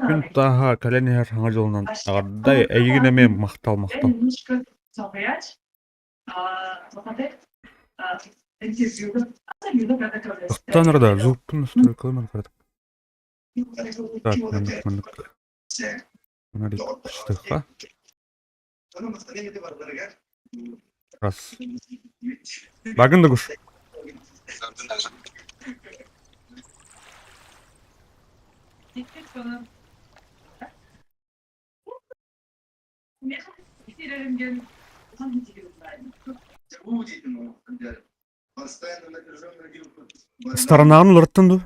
Күн тааһа кэлэн иһэр Саҥа дьылынан эҕэрдэ эйигин эмиэ махтал махтал Оттон да звукпун настройкалаан барбатым. Так, маннык маннык Фонарик Раз. Багын да куш. Сторонаны уларыттын дуу?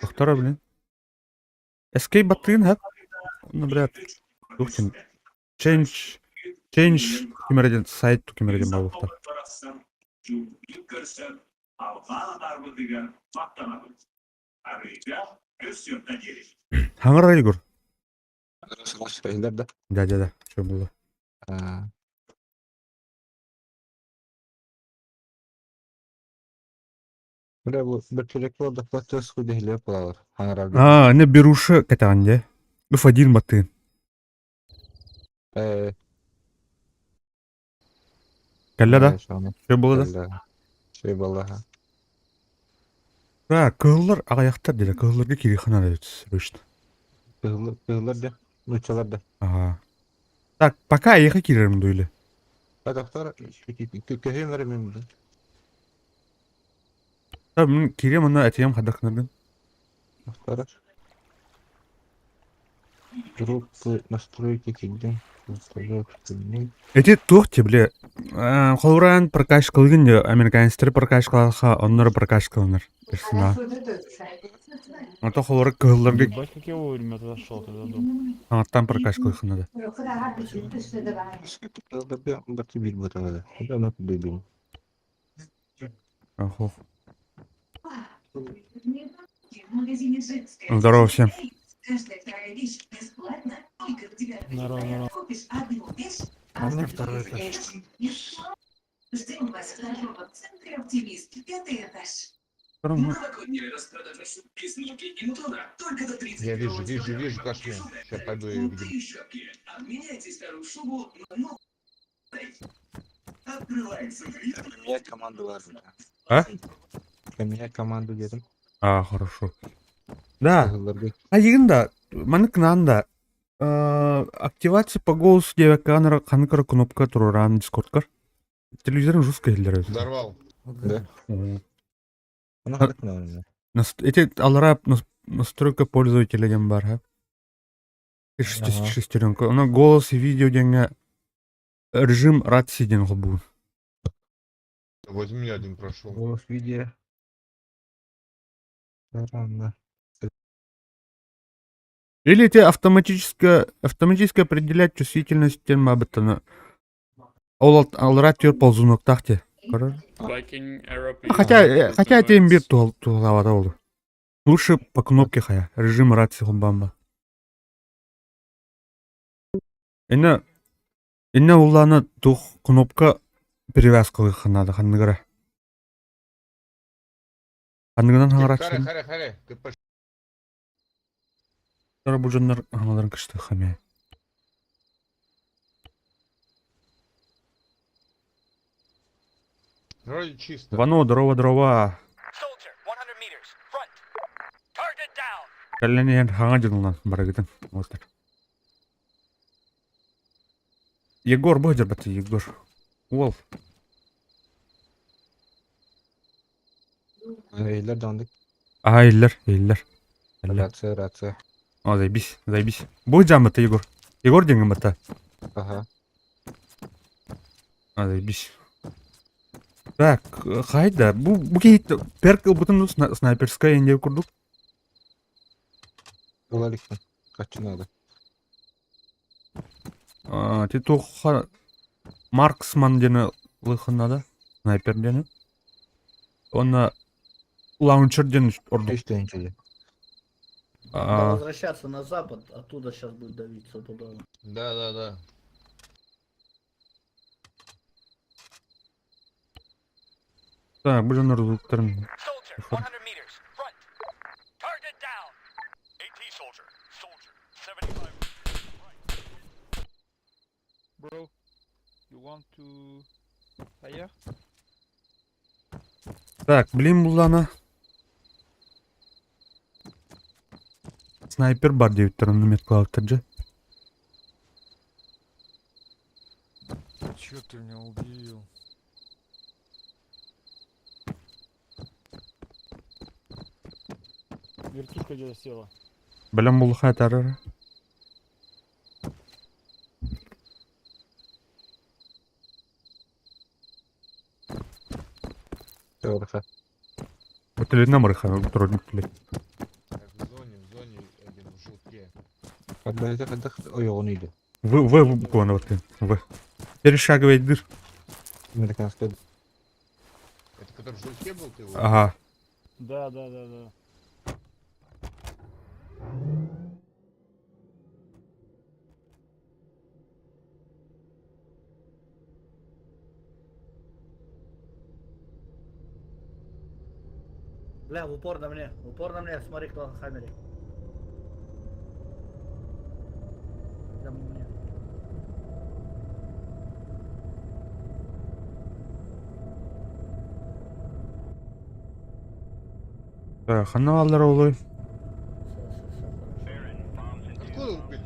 Тохтор блин. Escape баттыгын хат. Ну, блядь. Тух тин. Change. Change ким эрэ диэн сайт ким эрэ диэн буолуохтаах. Хаҥар Егор. Да? Да, да, да. Что было? Бля, бу бөртөлөккө олордохпо тыас кудэһилиэ буолалар хаҥарарга. А, не беруша кэтэҕин дьэ. F1 баттыын. Э, Кэллэ да? э, соны. Все было да? Кэллэ. Все было. Да, кыһыллар аҕыйахтар диля. Кыһылларга кириэхэ надо срочно. Кыһыллар, кыһыллар да, нууччалар да. Ага. Так, пока эйиэхэ киирэрим дуо или? Доктор, көһүөм эрэ мин. Мин киириэм уонна этиэм хайдах гынаргын. Доктор. Группы настройки киирдим. Эти туох те бile холураан прокачкалыгын де американецтер прокачкалаха оннор прокачкаланар персонал. Ото холура кыһылларга Ебать, как я вовремя отошел тогда дом. саҥаттан прокачкалыхына да. Охо. Здорово всем. Здорово, здорово. А мне второй этаж. Я вижу, вижу, вижу кашню. Сейчас пойду и где. Поменять команду ладно. А? Поменять команду дедим. А, хорошо. Да, Кыһылларга а да, маннык да. Активация по голосу диэбэккэ ханнык кнопка туруораан дискордкар. Телевизорын жестко иһиллэр эбит. Взорвал. Да. Мгм. Она хадак наверное. Эти аллара настройка пользователя диэн баар ха. Ага. Шестеренка. Она голос и видео диэҥҥэ режим рации диэн холбуун. Возле меня один прошел. Голос видео. Странно. Или те автоматически, автоматически определять чувствительность тем абыттана. Ол аллара түөр ползунуктаах те. Көрөр. Viking Arab А Хотя, хотя это имбирь туһалаабата ол. Лучше по кнопке хая. Режим рации хумбамба. Инна инна уллаана тух кнопка привязкалыха надо ханныгара. Ханныгынан Харе, хаҥарааччы. харе, харе. КП. Бу дьоннор хаҥаларын кыштыха эмиэ. Вроде чисто. Вано, дрова, дрова. Кэллэн иһэн хаҥа дьонунан барыгытын. Вот. Егор бу дьарбаты Егор. Уол. Эйлер дандык. Аа, иллэр, иллэр. Иллэр. Рация, рация. О, заебись, заебись. Бу дьаммыта Егор. Егор диэҥҥин бата. Ага. А, заебись. Так, хайда, бу бу киһи перк ылбытын снайперская инде курдук. Ылаликпин. Хаччы надо. А, ти туха Марксман диэни ылыхын надо. Снайпер диэни. Онно лаунчер диэн ордук. Үс тыһыынча А, Возвращаться на запад, оттуда сейчас будет давить стопудово. Да, да, да. так, бу дьоннор звуктарын. to higher. Так, блин буллана. Снайпер бар диэбиттэр онно меткалаабыттар дьэ. Чё ты меня убил? Вертушка где-то села. Бэлэм буллаха этэр. Теорха. Бутылина марыха трудник, блядь. Так, в зоне, в зоне один, в желтке. Хадда хадда ойоҕун иде. В, В буквально вот. В. Перешагивай дыр. Американская. Это который в желтке был, ты его? Ага. Да. Бля, в упор на мне, в упор на мне, смотри, кто на хаммере. Прямо у меня. Так, ханна аллар олой. Все, все, все, хорошо. Откуда убили?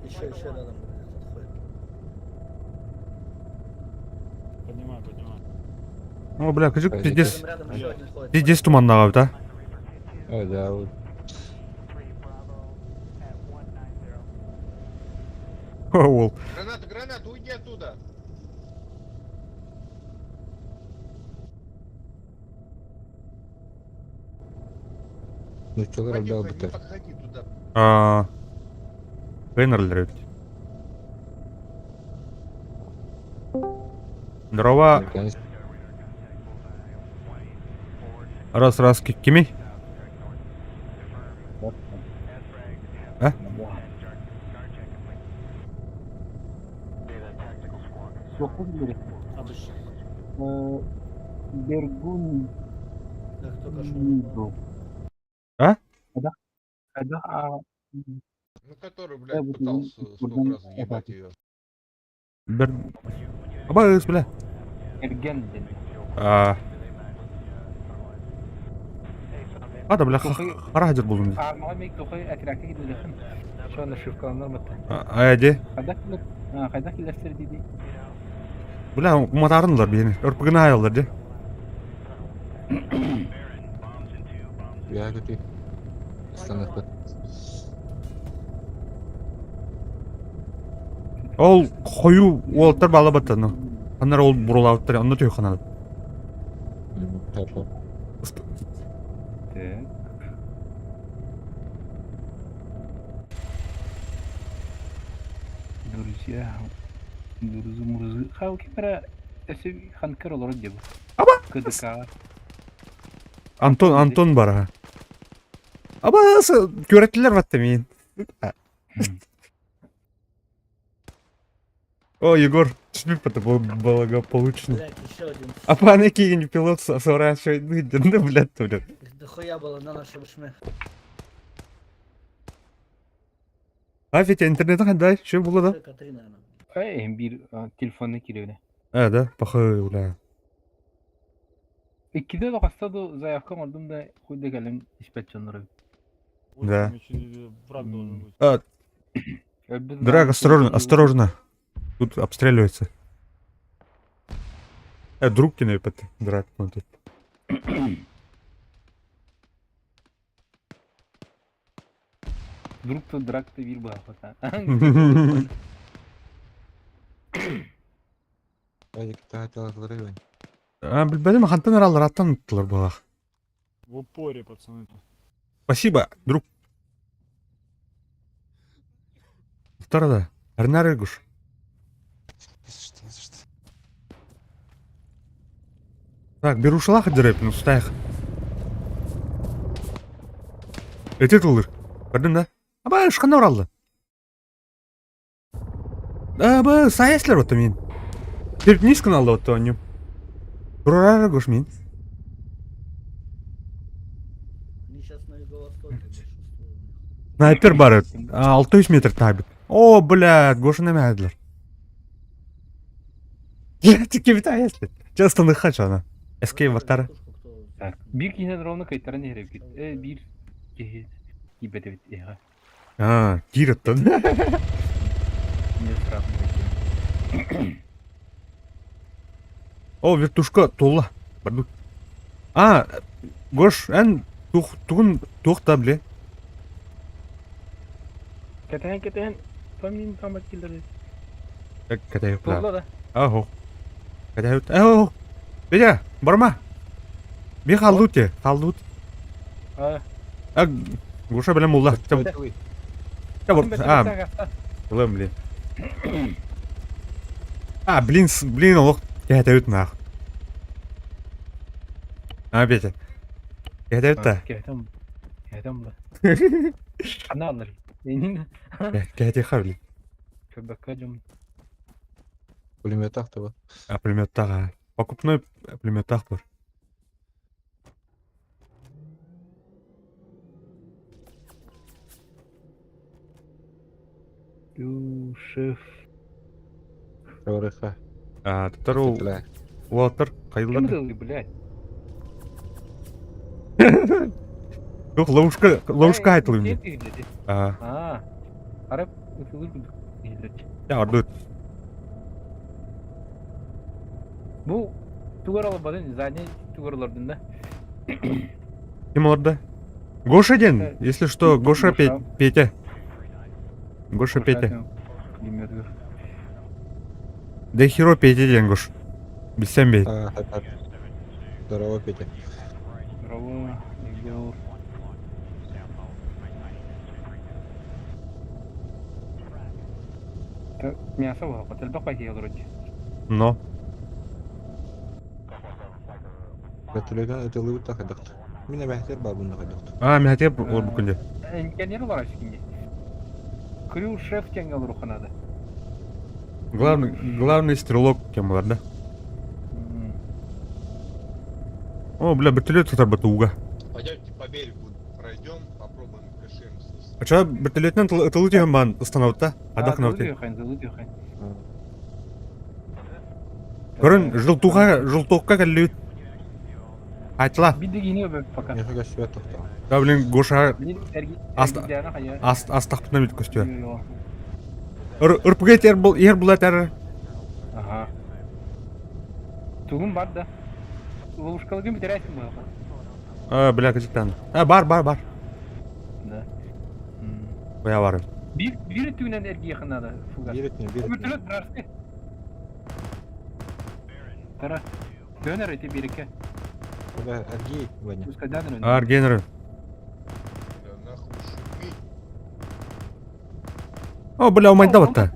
Еще рядом где-то ходит. Поднимай, поднимай. О, бля, кыжык Пойди. пиздец. Рядом, рядом еще один ходит. Пиздец туманнаҕа да? Ой, да, вот. Ол. Граната, граната, уйди оттуда! Ну чолар Подходи, элбэх не бытар. подходи туда. Аа. Вейнерлер эбит. Здорово. Американец. Раз, раз, кими? А? А, ты ж- Бергун Так, только что. А? Ну, который, блядь, пытался сколько раз въебать ее. Бер... Абайс, бля. Эрген Аа. Ада, бля, хара булдум. Айди. Бля, уматарынлар бени. Өрпүгүн айылдар ди. Я көтүй. Станахта. Ол хою уолтар бала баттаны. Анар ол бурулаабыттар, онно түй ханады. Хорошо. Так. Друзья, друзы, мурзы. Хау кемера эсе ханкер олор деп. Аба! КДК. Антон, Антон бар аха. Аба, көрәттилер батты мин. О, Егор, түспүп это благополучно. Блять, еще один. Апа, кийин пилот сворачивает, ну, блядь, блядь. Их дохуя было на нашем шме. А, Фетя, интернет дай, что было, да? Человека три, наверное. Эй, бир телефонны киребине. А, да, похуй, бля. Иккиде да кастаду заявка ордум да хуйда келем испет чоннору. Вот Да. там еще враг должен быть. А, Драг, осторожно, осторожно. Тут обстреливается. Друг кине, Драг, ну тут. Друг то драк то бир бахата. Айди китаа таларыбын. А, билбедим, хантан аралар аттан ұттылар балах. В упоре, пацаны. Спасибо, друг. Вторая. Арнар Игуш. Что, что? Так, беру шлах дереп, ну стаях. Эти тылыр. Көрдүң да? Аба, ышкана оралды. Аба, саяслар отто мен. Терп низкін алды отто аню. Турар Игуш мен. Они сейчас на юго-востоке, большинство у них. Снайпер бар. 600 метр табит. О, блядь, Гоша намядылар. Кибитайс. Часто ныхачана. Escape баттара. Так, биир киһинэн ровно кыйтаран иһэр эбиккит. Э, биир киһи тиийбэт эбит эһэҕэ. А, киир оттон. Не сравнивайте. О, вертушка туолла. Бардут. А, Гош, эн тух тугун туох да бле. Кэтэһэн кэтэһэн помним там киллэрdi. Кэтэһик Туолла да. Ахо. Кэтэһик. Ахо. Бея, барма. Би халлут те, халлут. А, А, Гоша билэн булла. А, Ылым, блин. А, блин, блин, олох кэһэтэбит наах. А, Петя. Кэһэтэбит да. Кэһэтем. Кэһэтем да. Ханна аллар. Энин. Кэһэтиэхэ, блин. Көрбөккө дьум. Пулеметтах таба. А, пулеметтах, Покупной пулеметтах бар. Шеф. Говориха. А, туттар ол уолаттар хайыллар. Ким блядь? Жоқ, ловушка, ловушка айтылым. А. А. Арап Я ордут. Бу тугар албадын, задний тугар олордун да. Ким олордо? Гоша ден, если что, Гоша Петя. Гоша Петя. Да херо Петя ден Гош. Билсем бей. Здорово, Петя. Здорово, Егор. Мясо было, элбэх бай вроде. Но. Вертолеттан ытылыбыт да хайдахт. Мин эбэхтэр баар бунна хайдахт. А, мен хотел ол бүкүнде. Инженер бар ашкинде. Крю шеф теңге руханады. Главный, главный стрелок кем бар, да? О, бля, вертолет сатар батуга. Пойдемте по берегу пройдем, попробуем КШМ снести. А чё, вертолетнен тылы түйін бан остановта? Адақ навты. Көрін, жылтуға, жылтуққа кәлі Айтла. Бидегини өбөк пока. Нихуя себе тоқтаа. Да, блин, Гоша астақпытна бит көстүө. Ырпыга ер бұл, ер бұл әтәрі. Ага. Тугун бар да. Ловушкалыгын битересиң бу. А, бля, кажыктан. А, бар, бар, бар. Да. Бая бар. Бир бир түгүнөн эрги якынады фугас. Бир өтүнө, бир өтүнө. Вертолет вражеский. Тара. Дөнөр эти биреке. Бля, Аргей, Ваня. Пускай дөнөр. Аргенер. Бля, нахуй шумит. О, бля, умайда батта.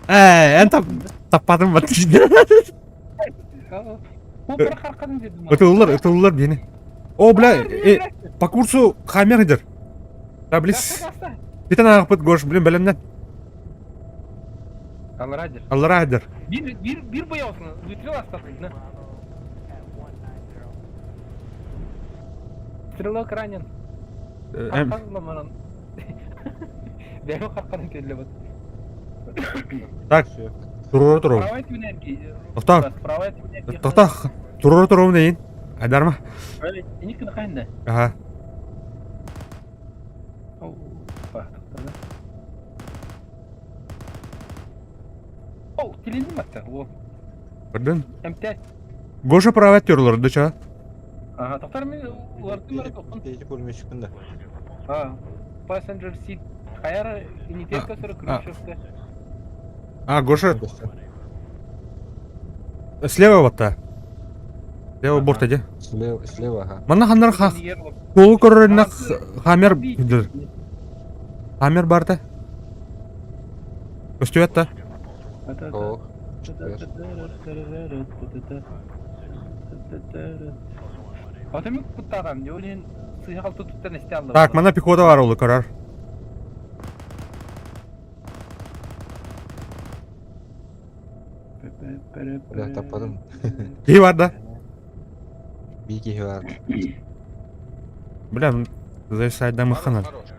Э, эн тап таппадым бат. Ытылылар, ытылылар бени. О, бля, э, по курсу хамер идер. Да, блин. Битен ағыпыт гош, блин, бәлемнен. Алларадер. Алларадер. Бир бир бир боялсын. Выстрел астасың, Стрелок ранен. Арқанламанан. Бәрі қаққанын келді бат. Так, турура туру. Правая түнерги. Тоқта. Правая түнерги. Тоқта. Турура туру нейін. Айдарма. Эник кына Ага. Опа, тоқтады. О, телендім атта. О, Көрдүн? МТ. Гоша правая терлер, да ча? Ага, тоқтар мен олардың бәрі тоқын. Петя пулеметчикпин да. А, passenger seat. Хайара инитетка сыры крушевка. А, Гоша слева батта. Слева борт иди. Слева, слева, ага. Манна ханнар ха. Колу көрөрүнө хамер дир. Хамер бар да. Көстүбэт да. О, Атымы куттаган, жолин сыйгал туттан эсте алды. Так, мана пехота бар олу көрөр. Бля, таппадым. Кии бар да. Бики бар. Бля, зависайда мыханар. Хорош, хорош.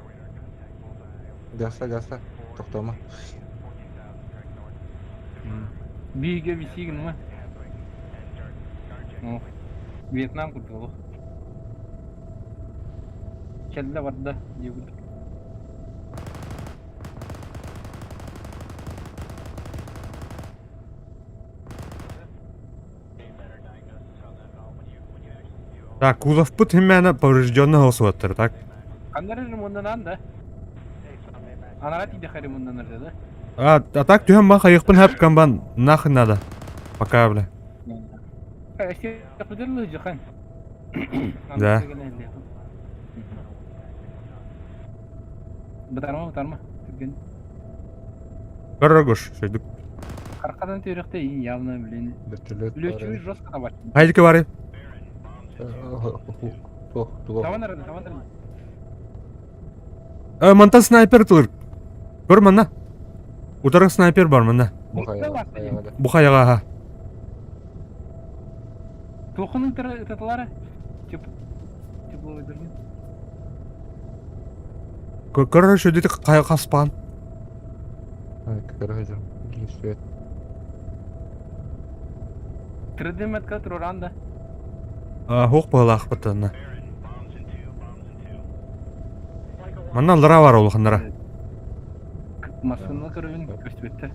Гаса, гаса. Тоқтама. Бииргэ висии гыныма. О, Вьетнам курдук олох. Кэллэ барда дии курдук. Так, кузовпут химмээнэ поврежденный суоттар, так? Ханна эрэ ремонтанаан да? Анара тиийдэххэ ремонтанар да? А, а так түһэн бан хайыхпын хэп камбан нахрен надо. Пока, бля. Да. Бытарма, бытарма. Түргэн. Көрөргүш, шөйдүк. Аркадан төрөхтө явно, блин. Вертолет Үлөчү жестко табар. Хайдыка бары. Туох, туох. Табан арады, табан арады. Э, мантан снайпер тылыр. Көр манна. Утары снайпер бар манна. Бу хайаҕа аха. Туохун ытатылара? Тепловой дурнин. Көрөр шөдүтү хаспаан. Көрө свет. 3D метка туран да. Хуох быһылаахпытына. Манна лара бар улаханнара. Массыына көрөбүн көстүбэттэр.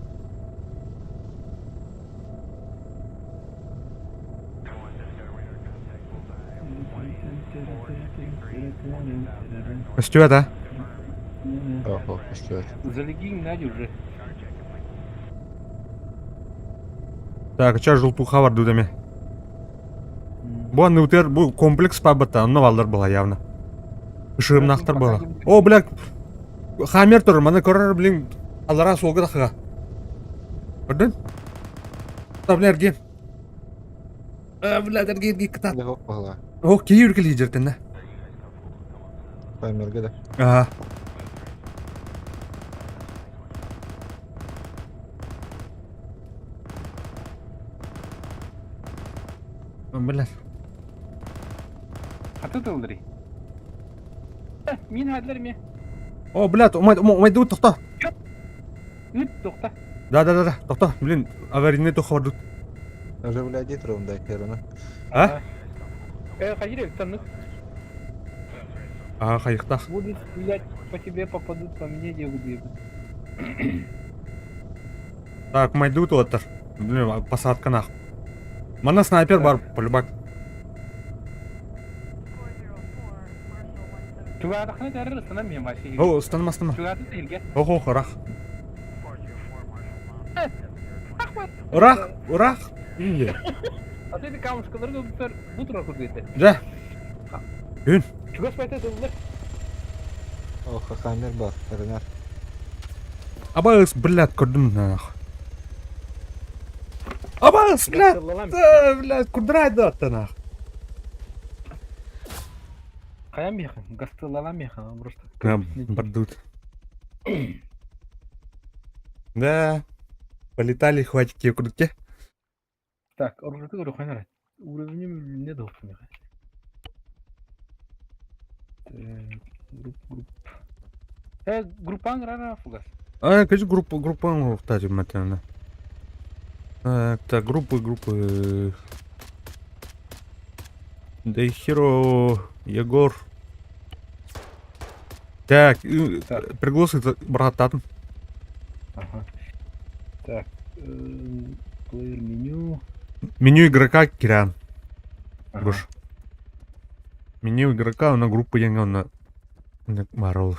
Көстүбэт а? Охо, көстүбэт. Залеги Надя уже. Так, ча желтуха бар дудаме. Бу анны бу комплекс пабыта, онно баллар была явно. Ышыгымнахтар была. О, бля, Хаммер турар, маны көрөр, блин, аллара суолга тахыга. Көрдүн? Та, бля, эргиэн. А, бля, эргиэн, эргиэн, кытаат. Дэ баһыла. О, киһи үргэл жертенне. Хаммерге да. Ага. Бля. Хата тылдырый. Мин хадлар ми. О, блядь, умай, умай, тохто. Үт, тохта. Да, да, да, да, тохто. Блин, аварийный тохо бардут. Уже, блядь, итром дай херана. А? Э, хайыр, там А, хайыктах. Будут стрелять по тебе, попадут по мне, где Так, майдут оттар. Блин, посадка нах. Мана снайпер бар, полюбак. Тугаадахна тәрір ыстана мен маши. О, станма, станма. Тугааты тилге. Ох, ох, ырах. Ырах, ырах. Инде. А ты камушкалар бутар бутура курдуйты. Жа. Күн. Чугас байта тыллар. Ох, хаммер бар, Ренар. Абас, блядь, көрдүм нах. Абас, блядь, блядь, курдрайды атта нах. Каян механ, гастылала механ, просто. Бардут. Да. Полетали, хватит тебе крутке. Так, оружие говорю, хайнара. Уровнем не дал меха. Групп, групп. Группа рара фугас. А, конечно, группа, группа, кстати, матана. Так, так, группы, группы. Да Хиро, Егор. Так, Так. пригласы брататым. Ага. Так, плеер меню. Меню игрока Киран. Ага. Гош. Меню игрока на группу деньги на Марол.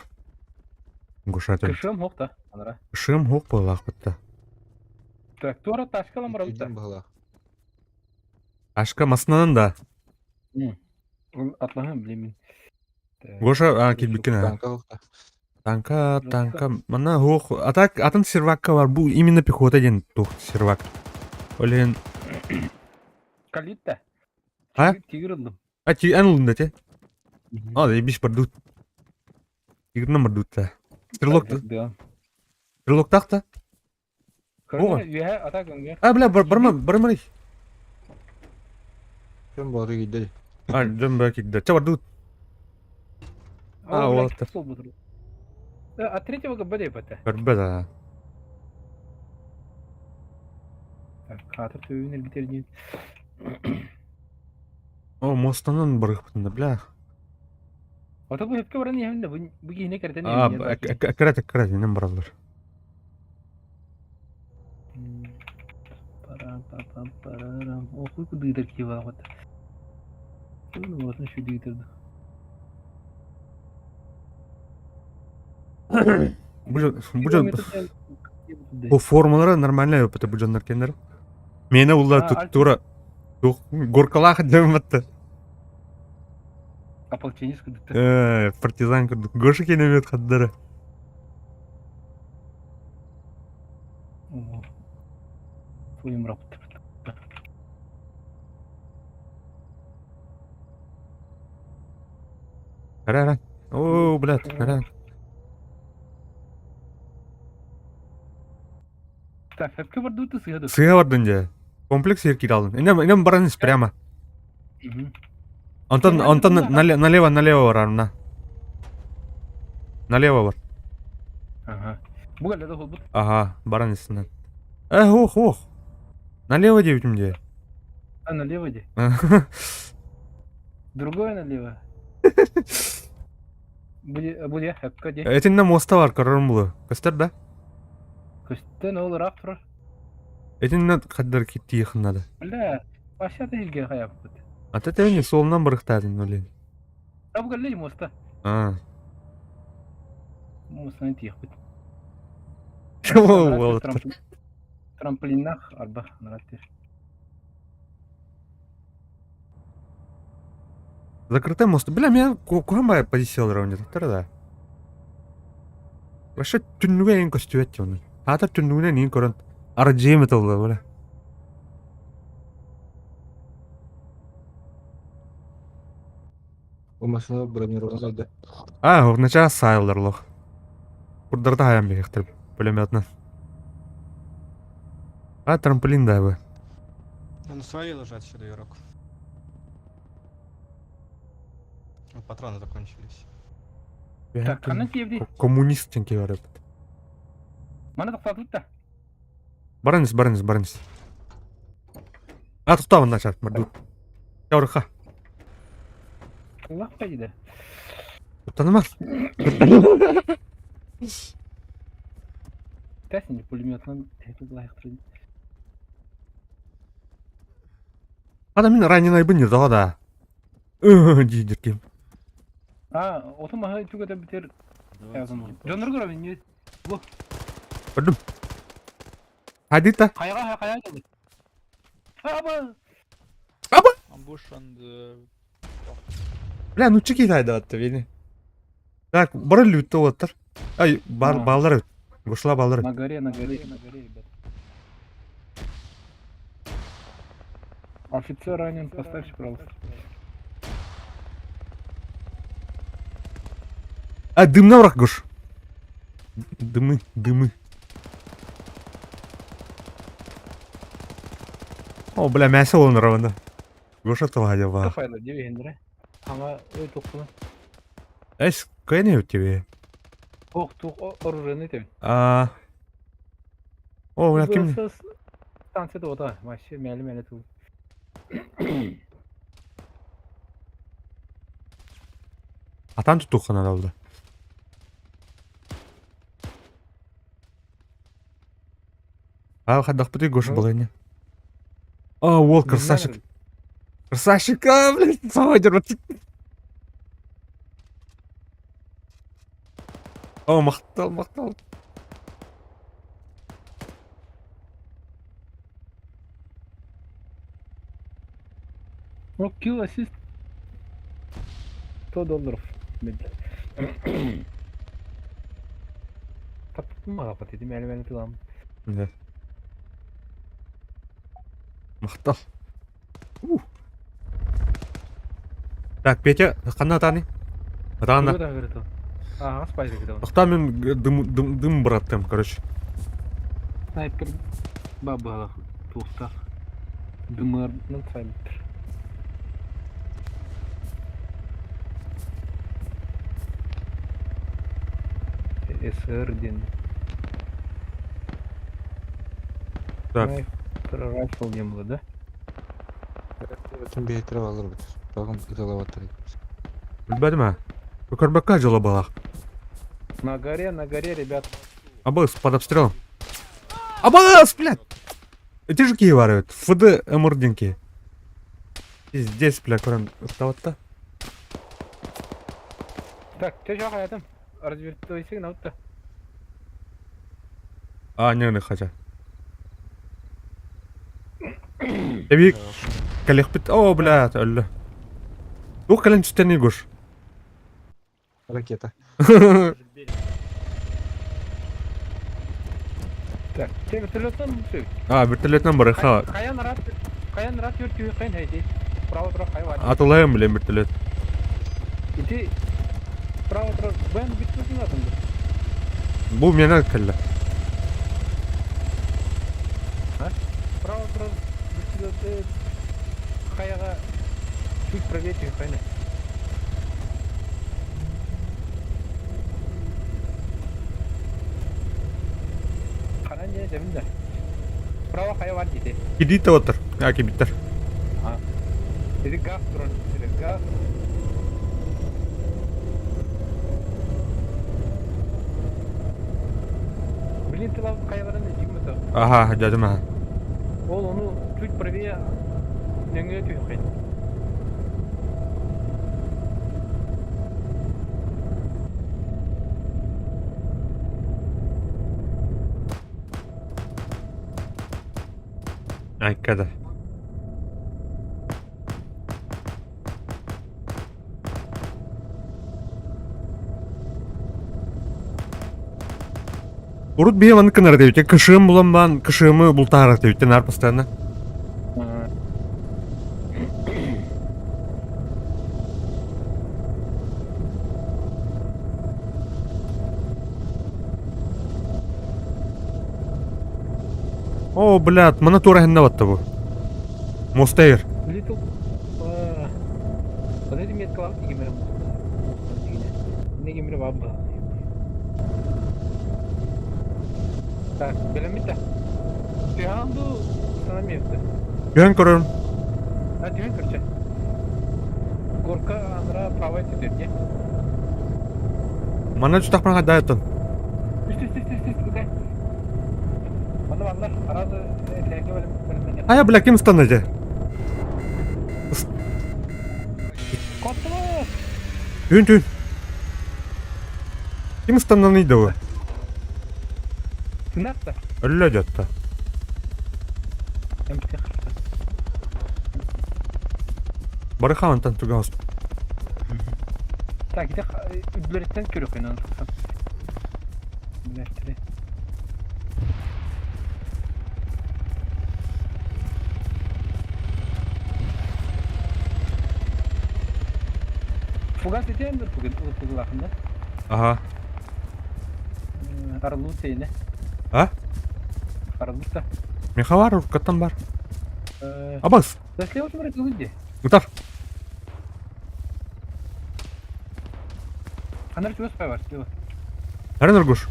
Гоша там. Кышым хокта, анара. Шым хоқ балақ бітті. Так, туара ташкалам барабыта. Идем баһыла. Ашка масынан да. Атлаһым билемин. Гоша, а, килбиккин, а. Танка хохта. Танка, танка, мана хоқ. А так, атын сервакка бар. Бу именно пехота ден тух сервак. Олен, Калитта. А? Тигр ылдым. а ти эн ылын да те. А, да, биш бардут. Тигрна бардут та. Стрелок, Да. стрелок так-то. Ого. Үһэ атак өңгө. А, бля, бар, барма, барма. Кем бары кидде. А, жон бә кидде. Ча бардут. А, вот. А третьего ГБД бата. Барба да. Так, хаатыр төбөбүн эргитэр диэн. О, муостанан барыахпытын да, бля. Ото бу сөпкө баран иһэбин да, бу бу киһини кэрэтэн А, иһэбин диэн. эккирет, эккирет, инэн бараллар. Парам папам парарам. Охуй кудыытар киһи баҕат. Уотун шүдүүтэр да. Бу дьон, бу дьон, бу формалара нормальная опыта бу дьоннор кеннер. Миэнэ улла тура горкалаах диэн батта. Ополченец курдук. Партизан курдук. Гоша кенемет хаддара. Своим работать. Ара, О, блядь, ара. Так, сөпкө бардыбыт сыһа да. Сыа бардын дьэ. Комплекс сир киирэ алдын. Инем, инем баран ис прямо. Онтон, онтон налево, налево барар, на. Налево бар. Ага. Бу кэллэ да холбут. Ага, баран истинен. Эх, ох, ох. Налево диэбитим дии. А, налево дии. Другое налево. Будет хэпка дии. Этиннэ муоста бар, көрөрүм булу. Көстөр да? Көстөн ол ыраах турар. Итиннэ хаддар тиийиэххин надо. Бля, вообще илгэ хайаппыт. А ты не суолунан барыхтаатын, блин. А бу кэллэ муоста. А. Муостаны тиийиэхпит. Уолаттар. Трамплиннах арба нараттыр. Закрытый мост. Бля, меня куһан позициялар ойнатыктар да. Вообще түннүгэ эҥин көстүбэт дии оны. Аатар түннүгүнэн иин көрөн арджием ытылла бля. Бу машина бронированная да. А, начаас саайыллар олох. Курдарда хаайан биһиэхтэр пулеметынан. А, трамплин да бы. Ну, свои ложат сюда, Юрок. Ну, Патроны закончились. Так, ханна тиэбди? Коммунист диэн киһи барыппыт. Маны тохтоотут да. Баран ис, баран ис, баран ис. А, тохтообун начар, мордут. Чаурыха. Аллах да. Куттаныма. Тэсин пулеметынан лайықтыр. Ада мин раненайбын не дала да. Диидир ким. А, оту маһы түгэтэ бүтэр. Дьоннор көрөбүн не. Көрдүм. Хадита. Хайаҕа хайа дьолу. Аба! Аба! Ambush and Бля, ну чеки тайдатты бени. Так, бары лютта оттар. Ай, бар, баллар. Гошла баллар. На горе, на горе, на горе, ребят. Офицер ранен, поставьте, пожалуйста. А, дым на враг, Гош. Дымы, дымы. О, бля, мясо он ровно. Гоша тылга бар. Файла, деве Аңа ой тоқсына. Эс, кайны тебе? Ох, тух оружие тебе. А. О, бля, ким? Станция ота, вообще мәлі мәлі ту. Атан тутухана алды. А, хаддахпыты Гоша была не. А, уол, красавчик. Красавчик, а, блядь, самый О, махтал, махтал. Ну, kill assist 100 долларов. Таптым дедим, әлі мәлі тылам. Да. Махтал. Так, Петя, ханна тани? Рано. Ага, спайзер кидал. Ахта мен дым, дым, дым браттым, короче. Снайпер бабалах туохтах. Дымыр, ну, снайпер. СР ден. Так. Rifle диэн буолла да? Тым биһиттэрэ бааллар эбит. Тоҕо ыталабаттар. Билбэтим аа. Көрбөккө дьоло балах. На горе, ребят. Абыс, под обстрелом. Абыс, блядь! Эти же киһи бар эбит. ФД МР диэн киһи. Пиздец, бля, көрөн ыстабатта. Так, ты что хаятым? Развертывайся на утто. А, не, не хотя. Эби кэлиэхпит. О, блядь, өллө. Туох кэлэн түстэн Егор? Ракета. Так, те вертолеттан все. А, вертолетынан барыха. Каян рад, каян рад өртүү кайын хайди. Право тура кай бар. Атылайым, блин, вертолет. Ити право тура бен бүтмөсүн атымды. Бу миэнэ кэллэ. Право тура вертолеты каяга чуть правее кайны. Ханан же жеминде. Право кая бар дите. Кидите отыр. А, кибиттер. Иди газ туран, газ. Блин, ты лав каяларын жигмето. Аха, дядям аха. Ол ону чуть правее нөҥүө түһүөххин. Айкада. Урут биһи маннык гынар этибит. Кышыым булан баан кышыымы бултаһар этибит наар постоянно. О, блядь, мана туора иһиннэ батта бу. Мостейр. Little Вот эти меткалар дигемере Негемере бабы. Так, белемите. Түһанду санамиевті. Түһэн көрөрүм. А, түһэн көрчө. Горка анра правай түтер, Манна түстахпына хайдаайыттан. Үст, үст, үст, үст, үст, Манна баллар, аразы тәке бөлім. Ая, бля, ким ыстанна дьэ? Котту! Түүн, түүн. Ким ыстаннан ыйда бу? Тынатта. Өллө дьотта. Бары хаантан туган Так, ити үблериттен көрөккүн аны тутсан. Билэртири. Фугас этем бир бүгүн ылыппыгылахында. Аха. Арылуу сейне. А? Арылуу Меха бар, уруккаттан бар. Абас. Заслева отмыр ылыды. Ытар. Анар чугас пай бар, слева. Арен Аргуш.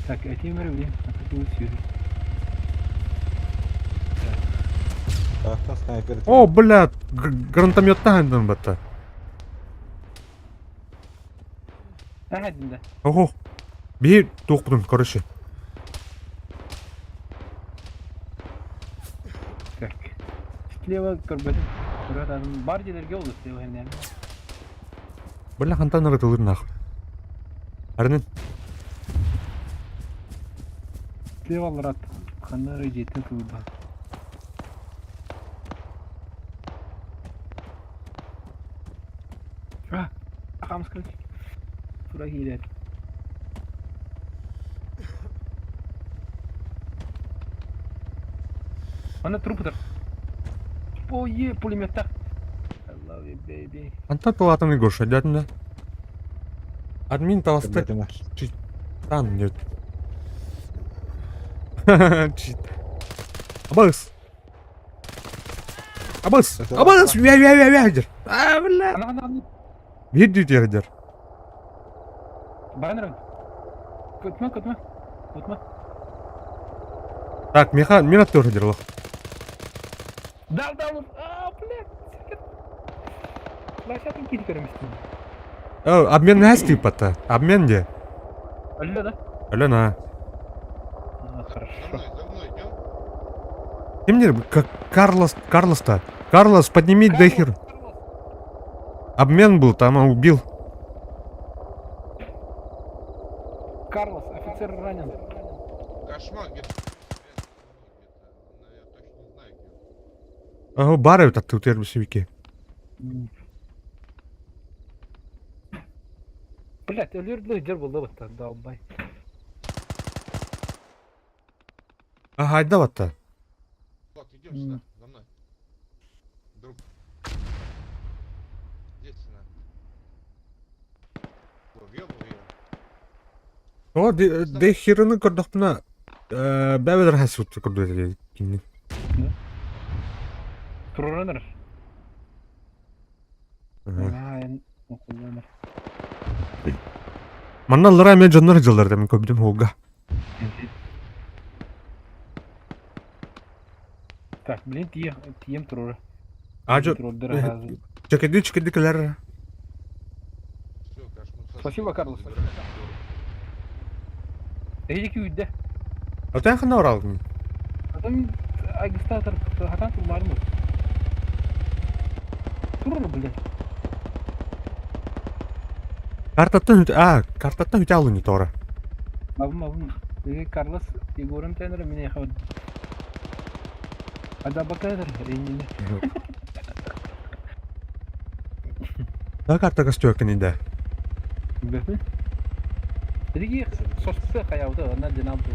Так, эти өмір блин, а тут сюда. Таахтан снайпер. О, блядь, гранатометтан батта. Ага, да. Ого. Биир туохпутун, короче. Так. Слева көрбөтүм. Көрөт бар жерлерге oldu слева эмне. Бля, хантан ырытылыр нах. Арнын. Слева алрат. Канары жетин кылба. А, ахам скрыть. Тура киирет. Ана труп О, е, пулеметтах. I love you, baby. Хантан тулатын Егор, дядя. Админ таласты Читан нет. Чит. Абыс. Абыс. Абыс. Вя вя вя вя дер. А, бля. Ана, ана, ана. Биир дүйт дер. Баран Көтмө, көтмө. Утма. Так, миха, мин аттыыр дерлох. Дал, дал, а, блядь. Плащатын кири көрөмүстүн. О, обмен нэс типа-то. Обмен где? Алло, да? Алло, на. А, За хорошо. мной, за мной идем. Ты мне, как Карлос, Карлос-то. Карлос, подними дехер. Обмен был, там он убил. Карлос, офицер ранен. Кошмар где-то. Рядом со мной где-то. Но я точно не знаю где. Ага, бары вот оттуда тербисовики. Блять, өлөр дыр болды баттар, долбай. Ага, айда вот-то. Вот, идем сюда, за мной. Друг. Здесь она. Въебал ее. О, дехерını көрдөхпүнэ, бэбэдэр хасут көрдө кинни. Турураныр. Ага. Айн, оқуланыр. Манна лара мен дьоннор дьыллар мен көбүтүм хоуга. Так, блин, тием, тием турура. Ажо Турурдыр азы. чекеди чекеди келер. Все, кошмар. со Спасибо, своим Карлос. забирай. Эйдеки үйде. Отан хана оралгын. Адам агистатор хатан турмармы? Турур, блядь. Картаттан хүт а, картаттан хүт алын тора. Абым, абым. Эге Карлос Егорым тенер мине хавд. Ада бакадыр, эйнин. Да карта костёкин иде. Бәхме? Эдеки соспсы хаяуды, ана динам бу.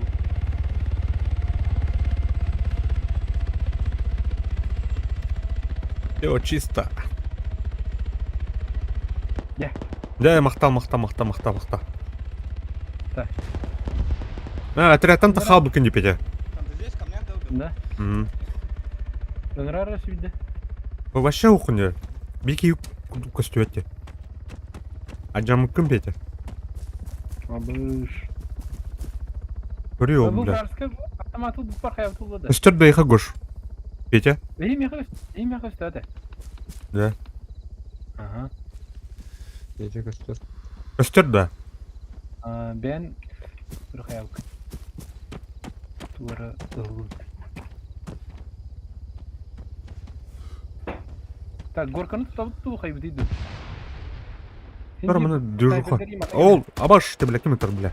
Все чисто. Я. Да, махта, махта, махта, махта, махта. Так. А, отрядтан тахал букин депете. Там ты здесь, камнях долбил? Да. Мм. Өнрара сүйдө. Вообще ухуне. Бики костёте. А джамыкын пете. Абыш. Көрү Бу бля. Карлска автоматы бу пар хаяуды да. Өстөр да иха гош. Петя? Эй, меха, эй, меха өстөдө. Да. Ага. Петя көстөр. Өстөр да. А, Бен бір хаяук. Туара ылгын. Так, горканы тутабыт ту хайбы дейди. Тор мына движуха. Ол, абаш, ты бля, ким это, бля?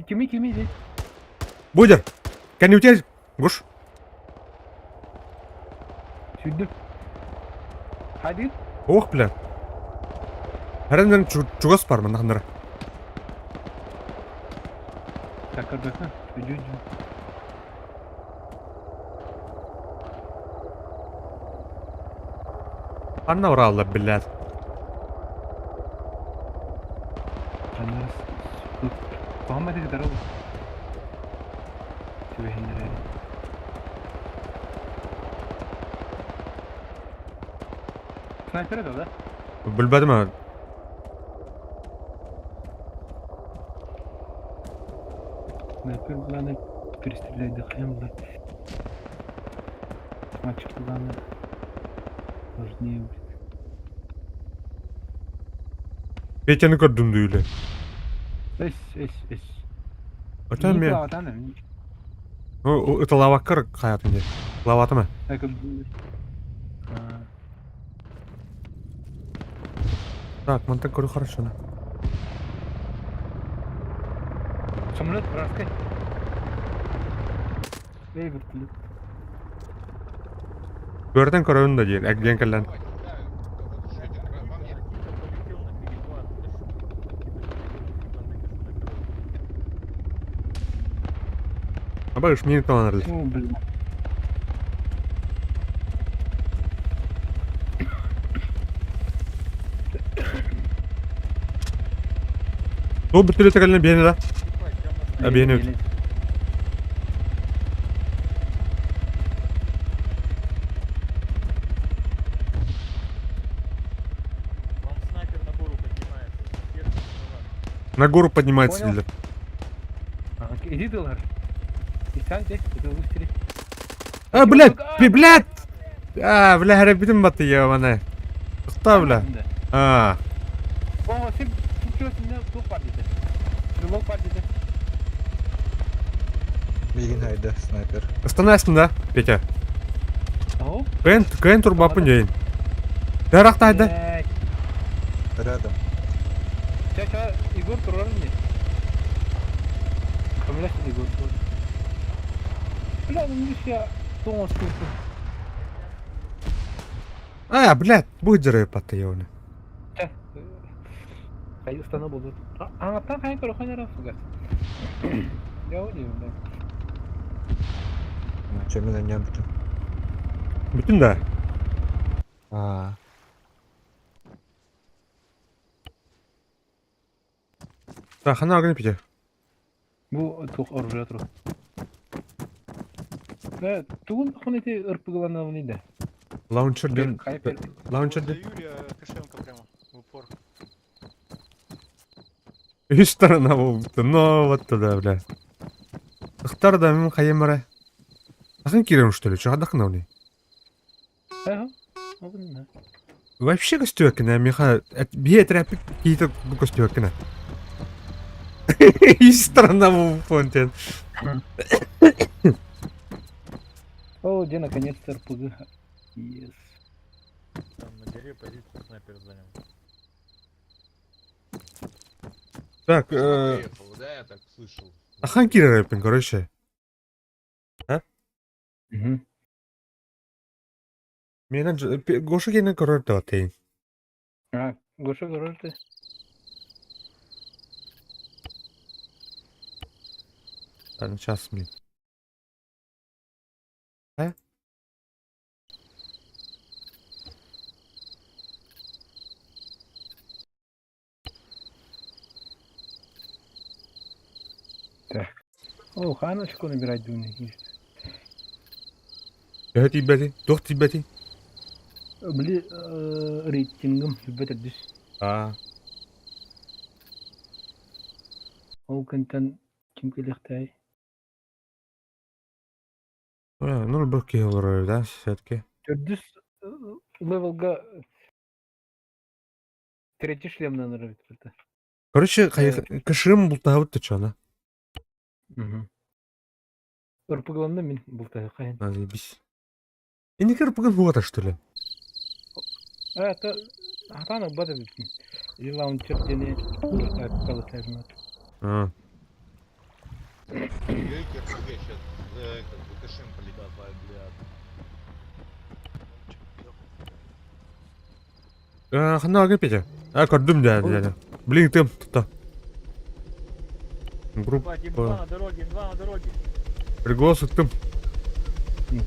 Кими кими дейди? Будер! Кәне үтер! Гош! Сүдү. Хайди. Ох, бля. Хәрәндән чугас бар мында хандара. Так, көрбөкмө? Үдү үдү. Анна уралла, блядь. Канарас. Бахама деги дарабы. Түбэхиндер. Снайпер да, да? Билбәдем. Снайпер буланы перестрелять дыхаем, да. Мальчик буланы важнее будет. Петяны көрдүм дүйүле. Эс, эс, эс. Ота мен. Это лавакыр хаятын де. Лаватыма. Так, Так, мантан көрү хорошо. Самолет вражеский. Эй, вертолет. Көрден көрөүн да дейін, әгген кәллән. Давай, кидаю. Вот еще один во мне. Типа полетел на перехват. Аба үш минут аланар. О, блин. Ол бір түрлі кәллән бейні да. А, бейні өт. Вам снайпер на гору поднимается. Сверху на вас. На гору поднимается Понял. дилер. Иди доллар. Истаньте, это выстрел. А, блядь, блядь! А, бля, харабитим баты ебаная. Кто, бля? А. О, сен чё, сен туох бар деді. Стрелок бар деді. Мигин хайда снайпер. Останайсың да, Петя? Ау? Кэн, кэн турбапын дейін. Дарақта айда. Рядом. Ча, ча, Егор турар не? Көміләсін Егор турар. Бля, ну видишь, я тоңыз көрдім. А, блядь, будет деревья ебаный. Ча, Хай устана болду. Аңаттан хайын көрө хайнара фугас. Я удивлен, да. Чем мен не бүтүн. Бүтүн да. А. Так, хана огонь Петя. Бу тух оружие туру. Да, тугун хон эти РПГлана да. Лаунчер ден. Хайпер. Лаунчер ден. Юрия Кошенко прямо в упор. Үс сторона болыпты. Ну, вот туда, бля. Ыхтар да мен хайымара. Ахын кирем, что ли? Чё адахна уни? Ага. Огненно. Вообще костюкина, миха, бие тряпик какие-то костюкина. Үс сторона болыпты. О, где наконец-то РПГ. Yes. Там на горе позицию снайпер занял. Так, Приехал, да, я так слышал. Ахан кирепин, короче. Угу. Мен Гоша кенен көрөр деп атайын. А, Гоша көрөрдү. Ладно, сейчас, блин. А? Так. О, ханочку набирать думаю. Я тибәти, тух тибәти. Били рейтингом бетер дүс. А, Ол күнтен ким келехтай. ну бір кило да, все-таки. Төрдүс левелга третий шлем нравится это. Короче, кышым бултабыт ты чё, на? Угу. РПГланды мен бултай кайын. Заебись. И не РПГ вот что ли? А, это Атана бада бит. Или лаунчер дене калытармат. А. Легкий РПГ сейчас за этот, за кэшем полетит. Давай, блядь. Хана Петя. А, көрдүм да, да, да. Блин, ты тут. Группа. Ебать, им-два на дороге, им-два на дороге. Приглас тым.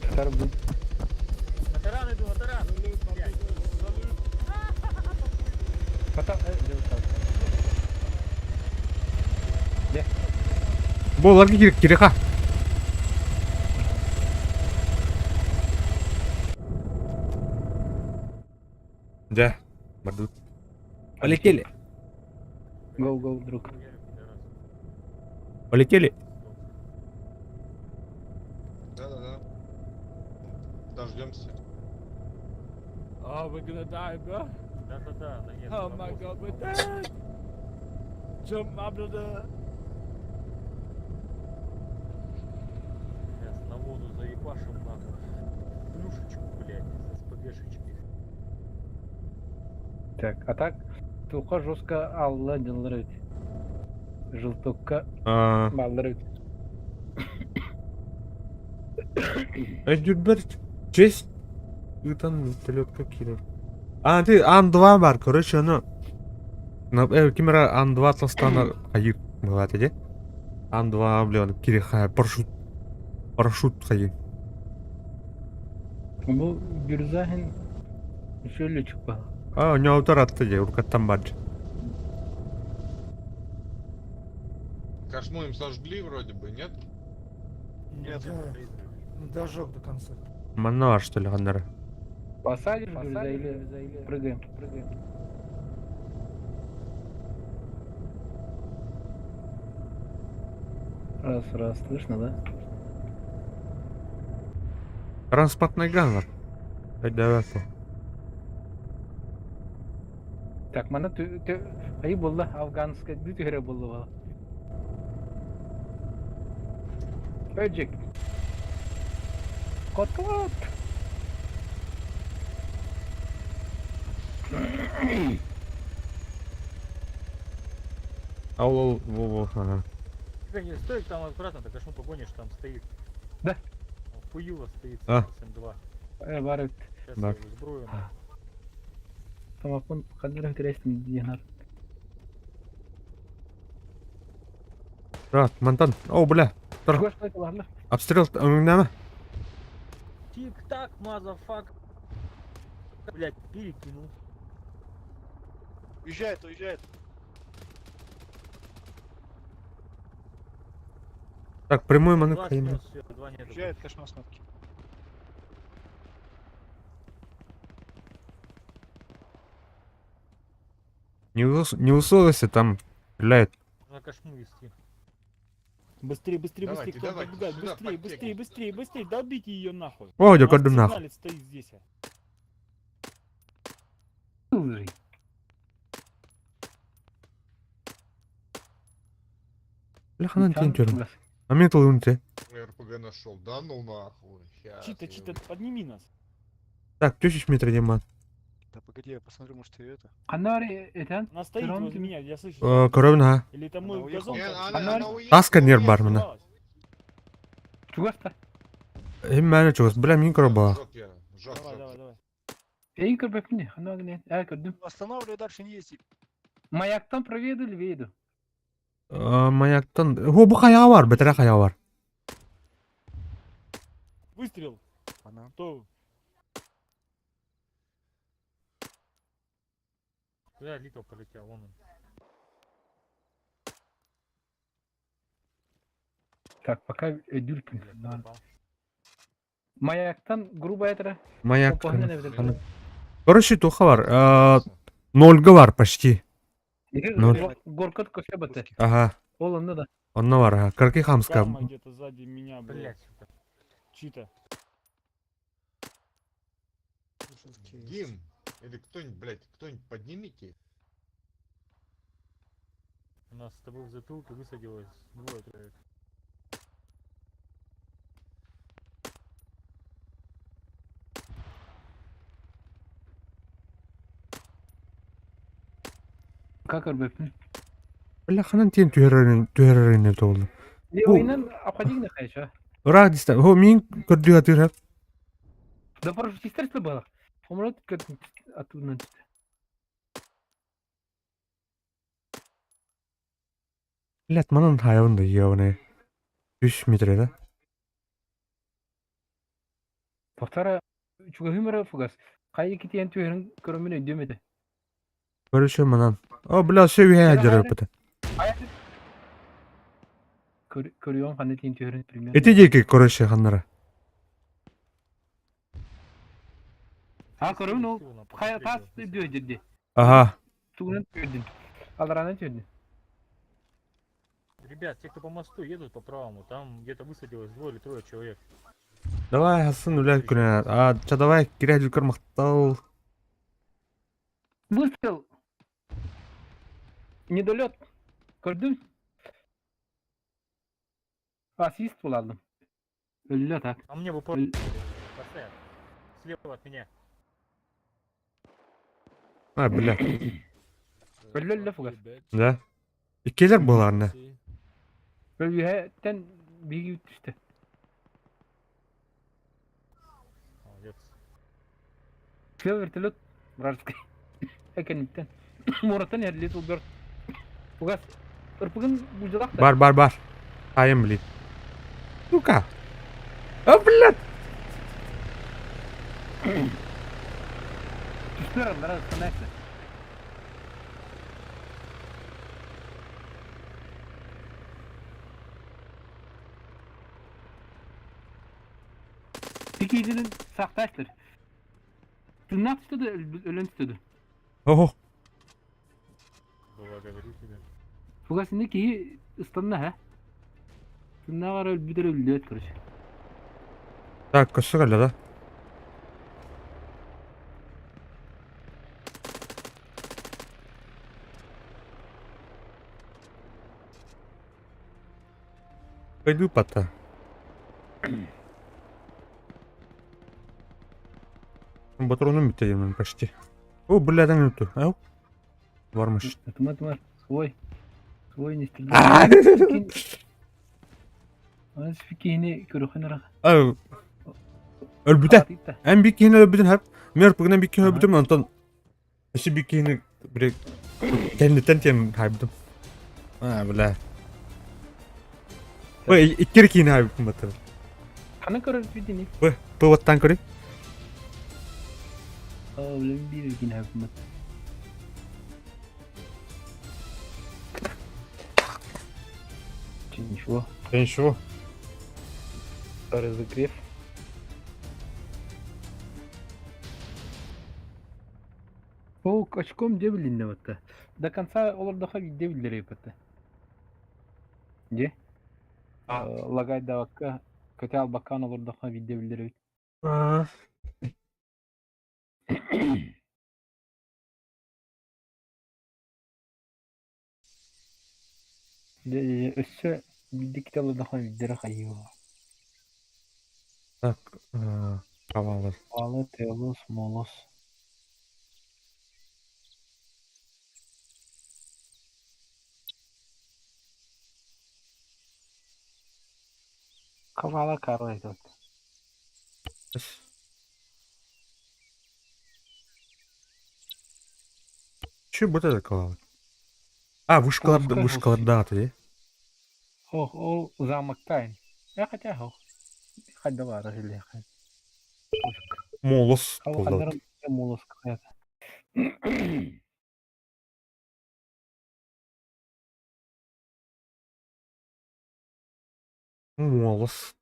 Татар бу. На таран иду, на таран. Блядь. Пата, э, Болар керек керек ха. Да. Бардут. Полетели. Гоу, гоу, друг. Полетели. Да-да-да. Дождемся. Oh, we're gonna die, bro. Да-да-да, да нет. Oh my god, we're dead. Jump, my brother. Сейчас на воду заебашим нахуй. Плюшечку, блядь, с СПГшечки. Так, а так туха жестко алла делает. Желтокка А, баллырыт. Эдюберт. Честь. Ытан вертолет какие. А, ты Ан-2 бар, короче, ну. На, кимера Ан-2 тластана айык бывает, иди. Ан-2, блин, кириха, парашют. Парашют хайы. Бу Бирзахин шөллө чыкпа. А, у него утаратты де, уркаттан бар. Кошму им сожгли вроде бы, нет? Нет. Дожег до конца. Манна что ли, ханнары. Посадишь Бирза или прыгаем? Прыгаем. Раз, раз, слышно, да? Транспортный гангар. Өйдөөбөт Так, манна айы буолла, афганскай ды түһэрэ буолла буола. Пэджик. Котот! Ол ол во во ага. Тихо, не стой там аккуратно, так кошму погонишь, там стоит. Да. Хуило стоит А. с М2. Бар эбит. Сейчас Да. я его сброю. Тамаппын ханна эрэ диэн Рат, мантан. О, бля. Тұр. Чугас балалар. Обстрел өңнәме? Тик-так, motherfuck. Блять, перекинул. Уезжает, уезжает. Так, прямой маны Два кайын. снес, всё, два нету. Уезжает кошмар смотки. Не не высовывайся, там стреляют. На кошму вести. Быстрее, быстрее, Давайте, быстрее, кто давайте, добегает? сюда, Быстрее, под быстрее, технику. быстрее, быстрее, долбите ее нахуй. О, У нас көрдүм нах. сигналит стоит здесь. а. Ылжый. Бля, ханан тиэн көрдүм. Чугас. А мен тылын те. РПГ нашел. Да ну нахуй. Щас Чита, я чита, подними нас. Так, 1000 метров деман. Да погоди, я посмотрю, может ее это. Ханна бар этен? Она стоит Дрон возле тебе. меня, я слышу. Көрөбүн ха. Или это Она мой уехала. газон? Не, там? она, Она- она уехала. Таска нер бар мына. Сорвалась. Чугаста. Эм мәне чугас. Бля, мин көрө бала. Жёг я. Жёг, Давай, жёг, давай, жёг. давай. Эйин көрбөппүн. Ханна гынен. Э көрдүм. Останавливай, дальше не езди. Маяктан проведу левее Маяктан. Хо, бу хаяга бар, бетере хаяга бар. Выстрел. Она. Кто? Куда Литл полетел? Вон он. Так, пока дюркин. Блядь, попал. Маяктан грубо это. Маяк. Короче, туха бар. Нольга бар почти. Ноль. Горкот көсө баты. Ага. Ол онда да. Онно бар. Ага. Карки хамска. Карма где-то сзади меня, блядь. Блять, сука. Чита. Дим, или кто-нибудь, блядь, кто-нибудь поднимите. У нас с тобой в затылке высадилось двое человек. Как көрбөппүн. Бля, ханан тиэн түһэрэрин түһэрэрин толду. Левыйнан обходигна хайша. Ыраах диста. Хо, мин көрдү атыр. Да парашютистер было. Умрет как оттуда. Блядь, манан хаябын да ебаный. 3 метр да? Повтора чугахымара фугас. Кайы китиен түһэрин көрөмүн өйдөмөдө. Короче, манан. О, бля, все үйе жарып бата. Көрүөн ханны тиен түһэрин примерно. Эти деки, короче, ханнара. А көрөмүн ол Силу на хая тас последнего дөй деди. Ага. Тугунан түһэрдин. Аларанан түһэрдин. Ребят, те, кто по мосту едут по правому, там где-то высадилось двое или трое человек. Давай, Хасан, бля, күнә. А, ча давай, кирә жүкөр мактал. Выстрел. Недолет. Көрдүм. Ассист буладым. Өллө так. А мне в упор поставь. Слева от меня. А, бля. Өллө өллө фугас. Да. Иккелер буларны. Өлүһэттен биги түштү. Молодец. Слева вертолет вражеский. Экениттен. Мураттан эрли тулбер. Фугас. Ырпыгын бужалак да. Бар, бар, бар. Айым, блин. Сука. А, блядь. Түштүлөр алар станайсы. Тикидinin сакташтыр. Тырнак түштү өлөн түштү. Ого. Была, говорю тебе. Фугас не ки ыстанна ха. Тыннааҕар өлбүтэр өллүөт, короче. Так, көссө кэллэ да? Пойду пота. Патроном бүттэ почти. О, бля, там нету. Ау. Varmış. Тыма, тыма, свой. Свой не стреляй. Аны киһини көрөхөн ара. Өлбүтэ. Эн бик киһини өлбүтүн хап. Мер пыгынан бик киһини өлбүтүм онтон өссө бик киһини бire кэнниттэн тиэн хайбытым. А, бля. Ой, иккер киһини хайбытым баттар. Хана көрөр бүтүнү? Бы, бу ваттан көрүй. Оо, билем биир киһини хайбытым. Ничего. Ничего. Разогрев. Ол очком де билинне батта. До конца олордоха виде биллерей батта. Де? Лагай давакка көтө албаккан олордоха виде биллерей. Өссө биддикте олордоха виддere хайыва. Так, кавалар. Алы, телос, молос. Кавала Карла идет. Че вот это кавала? А, вышкалар, вышкалар даты, Ох, ол замок тайн. Я хотя хох. Хоть давай, разили. Молос. Молос какая-то. Молос.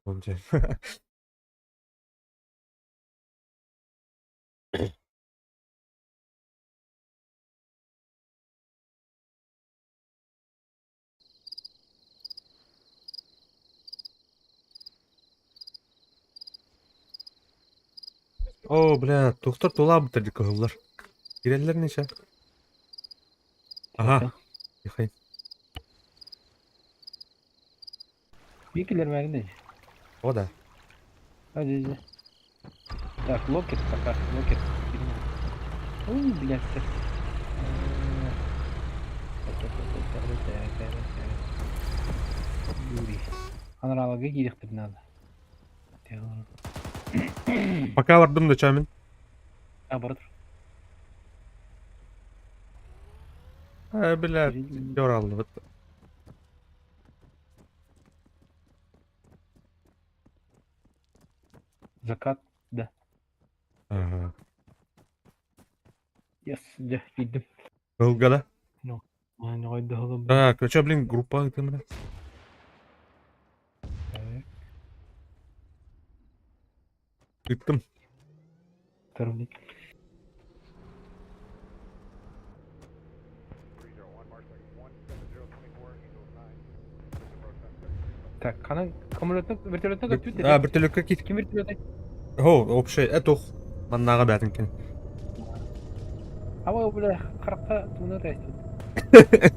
О, бля, тухтар тула бітірді кыһыллар. Киреллер нече? Ага. Тихай. Бикелер мәрінде. О, да. Hadi. Так, локет пока, локет. Ой, блядь. Юрий. Анралага кирехтир надо. Пока бардым да чамин. А, брат. А, бля, алды вот. Закат, да. Ага. Yes, да, кидим. Ылга да? Ну, не Так, а чё, блин, группа это, бля? Ыттым. Второй. Так, канан самолеттан вертолеттан көтүт. А, вертолетка кит. Ким вертолет? О, вообще, это маннага бәтин кен. Аба, бля, характа туна тәстүт.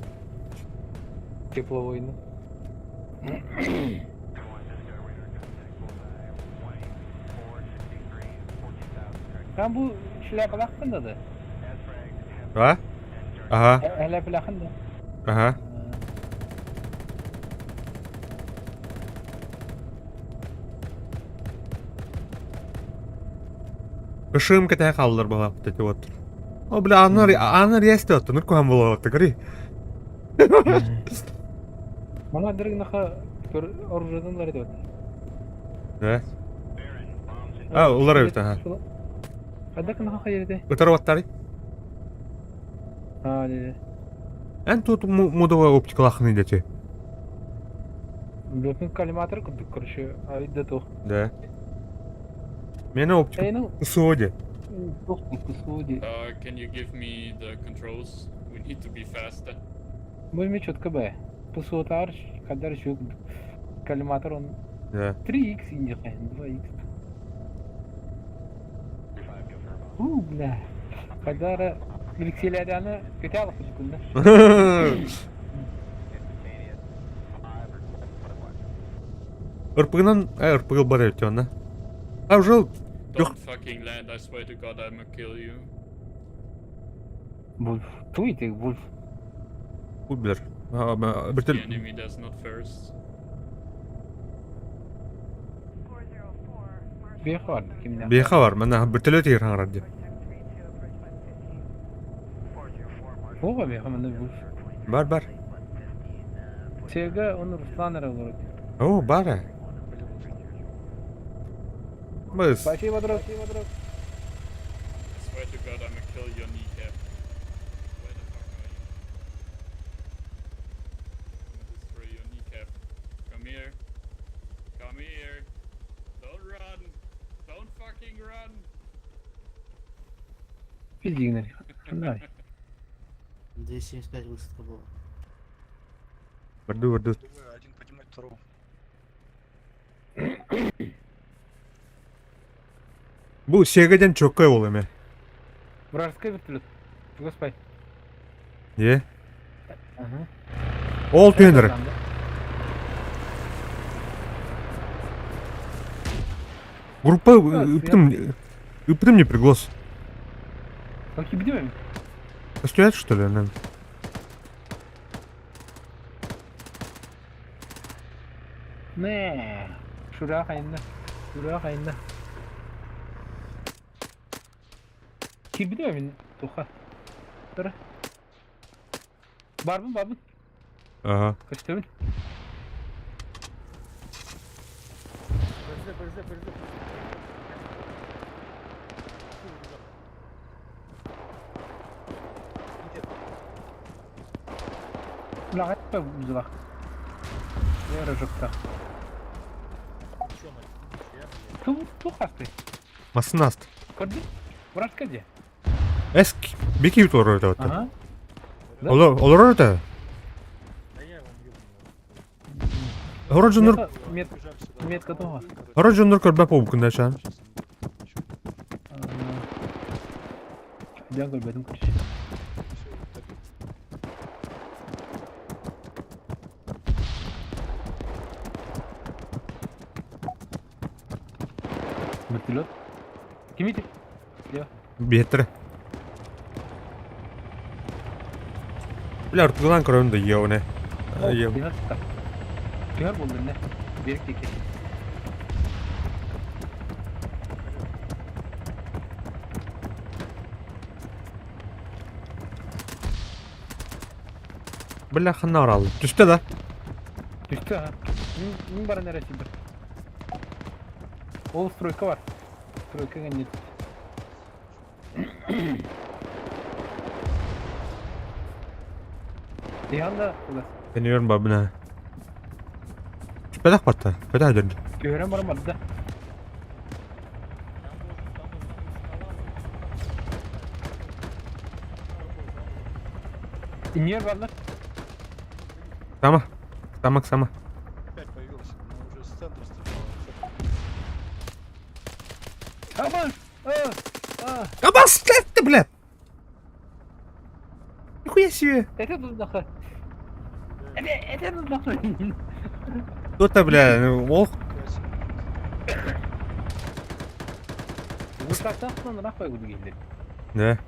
Тепловойны. Там бу шляпалахтын да. А? Ага. Шляпалахын да. Ага. Кышым кете қалдыр бала вот эти вот. О, бля, анар, анар есть вот, ну куам было вот, говори. Мана дыргнаха оружиедан лар вот. Да? А, улар эбит, ага. Кайда кынаха хайырды? Ытар ваттары. А, де. Эн тут мудовая оптикалахны дети. Бөкүн коллиматор курдук, короче, айда то. Да. Мене оптика ПСО ПСО Can you give me the controls? We need to be faster. Мы четко Б. ПСО тар, кадар щук. Коллиматор он Да. 3х индиха, 2х. У, бля. Хайдара Алексейләряны көтә алып күндә. Ырпыгынан, э, ырпыгыл бар эбит онна. А уже Don't fucking land, I swear to god I'ma kill you. Вульф. Туй Вульф. Бу билер. The Биртел enemy does not first. Беха бар кимнән. Беха бар. Мана биртеле тигер хаңрар ди. Ого беха мана Вульф. Бар бар. Сега он Руслан эрэ О, бар. э. Быз. Спасибо, друг. I swear to god I'ma kill your kneecap. Where the fuck are you? I'ma destroy your kneecap. Come here. Come here. Don't run. Don't fucking run. Пиздигнер. Давай. 275 высадка была. Бирду бирду. Думаю, один поднимать второго. Бу сегеден чөккөй бол эме. Вражеский вертолет. Господи. Е. Ага. Ол тенер. Группа ыптым ыптым не приглас. Какие бдем? Стоят что ли? наверное? Не. Шура хайна. Шура хайна. Кирбидем туха. Тура. Барбын барбын. Ага. Көстөбүн. Подожди, подожди, подожди. Лагат па бузлах. Я рожокта. Чё, нахуй, нихуя, блядь. Ту тухасты. Масынаст. Көрдүң? Вражка де. Эск бики торор это. Ага. Да. Олор олор это. Да я его ёбну. Хорожунур Мет Бежали сюда. метка туха. хорожунур көрбө болуп чан. Сейчас ещё. Дян көрбөдүм короче. Всё, добил. Вертолет. Кимите? Бетер. Бля, ырпыгынан көрөм да еуне. Ев. Түһэр болду не? Берик теке. Бля, ханна орал. Түстө да. Түстү ha. Мин бара нерesi бир. Ол стройка бар. Стройка нет. Диганда улас. Сенерин бабына. Педах батта. Педах дөрдү. Түһөрөн барам бар да. Там должен, там должна быть скала. Инер барлар. Сама. Самак сама. Опять появился, но уже с центра стрелял. Камаз! А! А! Абас, ты, блядь! Нихуя себе! Это тут нахуй. Это это тут нахуй. Кто-то, бля, ну, ох, Густактан нахуй буду гелдер. Да.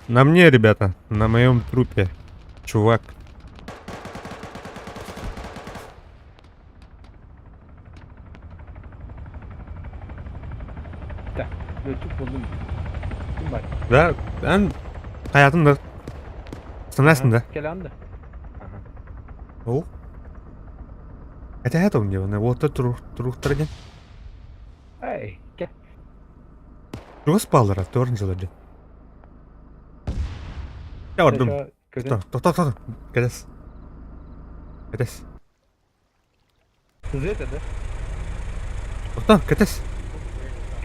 На мне, ребята, на моем трупе. Чувак. Лөтүк болдум. Ким бар? Да, эн хаятында. Станасың да. Келанды. Ол. Это это у него, на вот это туруктар ден. Эй, ке. Тугас палдыра, торын жылы. Я бардым. Көтөн. Тоқта, тоқта, Кәдес. Кәдес. З это да? Тоқта, кәдес.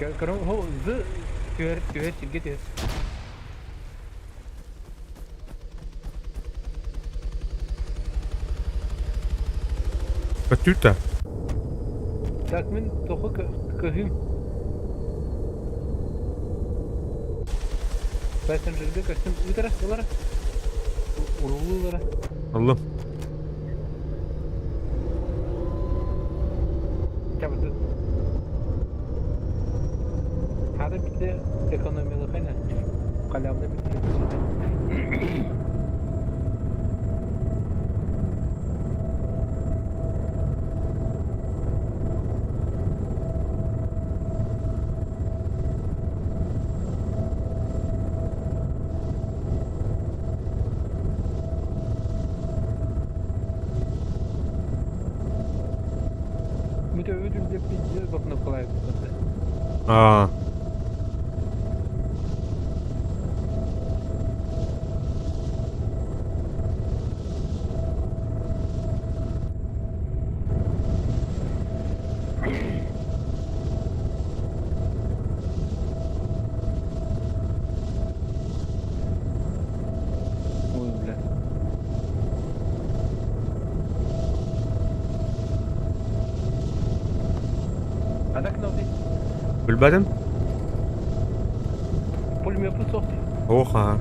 Көрөм, хо з түһэр түһэр сирге түһэр. Көттүүт да? Так мин тоҕо көһүүм. Пассажирга көстүм ыытара ылара. Уруулуулара. Ыллым. Чабыты. Хата бите экономиялыхайна. Халявна бите. Мүтөбүт үрдэппит бокнопкалаабыт. Аа. Ой, бля. А так новый. Билбэтим. Пулемет суох. Ох, аа.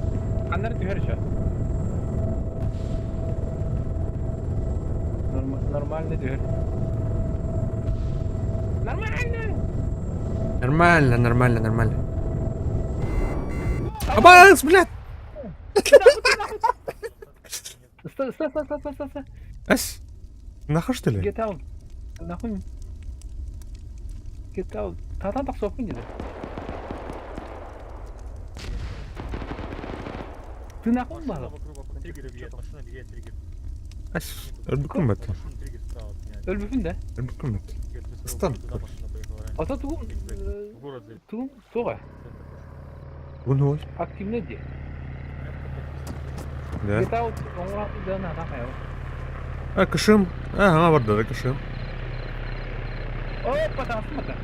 Аннары түһэр еще. Нормально түһэр. Нормально! Нормально, нормально, нормально. Абаас, блядь! Стой, стой, стой, стой, стой, стой. Эс? Нахуй что ли? Get out. Нахуй. Get out. Татан тахсыаппын диэтэ. Ты нахуй Машина баҕа? вокруг, вокруг триггера въедет, машина въедет, триггер. Эс, өлбүккүн бат. Машина триггер справа от меня. Өлбүпүн да. Өлбүккүн бат. Говорит, мы с Стан. туда машина поехала раньше. Ата тугум В город заехал. тугум суоҕа. Бу ол. Активный дии. Да. Get out. Оҥоро да на нахай. А, кышым. А, ана барда да кышым. О, патаастым ата.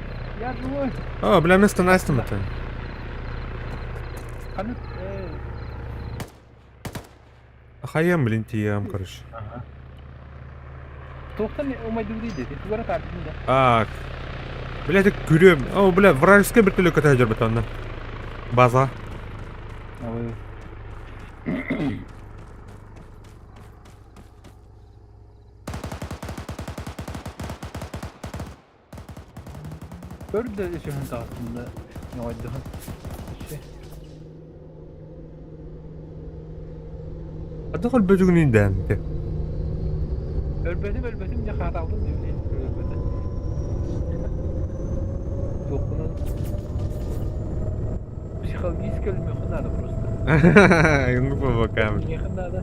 Я живой. А, бля, место настым это. Ханнык Ахаем, блин, тием, короче. Туохтан умайдыбытый диэти. Тугара таардым да. Так. Бля, это күрөм. О, бля, вражеская вертолет көтө жүрбүт онно. База. Ой. Өр да өсөһүн таҕыстым да ньоҕойдоһон. Адыгыл бөдүгүнүн дээнте. Өлбөтүм өлбөтүм дьэ хаатаабытым дии өлбөтө. Туохпунан психологически өлүмүөххэ наада просто. Ну по бокам. Миэхэ наада.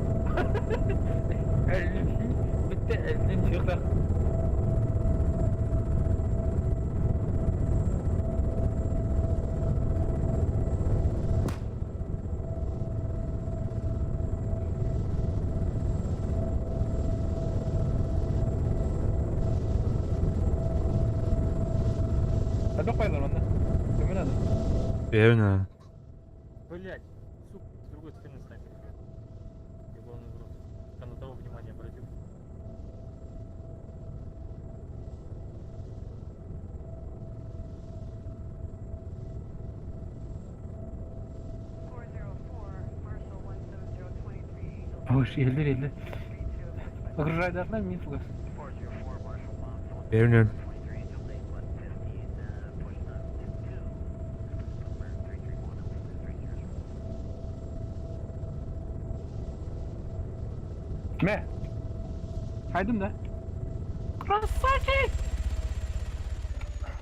Бүттэ өллүн сүөхтэх. Хайдах баайлар онно? Көмө наада. Верно. Блять, сука, с другой стороны снайпер. Ебаный в рот. Я на того внимание обратил. Ой, елдер елдер. Окружайдарынан мин фугас. Верно. Мэ. Хайдым да. Красавчик!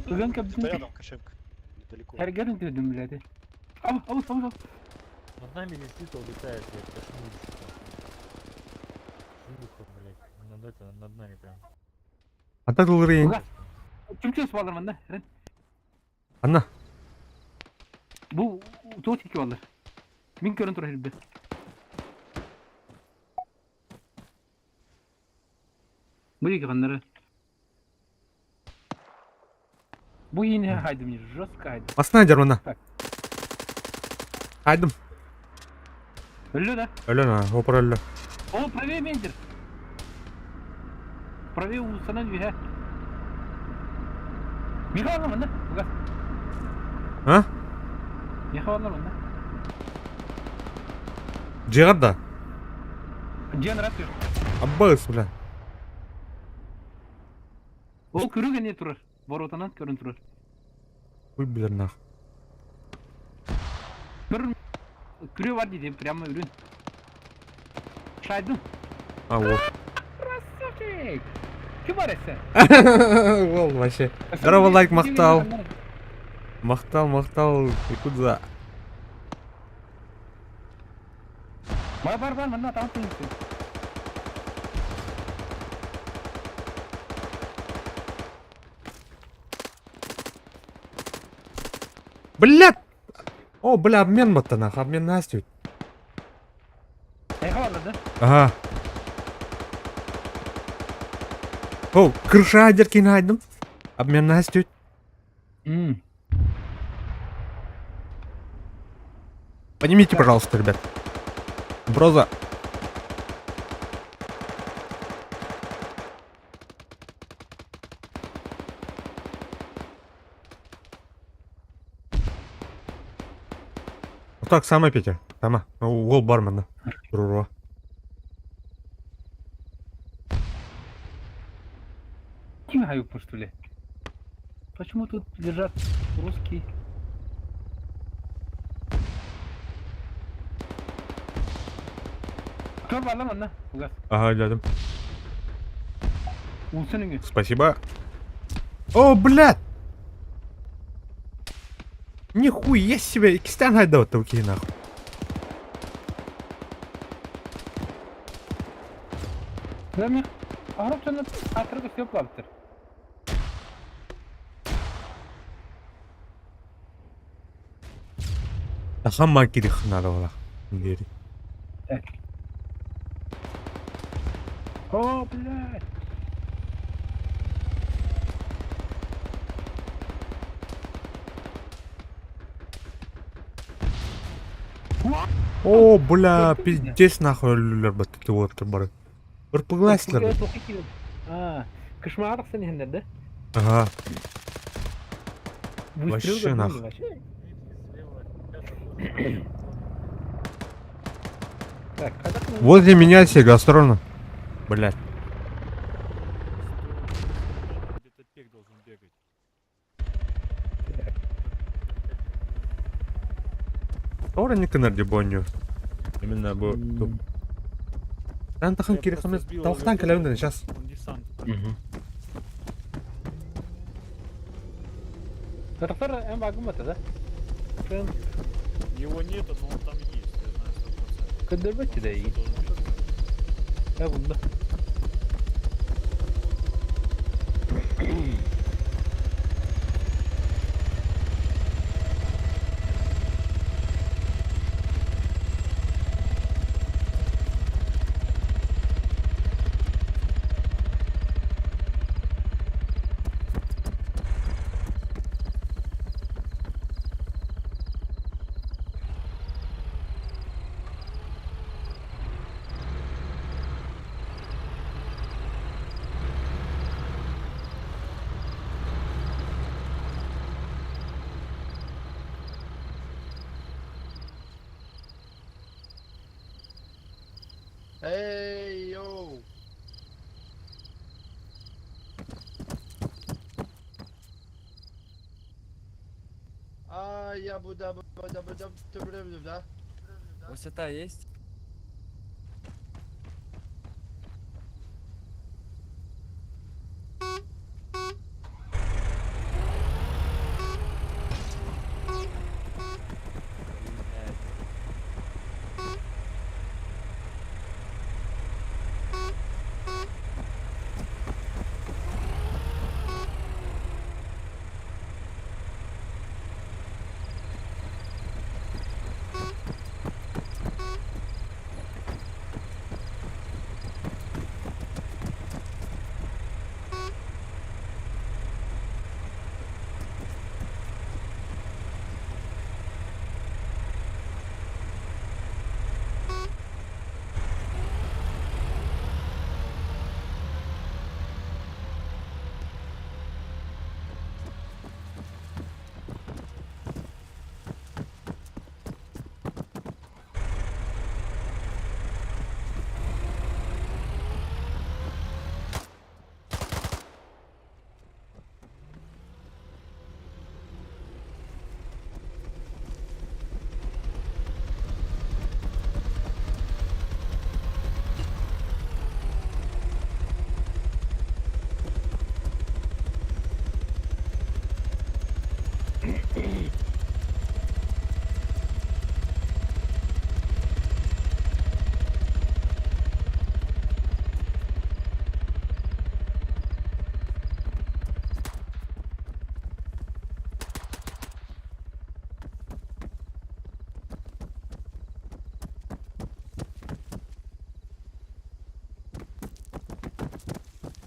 Ыган Где-то кэбдин. рядом кошевка. Недалеко. Эргэрин түрдүм билэти. Абы, абы, абы, абы. Над нами летит, улетает, блядь, кошмар. Шлюха, блядь. Над это, над нами прям. Ата тылырыйын. Угас. Чүмчүс балар манна. Рен. Анна. Бу туох ики балар. Мин көрөн турар ирбе. Бу ики ханнары. Бу ине хайдым, жестко хайдым. Астына жармана. Так. Хайдым. Өллө да. Өлөн а, опор өллө. О, правее мендер. Правее уулуссанан үөһэ. Михайловна манна, угас. А? Михайловна манна. Дьиэҕэр да? Дьиэн рад түр. Аббас, бля. Ол күрүк эмиэ турар. Воротанан көрөн турар. Хуй билэр нах. Көр күрүө бар дии прямо үрүн. Шайдым. А, вот. Красавчик! Ким бар эссе? Ол вообще. Здорово, лайк, махтал. Махтал, махтал, Якудза. Бар бар бар манна там тыынсын. Блядь! О, бля, обмен батта нах, обмен Настю. Эйха барда да? Ага. О, крыша деркин айдым. Обмен Настю. Поднимите, пожалуйста, ребят. Броза. Вот так, самое, Петя. Сама. Угол бармена. Руро. Ким хаюк, что ли? Почему тут лежат русские? Көр бар манна, угас. Ага, дядя. Улсын үңі. Спасибо. О, блядь! Нихуя себе, икстен хайда вот такие нахуй. Да мен арап жана атыргы сөп лаптыр. Тахамма кирих надо было. Двери. О, блядь. О, бля, пиздец нахуй люлер бат ты вот бары. Ырпыглайсылар. А, кышмардық сен хендер, да? Ага. Выстрел Вообще нахуй. вообще. Так, когда Возле меня Сега, осторожно. Блядь. Где-то пек должен бегать. Тора не канарди бонью. Именно бу. Тан тахан Я кири просто хамет. сбил Талхтан вертолет. калевден сейчас. Он десант. Тарафтар эм багымата, да? Кын Его нету, но он там есть, я знаю, 100%. кындырбачы да iyi. Должен быть. Ha bunda. Эй, йоу! А, я буду, буду, буду, буду, да? Высота есть?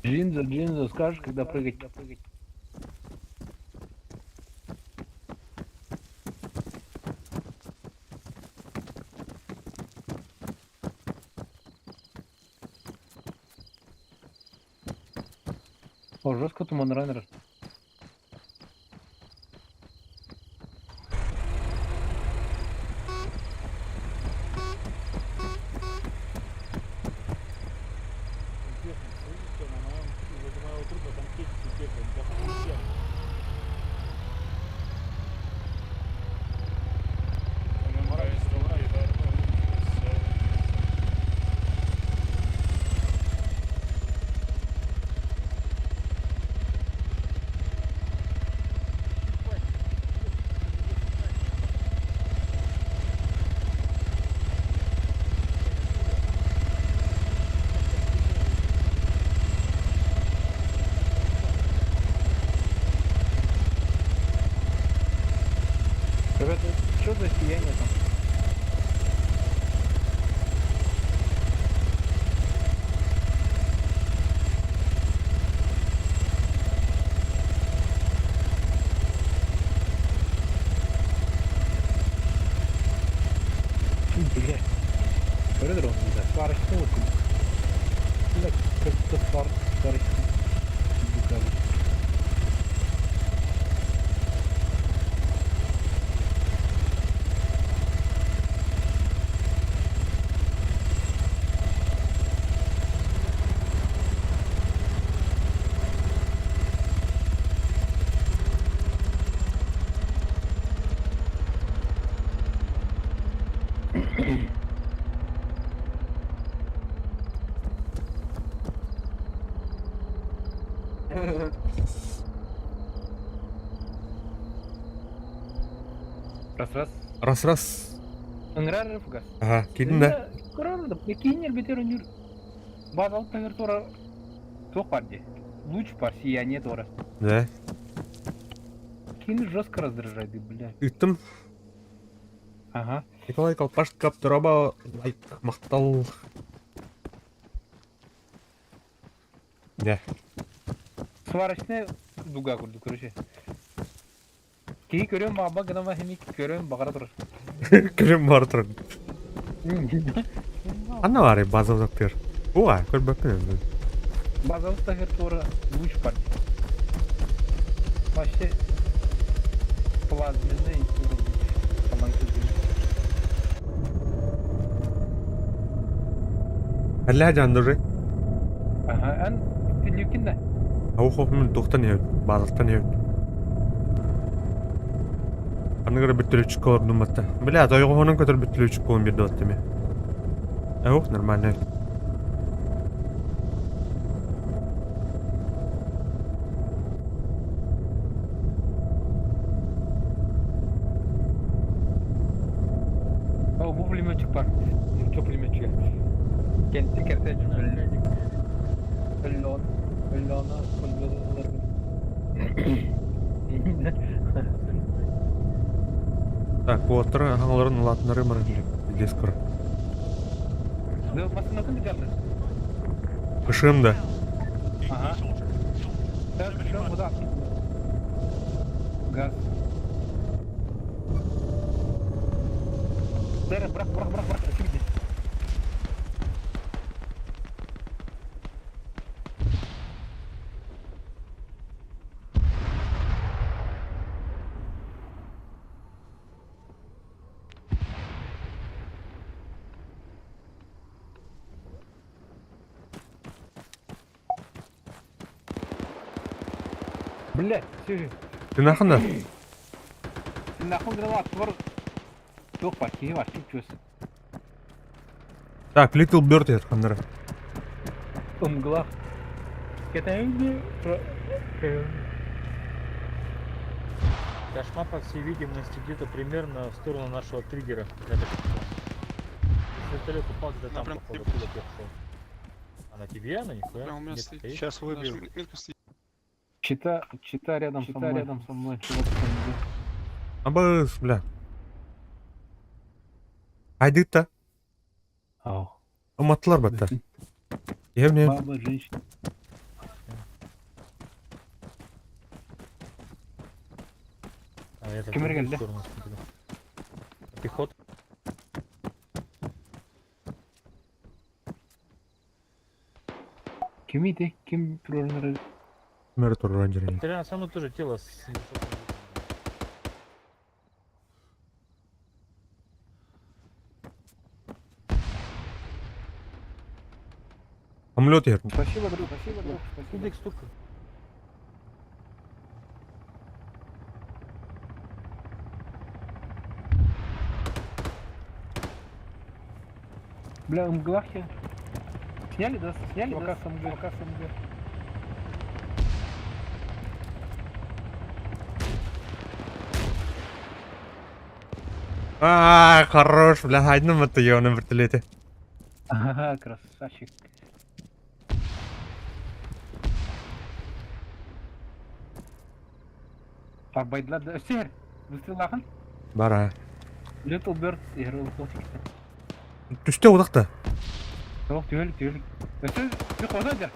Джинза, Джинза, скажешь, когда прыгать? О, жестко туман раннер. Техник, слышите, на моем, возле моего трупа там техники бегают, да хуя. Come on, guys, don't give up. So Ребята, что за сияние там? Блять. Көрө да. Сварочный вот. Бля, как-то свар, сварочный. Букали. Раз-раз. Раз-раз. Ыҥырар фугас. Ага, киирдин да. Көрөр да, киинер бетер өнүр. Базал тагыр тора туох бар дии. Луч бар, сияние тора. Да. Кини жестко раздражает, бля. Ыыттым. Ага. Николай Колпашкап дорообо лайк махтал. Да. Сварочная дуга курдук, короче. Киһи көрүөн баҕарбат гынан хими көрүөн баҕара турар. Көрүөн баҕара турар. Ханна баарый база тыр. Уа, көрбөппүн. Базовый тагыр тура луч бар. Вообще плазменный луч. Әллә жандыры. Ага, эн Филиппин да. Ау хопмун тухтан ебит, базалтан ебит. Аныгыр бүттүлүчүк колордум батта. Бля, тойгоһунун көтөр бүттүлүчүк колун бирде батта ме. Ох, нормально. О, бу пулеметчик бар. Что пулеметчик? Кенти керте Өллон. Өллона, өллон. Так, уоттары хаҥаларын улаатыннары баран билес көр. Да, машина ким битәрді? Ышым да. Ага. Так, что, куда? Газ. Дәрі, бырақ, бырақ, бырақ, бырақ, кім Блять, все. Ты нахуй да? Нахуй гранат, твор. Туох бар, киһи бар, чуп Так, Little Bird ет ханнары. Мгла. Кошма, по всей видимости, где-то примерно в сторону нашего триггера. Я так понял. Вертолет упал где-то Она там, прям походу, откуда я шел. А на тебе она нихуя? Прям у меня Метка стоит. есть? Сейчас выбью. Метка стоит. Чита, чита рядом со мной. рядом со мной. Чувак, там Абыс, бля. Айдыта. Ау. Уматтылар батта. Евне. Баба, женщина. Я так Ким в другую эргэллэ? сторону смотрю. Пехота. Кимий ити? Ким туруорунар? Мэр турар дьэрин. Реально, со мной тоже тело с высоким лутом. Самолет иһэр. Спасибо, друг, спасибо, друг, спасибо. Куда их столько? Бля, мглахи. Сняли, да? Сняли, да? СМГ, пока СМГ. Аа, хорош, бля, хайдным это ёбаный вертолете. Ага, красавчик. Арбайдла да. Сер, выстрелахан. Бара. Little Bird играл Түстэ удакта. Жоқ, түгел, түгел. Өсө, пехота дер.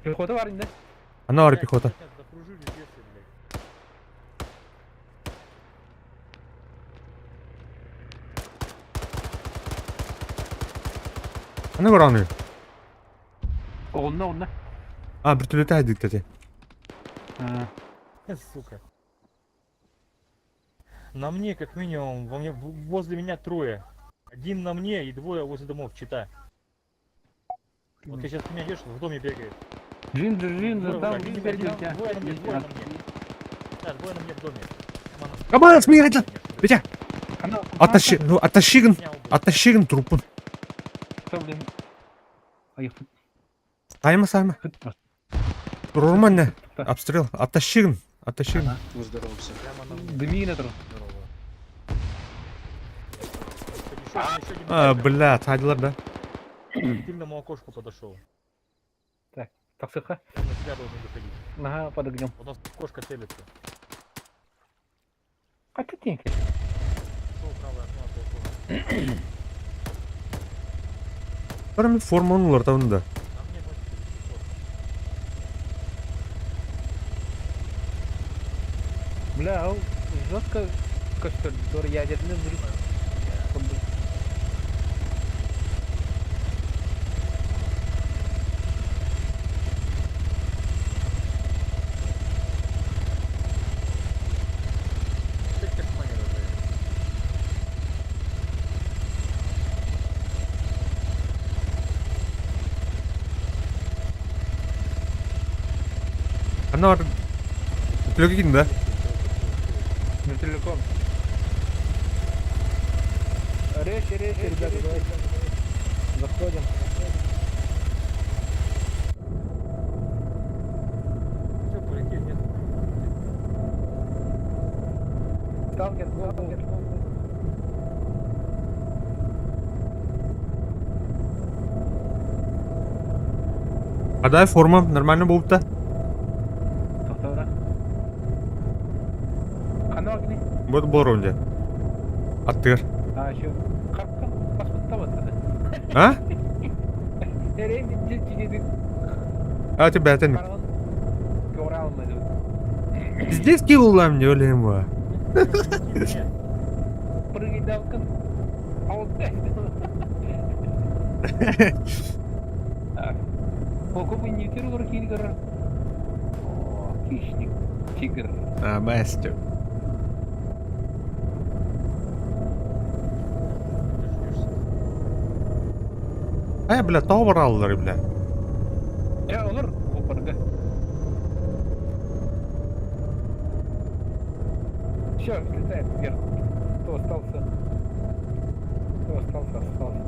Пехота бар инде. Ана бар Блядь, пехота. блядь, Закружили бесы, блядь. Ана бар аны. Онна, онна. А, вертолеты хайдык кстати. Сука. На мне, как минимум, во мне, возле меня трое. Один на мне и двое возле домов, чита. Вот ты сейчас меня идешь, в доме бегает. Джинджер, Джинджер, Двое там враг, один, спереди у один, тебя. Двое на мне, двое на мне. Да, двое на мне в доме. Прямо на- Команда, смирайте! Витя! Ана, Оттащи, ну, оттащи, гын, Меня убил. оттащи гын трупын. Что, блин? Ай, Сайма, сайма. хыт просто. Турурман не. Обстрел. Оттащи гын, оттащи гын. Ну, здорово всем. Прямо на мне. Дыми на тру. Здорово. Еще один, еще один А, бегает. бля, сайдылар да. К тыльному окошку подошел. Таксыха. Он на тебя должен выходить. Ага, под огнем. У нас кошка целится. А ты тенька. Шел правое окно от балкона. Барам форма онулар табында. На мне носит пехота. Бля, ау, жестко костер, дор ядерный взрыв. Курдук. Опять кошмане раздает. Ана бар. Вертолетке киин да? Вертолетом. Речи, речи, ребята, давайте. Заходим. Все, полетели, нет? Сталкер, go, go. Адай форма, нормально болуп да. Тоқтаура. Қана огни? Вот был раунде. Аттыр. А, еще қаққан паспортта вот это. А? Эрен жеди А тебя это не. қарған көре алмады. Пиздец килла мне өлем ба. Прыгай далкын. Алды. Полковый не тир килгер. О, хищник. Тигр. А, мастер. Ай, бля, тау бараллар, бля. Я олар опырды. Все, взлетает вверх. Кто остался? Кто остался, остался.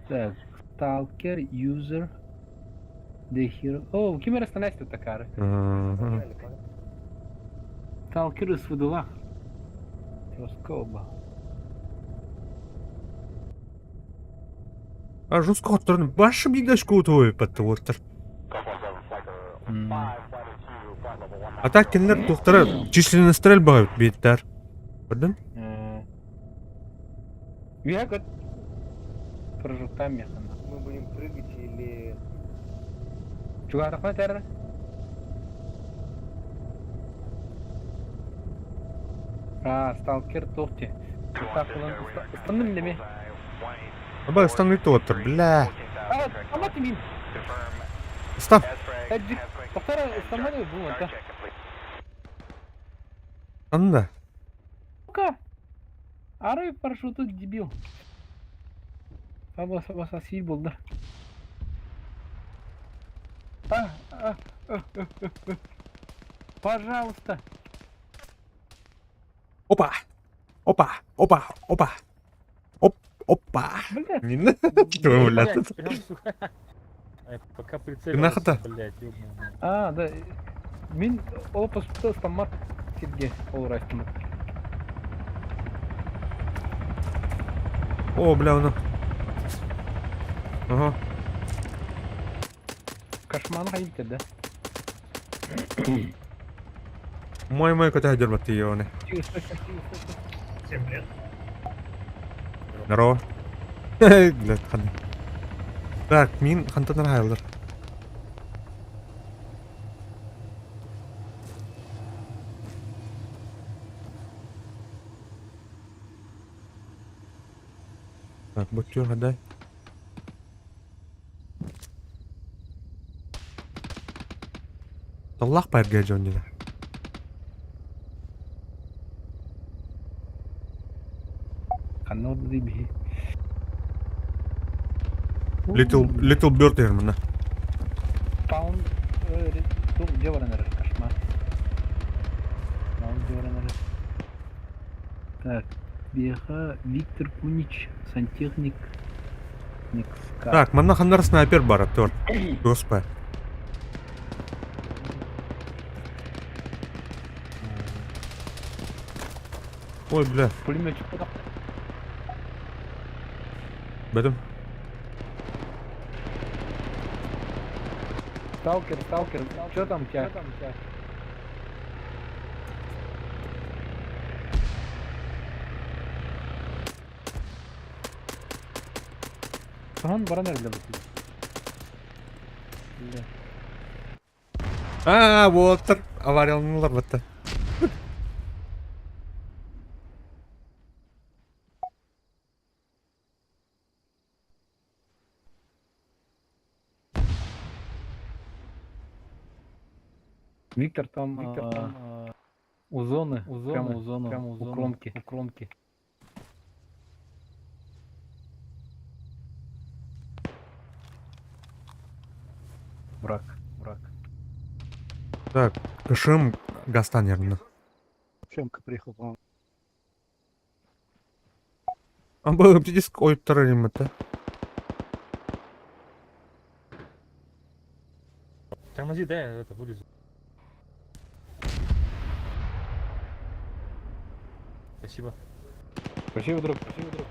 Так, Stalker, User, The Hero. О, ким расстанайся такара. Сталкер из Выдулах. Роскоба. А жестко отторын башы бидашку твой паттыоттар. А так кинилер тухтара численный стрельба биттер. Көрдүн? Я год прожуктам механа. Мы будем прыгать или... Чугаһатахпына этэр. А, сталкер туох ти? Устаах булан ыстанным деми. Аба ыстаныы туоттар, бля. А, ама тимин. Ыстан. Таджик. Тоқтар ыстанмады бу онта. Анда. Сука. Арай парашюту дебил. Аба саба сил болды. А, а, а, а, а. Пожалуйста. Опа. Опа. Опа. Опа. Оп. Опа. Бля. Не Твою, бля. Блядь, прям, сука. А я пока прицелился, нахуй-то? блядь, ёбаный. А, да. Мин ол поспута ыстаммат сирге ол ырастымыт. О, бля, ону. Ага. Кошманы хайбитер да. Мой-мой көтө дербатты оны. Всем привет. Здорово. Блядь, хан. Так, мин хантан хайлар. Так, бутюр дай. Таллах пайрга жоннина. Ханна орды биһи. Little Little Bird ермана. Паун тух дьэ баран эрэр кошмар. Паун дьэ баран эрэр. Так, биэхэ Виктор Кунич, сантехник Никска. Так, манна ханнар снайпер бар, актер. Госпа. Ой, бля, Пулеметчик куда? бэтим. Сталкер, сталкер, что там у тебя? Соһон баран эрэллэр бу. Бля. А, вот, аварияланылар батта. Виктор там, Виктор там у зоны, у зоны, прямо у зоны, прямо у, зоны, у кромки, у кромки. Враг, враг. Так, кышым гастан ермана. Шемка приехал, по-моему. А был диск ой это. Тормози, дай я это вылезу. Спасибо. Спасибо, друг, спасибо, друг.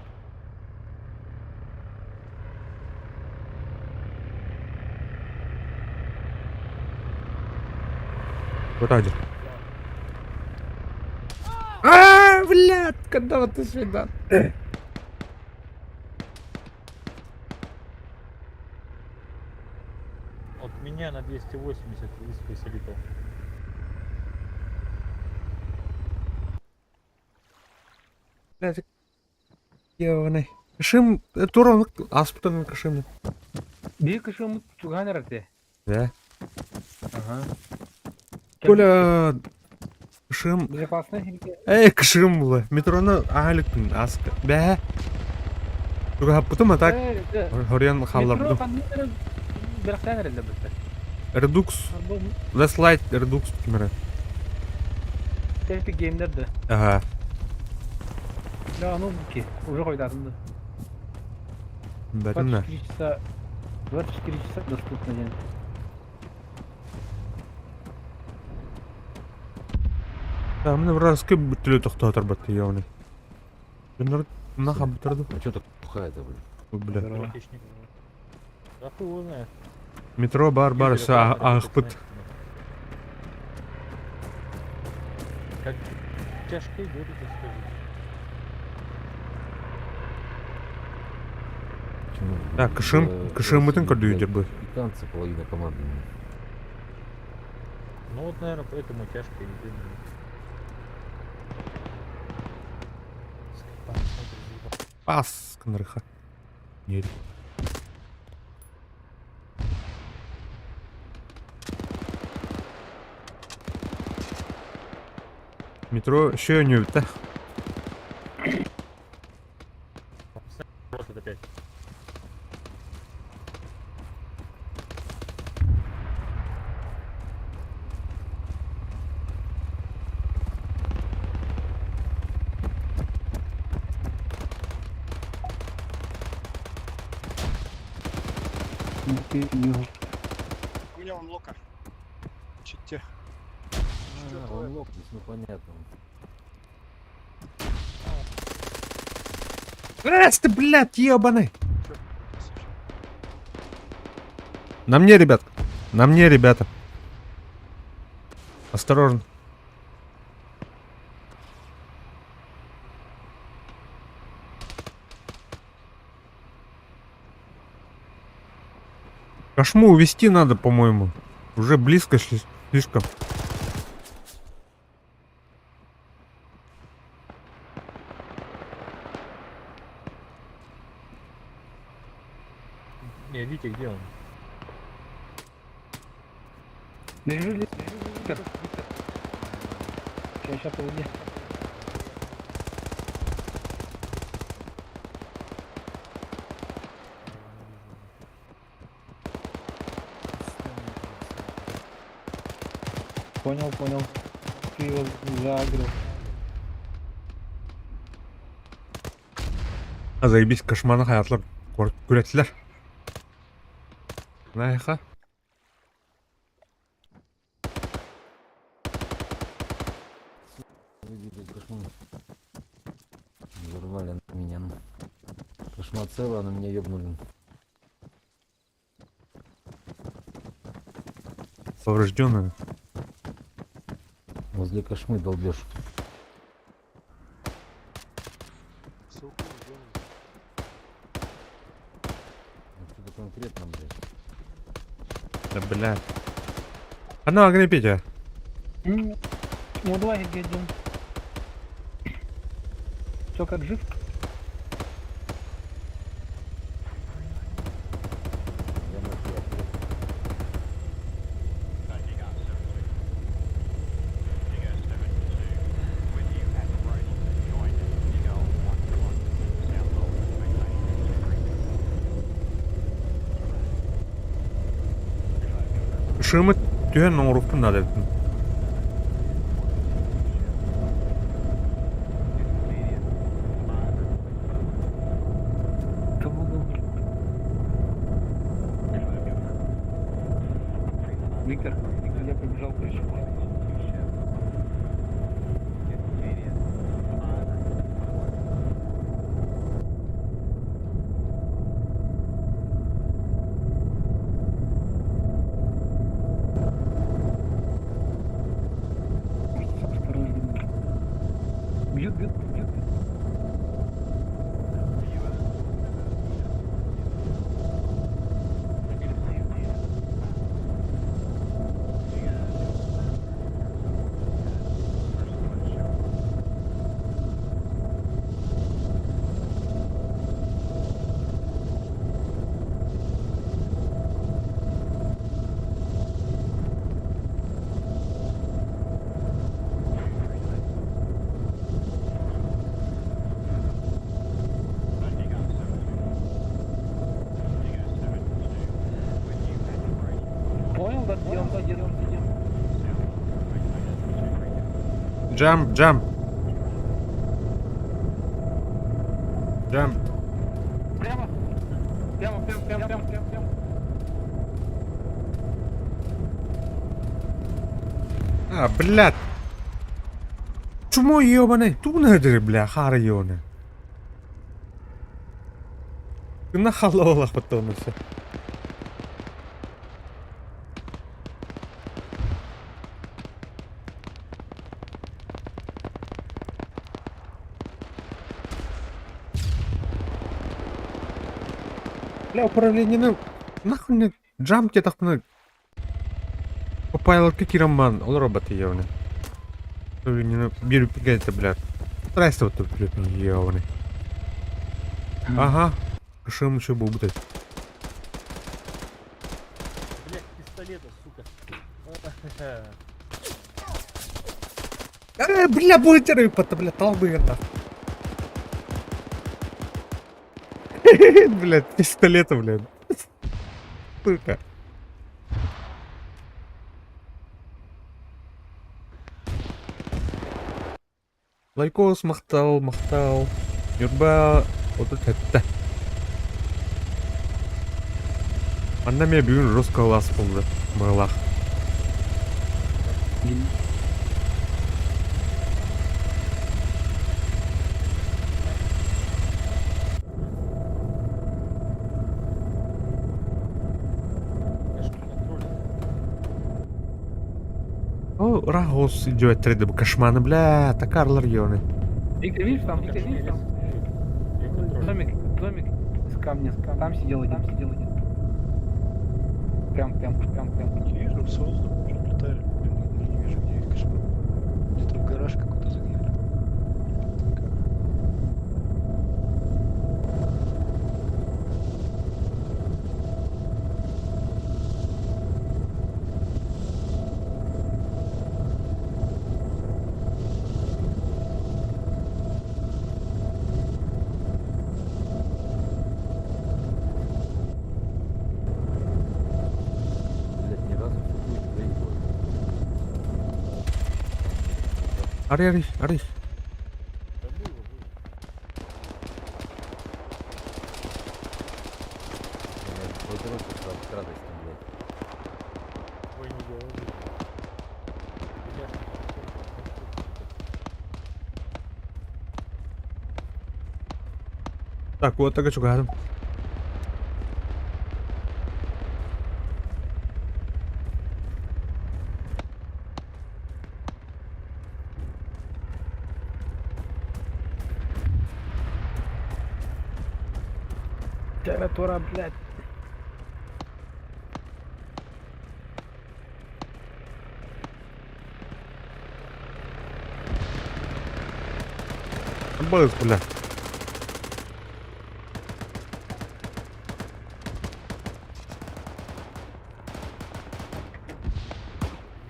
Вот один. А, блядь, когда вот ты сюда? От меня на 280 выспался. Блядь, ёбаный. Кышым, турон аспытан кышым. Биир кышым чугаан эрэрте. Да. Ага. Коля, кышым, Безопасный. эй, кышым була. Метроны ағалыкпын, аск. Бә. Туга хаппытым, а так, хорьян халлар Метро буду. ханны бирахтан эрэллэр битте. Redux, Last Light Redux кимере. Epic Game'ler de. Ага. Да, ну ки, уже койдатым да. Бәтін да. 24 часа 24 часа доступно день. Да, міне біраз көп бүттілі тоқтатыр бітті, яғни. Жындар мына хабытырды. А что так плохая-то, блин? Ой, бля. Здорово. Хищник. Да хуй его знает. Метро бар бар, Юзер, все оператор, ағықпыт. Как тяжко идет это скажи. Почему? Так, кышым, Э, кышым России, бүтін көрді блядь, үйде бұл. Американцы половина команды. Ну вот, наверное, поэтому тяжко и видно. Пас кынырыха. Нери. Метро еще не да? Вот опять. У меня он лока. Чите. А, он лопнет, ну понятно. Раз ты, блядь, ебаный! На мне, ребят. На мне, ребята. Осторожно. Кошму увести надо, по-моему. Уже близко слишком. Не, Витя, где он? Лежи, Виктор. Сейчас, сейчас, погоди. Понял, понял. Ты его заагрил. А заебись, кошманы хаятлар күрәтләр. Найха. Выбили кошму. Взорвали меня. Кошма целая, но меня ёбнули. Поврежденная. Возле кошмы долбеж. Сука, где он? Отсюда конкретно, блядь. Да, блядь. А ну, огребите. Ну, давай, идем. Все как жив? Я нахуй охуел. Шымы түһэн оҥоруппун надо. Кого был? Виктор, Виктор, я побежал, короче. Может, осторожно. Бьют, бьют, бьют. Понял, да, где он, где он, где он? Jump, jump. Jump. Прямо. Прямо, прямо, прямо, прямо, прямо, прямо. А, блядь. Чмо ебаный? Тунадыр, бля, хара ебаный. Ты нахалолах потом и все. Бля, управление, ну, нахуй мне jump тебе так, ну, Копайлотка киирэн баран олоро батыйабыны. Биир это, блядь. Здрасте, вот тут, блядь, ебаный. Ага. Шим еще был будет. Блядь, пистолета, сука. Бля, будет рыба-то, бля, толбы нахуй. Блядь, пистолета, блядь. Сука. Лайкос, махтал, махтал. Ньурба 37. Манна эмиэ бүгүн жестко ылаас буолла быһыылаах. О, Рагос идет 3D кошманы, бля, такарлар ёны. Виктор, видишь там, Виктор, видишь там? Домик, домик с камня, там сидел один, там сидел один. Прям, прям, прям, прям. Не вижу, с воздуха пролетали. Блин, не вижу, где их кошмар. Где-то в гараж какой-то загнали. Как? Блядь, ни разу в такую не проебали. Ари, ари, ари. Да было, было. Блядь, вот рот от радости, блядь. Ой, не говори. Бля, Так, вот так чугадым. Клавиатура, блядь. Быз, бля.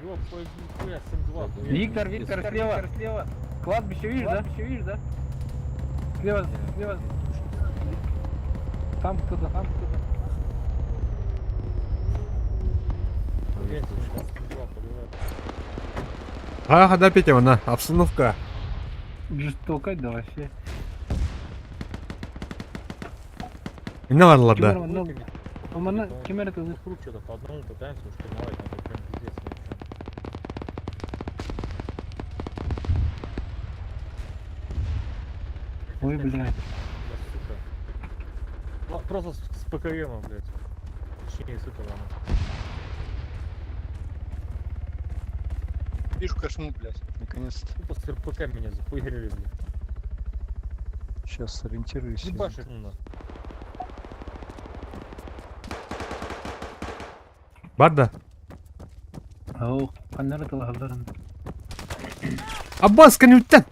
Ёб, нихуя, с М2. хуя. Виктор, Виктор, слева, слева. Кладбище видишь, да? Кладбище видишь, да? Слева, слева. Там кто-то, там кто-то. Блядь, сука, с М2 поливает. Ага, да, Петя, на, обстановка. Жестоко, да вообще. Не надо, да. Кемер, ну, у меня кемер это Круг что-то по одному пытаемся штурмовать, но это прям пиздец ни о чем. Ой, блядь. Бля, сука. Просто с ПКМом, блядь. Точнее, с этого. ну. Вижу кошму, блядь, наконец-то. Тупо с РПК меня захуярили, блядь. Сейчас сориентируюсь. Ебашь, ну на. Барда. Ау, панера тылаһалларын. Аббас, конютен.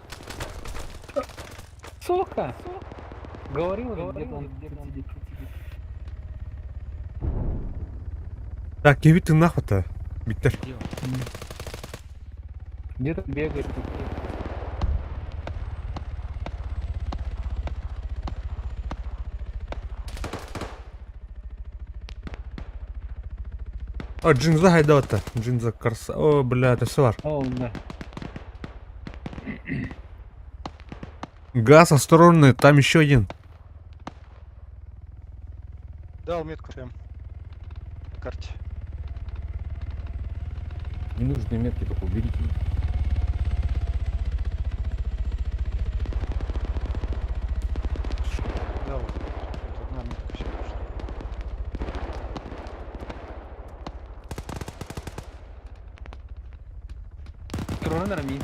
Сука! Говорил же, где-то он где-то он сидит. Так, кеви ты нахуй-то, Виктор. Где-то бегает. тут. О, джинза гайдата. Джинза краса. О, бля, это все. О, да. Газ осторожный, там еще один. Дал метку прям. На карте. Ненужные метки только уберите. Да, вот. Вот одна метка всего лишь. Турнер ми.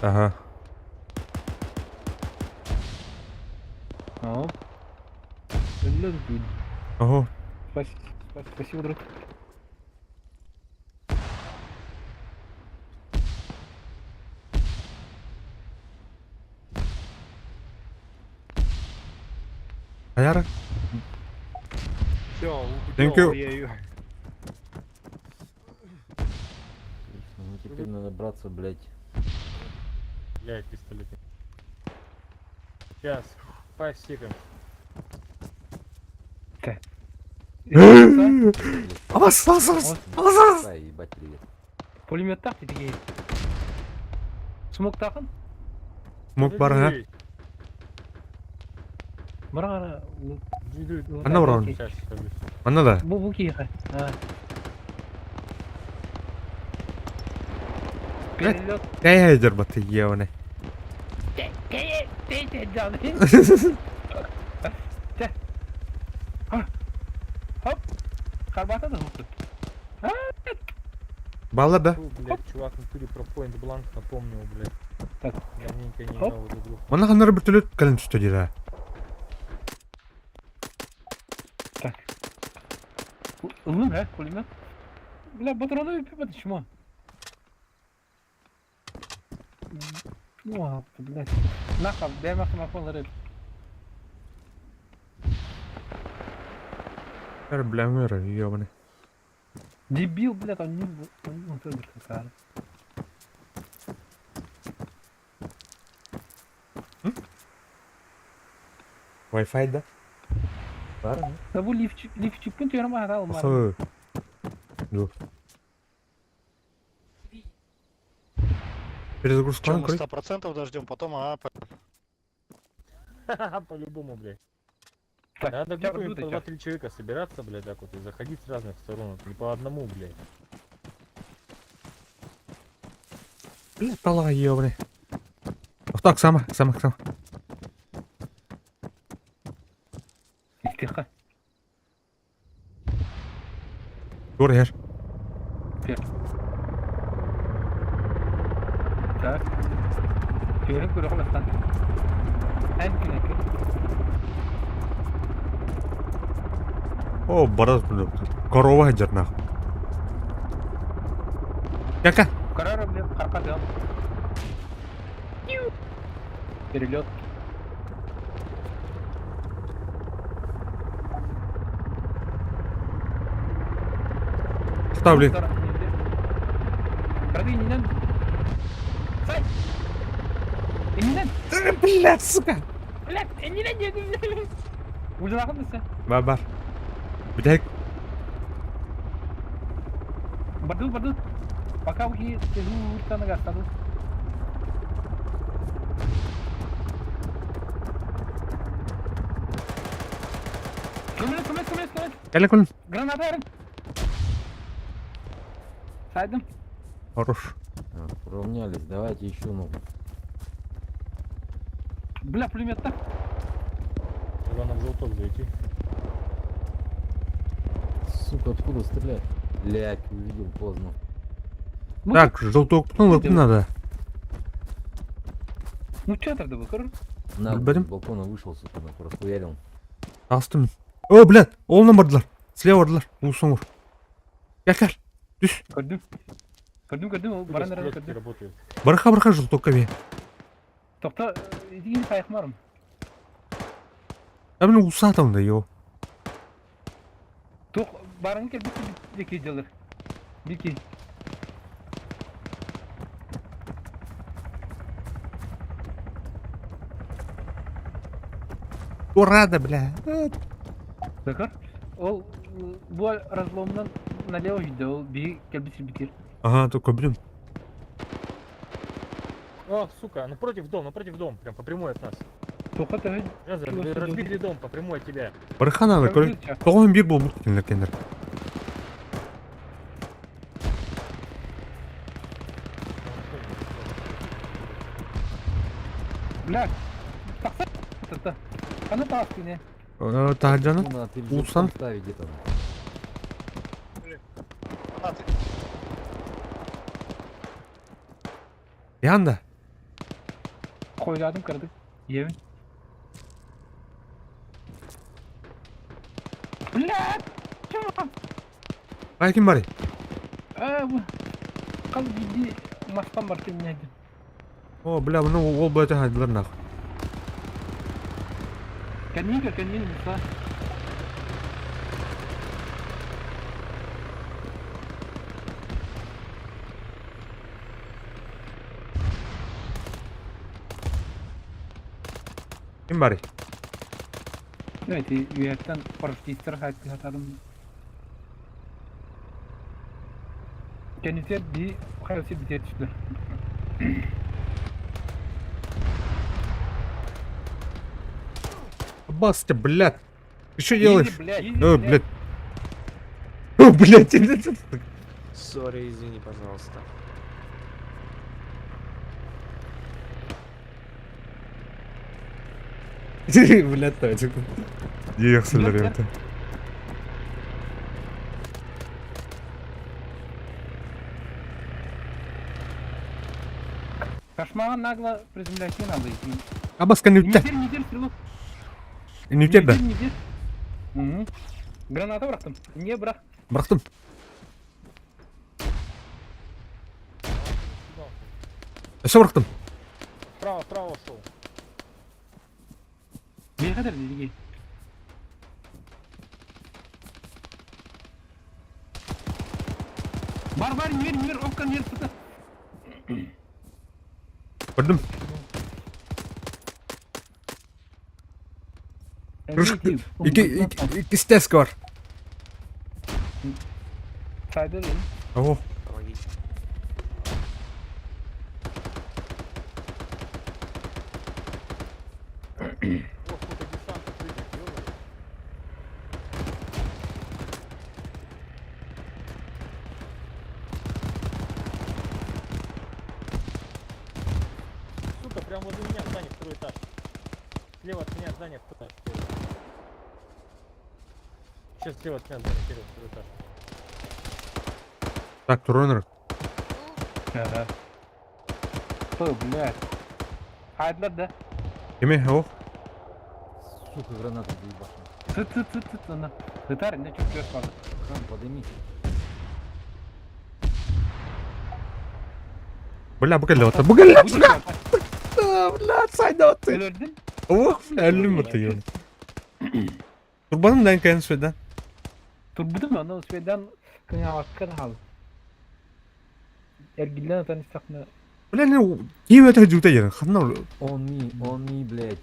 Ага. О. Ого. Спасибо, спасибо, друг. Хайара? Все, Thank you. я ее. Отлично, Ну теперь надо браться, блядь. Блядь, пистолет. Сейчас. 5 seconds. Авас, авас, авас, авас! Да, ебать, привет. Пулеметтах тетигей. Смок тахын? Мог бар, а? Барара. Анна баран. Сейчас, скажу. Манна да. Бу бу киһи. Перелет. Кәйәдер баты ебаный. Хоп. Карбата да хуппут. Баллар да. Фу, блядь, чувак в натуре про Point Blank напомнил, блядь. Так. Давненько не Хоп. играл в эту игру. Манна ханнары бір төлөт кэлэн түстө дии. Так. Ыллым, ә, пулемет. Бля, патроны выпивать, чмо. О, блядь. Нахав, дай махам ахвалары. Эр бля мэр ебаный. Дебил, блядь, он не он тоже какая. Wi-Fi да? Бар, Да бу лифчик, лифчик пун түйәрм ара алмар. Охы. Ду. Перезагрузка Чем мы көрей. 100% дождем, потом а, Ха-ха, по-любому, блядь. Так, Надо я группами буду по щас. 2-3 человека собираться, блядь, так вот, и заходить с разных сторон, вот, не по одному, блядь. Бля, тала ебаный. Так, сама, сама, сама. Тихо. Тур эр. Так. Көрүн көрө холастан. Эн күнәкө. О, барас корова жар нах. Кака? Карара, блядь, карка дал. Перелет. Ставлю. Проди, не надо. Сай! Иннен! Блядь, сука. Блядь, иннен дедим. Ужалахын десе. Бар бар. Блядь, Барду, барду. Пока ухи уртаны гастаду. Көмілет, көмілет, көмілет, көмілет. кәле күн. Граната ярым. Сайдым. Хорош. А, уравнялись, давайте еще ну. Бля, пулемет так. Главное в желток зайти. Сука, откуда стрелять? Блядь, увидел поздно. Так, желток ну надо. Ну что тогда был, короче? На, Блин. с балкона вышел, сука, нахуй, расхуярил. Астым. О, блядь, олынан бардылар. Слева бардылар. Улсын ур. Кел, кел. Түс. Көрдüm. Көрдüm, көрдüm. Ол баран арада Стрелять көрдüm. работают. Барха барха желтокка бе. Тоқта, идин сайықмарым. Я блин улса там да йо. Тоқ, барың кел бити бики жылыр. Бики. Урада, бля. Закар. Ол бу разломнан налево жүйді, ол би келбісір битир. Ага, только блин. О, сука, напротив дом, напротив дом, прям по прямой от нас. Тоқа тәві. Раз, разбили дом по прямой от тебя. Барха надо, көрей. Тоғын бір болмут кенлер кенлер. Бля, тақса. Тата. Қаны тағас кене. Тахаджаны. Ну, надо ты Улсан. ставить где-то. Янда. Қойладым кірді. Евін. Бля, чё? Ай ким бар? А, бу. Қал биди мастан бар кем нәді. О, бля, ну ол блядь, хадылар нах. Кэнники кэнники Муса. Ким барый? Evet, üyetten paraşütistler hayatı atarım. Kendisi bir hayatı bir düştü. Баста, блядь. Ты что делаешь? Иди, блядь, иди, О, блядь. О, блядь, блядь. Sorry, извини, пожалуйста. Блядь, давайте. Ехали, ребята. Кошмара нагло приземлять не надо идти. Абаска не Не у дер, не дер, стрелок. Не у тебя, да? Не дер. Угу. Граната бырахтым. Не бырах. Бырахтым. Все бырахтым. Вправо, вправо ушел. Bir kadar dedi. Бар бар нер нер окка нер сука. Көрдүм. Икки икки стеска бар. Сайда dedim. О, Помогите. О, какой-то десант прыгает, ёбаный. Сука, прям возле меня здание, второй этаж. Слева от меня здание, второй этаж. Сейчас слева от меня здание, первый, второй этаж. Так, туронер. Ага. О, блядь. Хайдlar да. Кими? О. Сука, граната заебашила. Сыт сыт сыт сыт ана. Сытар не чуть чуть бар. Хам, подними. Бля, бу кэллэ. Бу кэллэ. Бля, бля, сайда ты. Өлөрдүн. Ох, бля, өллүм это ё. Турбаным дан кэн сүдә. Турбудum аны успедан кыңавакка да хал. Эргиллен атан истакны. Бля, не киев это жута ярын. Ханна Он ми, блядь.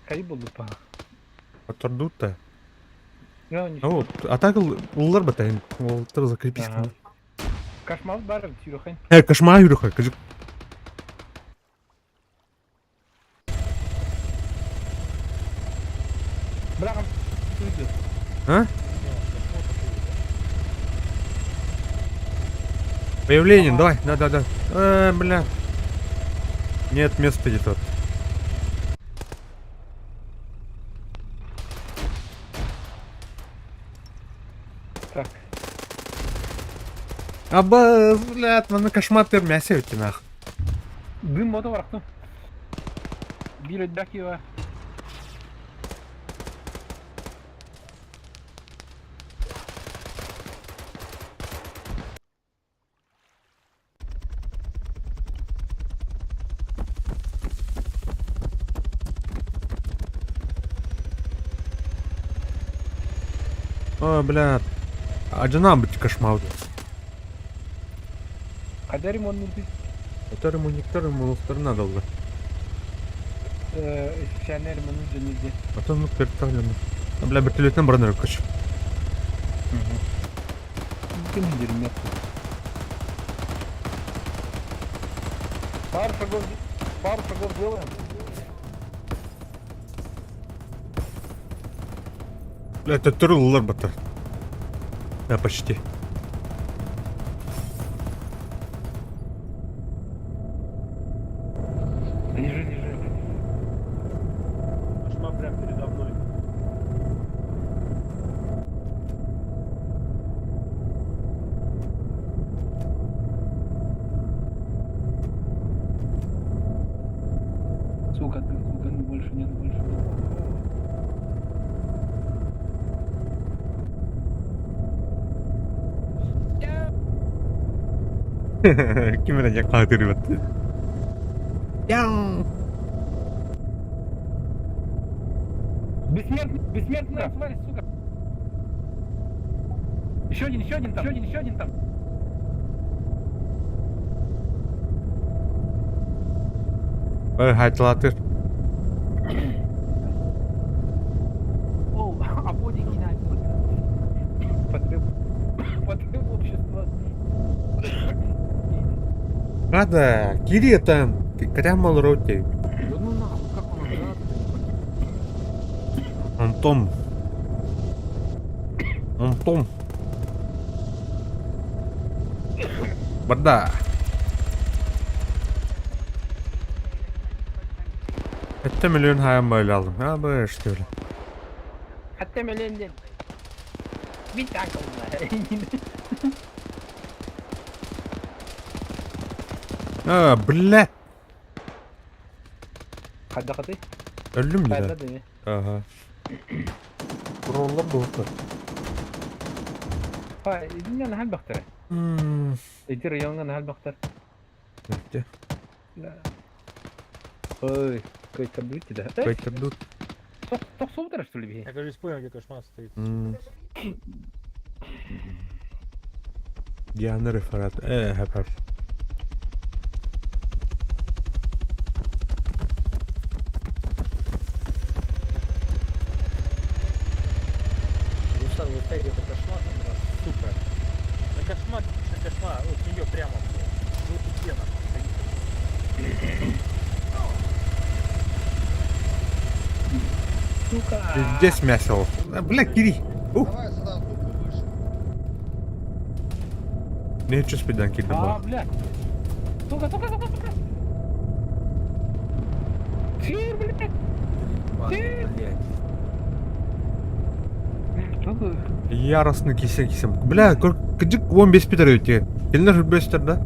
Кайып болду па. Отордута. Я не. О, а так уллар батайын. Ол тыр закрепись. Ага. Кошмар бар сюрхен. Э, кошмар юрха, кажи. Брагам. А? Появление, давай, да, да, да. Бля. Нет места где-то. Так. Аба, блядь, мана кошмар тер мясе ведь нах. Дым мото барактым. Бир өддакива. О, бля. А жена быть кошмар. Кадер ремонт Который ему ему надо было. Шәнер ремонт жөнүндө. А то ну перетавлено. А, бля, вертолетным бронер коч. Ким дермет. Пару шагов делаем. Бля, это турулар бата. Да, почти. Лежи, лежи. Кошмар прям передо мной. Сука, ты, сука, ну больше нет, больше нет. Ким эрэ каатыр бат. Яу! Бессмертный, бессмертная тварь, сука. Еще один там, еще один, еще один там. Ой, хайтылатыр. Оу, а боди кинать. Потреб... Потреб общества. Рада, кири там, прямо роте. Да ну нахуй, как он обратно не погиб? Антон. Антон. Барда. Hatta milyon hayal böyle aldım. Ha böyle işte öyle. Hatta milyon Bir takım А, блядь. Хайдахаты? Öldüm mü Хайда de? дemi. Aha. Kurullar doğru. Ha, idinle hal baktar. Edir yangan hal baktar. Bitti. Ой, какой-то будет да. Кайтырдут. Тох что ли бихи? Я, кажется, понял, где кошмар стоит. Диана реферат. Hep hep. Руслан, вы стоите, это кошмар там, раз. Сука. На кошмар, на кошмар. Вот нее прямо. Вот стена. Сука. Здесь мясо. Бля, кири. Ух. Давай сюда, трубку выше. Не чувствую, кири. А, бля. Сука, сука, сука, сука. Тир, блядь. Ебаный, блядь. Яростно кисен кисем. Бля, кыдык 15 питер өте. Келінер хүрбестер да?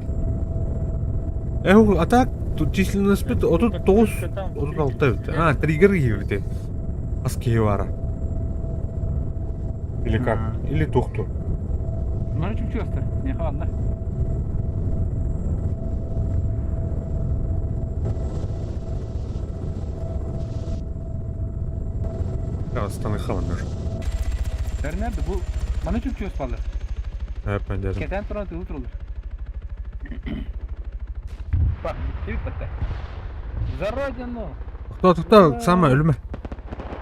Эх, а так, тут численность бит, 39, 36 бит. А, триггер киһи Ас киһи бара. Или как? Или тухту. Ну, чуть чувствую. Не хватно. Астаны халан уже. Nerede bu? Bana çok çöz kalır. Evet ben dedim. Keten turan tığıl turulur. Bak bitti bitti. За родину! Кто кто самое ölüme.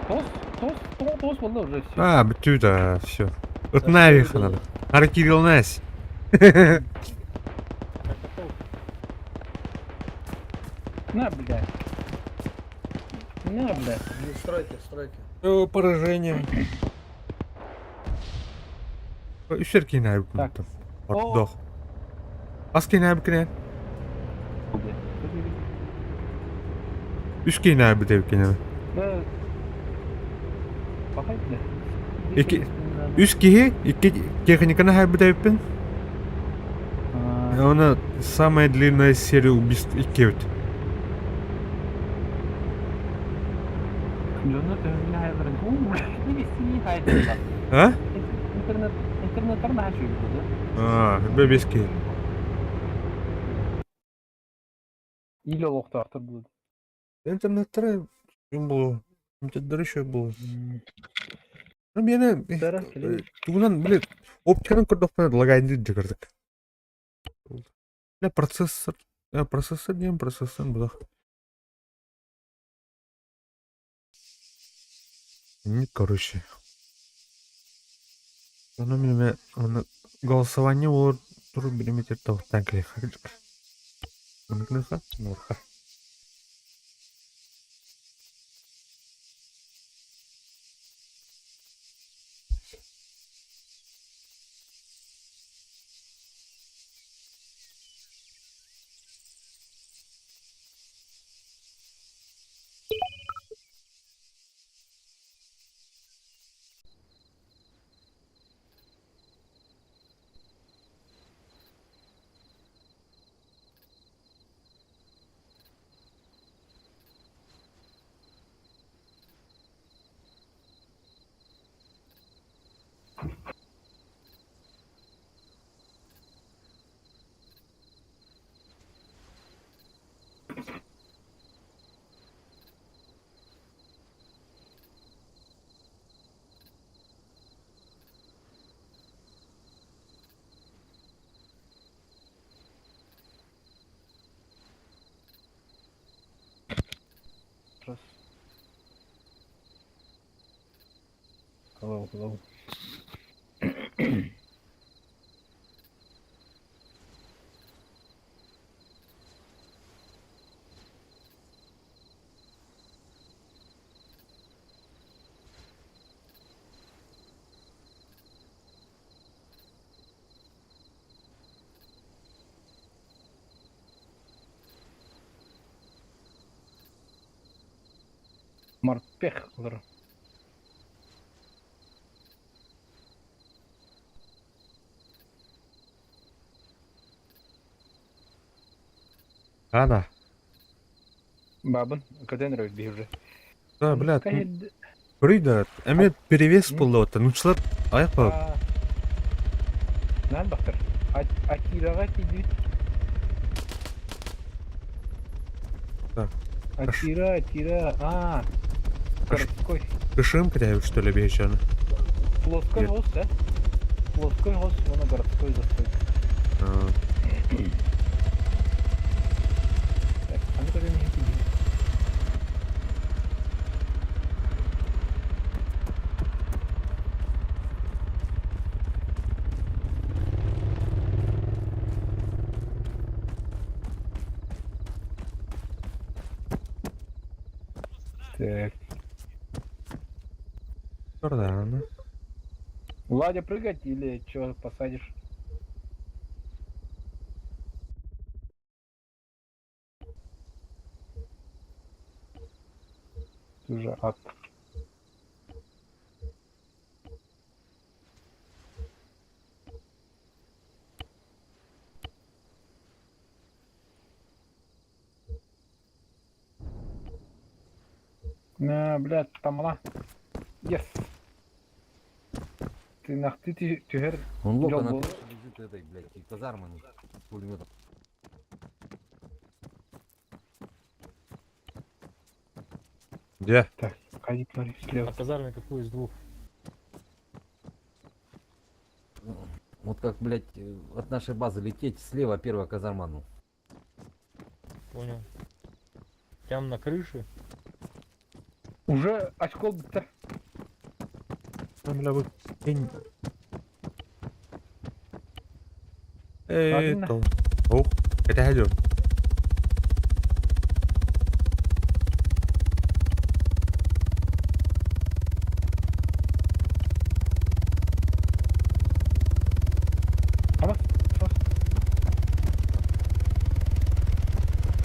Тоз, тоз, тоз, тоз болды уже все. А, bitti да, все. Ытнави надо. Харакирил Нэс. На, блядь. На, блядь. В стройке, в стройке. Поражение. Үсер кейін Так. Ордох. Ас кейін әбікіне. Үс кейін әбі деп. Да. Бақай, бля. Екі- Үс кихи, икки техниканы әбі деппін. Она самая длинная серия убийств икки бит. А? Интернет, интернеттар на хочу, да? А, бебески. Или лохту артыр будет. Интернеттер было. Интернеттер еще было. Ну, мені тугунан, блин, оптиканан көрдөхпүнэ лагайынды дьыгырдык. Бля, процессор, процессор диэн процессор будах. Не, короче. Ону мене оны голосование олар туру билеметер тавтан келе хардык. Мыныкныха, норха. Hello, hello. Морпех олорор. А, да. Бабын, көтөн эрэ биир уже. Да, блядь, көрүй да, эме перевес буолла нуччалар аяк ба. Наан бахтар. Атираҕа тиийдибит. Так. Атира, Атира, а, городской. Кышым кэтэһэбит что ли биһичаны? Плоской хос, да? Плоской хос, уонна городской застройка. Так, аны көрөн иһитин. Так. Аны. Владя прыгать или что, посадишь? Уже ад. На, блядь, там она. Yes. Ты нахты ты түһэр Он лока на Жол крыше лежит этой, блядь, и казармы с пулеметом. Где? Так, ходи, смотри, слева. На казарме какую из двух? Вот как, блядь, от нашей базы лететь, слева первая казарма, ну. Понял. Прям на крыше. Уже очко бітті. Там, бля, вы... Эй, Ладно. то. Ох, кэтэһэ Ама, ама.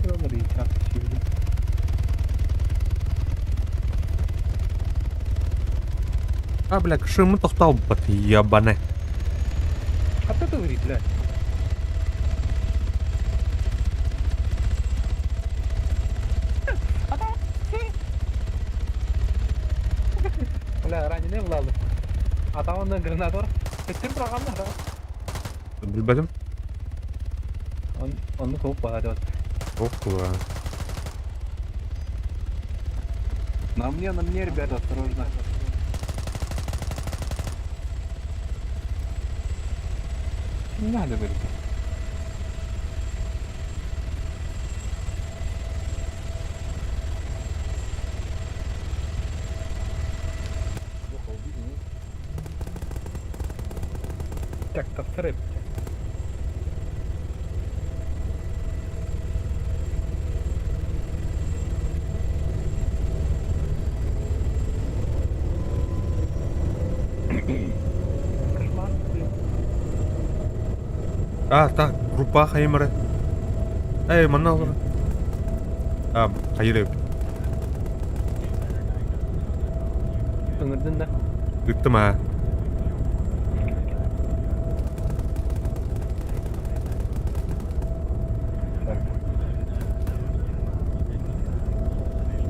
Смотри, сейчас сильно. А, бля, кышымы тохталбат, ебаный. А ты говорит, блядь. Бля, раненый влады. А там он гранатор. Көттүр программа, да? Билбэтим. Он, он куп багат. Ох, кула. На мне, ребята, осторожно. Не надо говорить. Лоха убили, нет? Так, тавтырып. Кошмар, блин. А, так, группа хайымыры. Эй, манна олар. А, хайыры. Өңірден да. Ыттым, а. Так.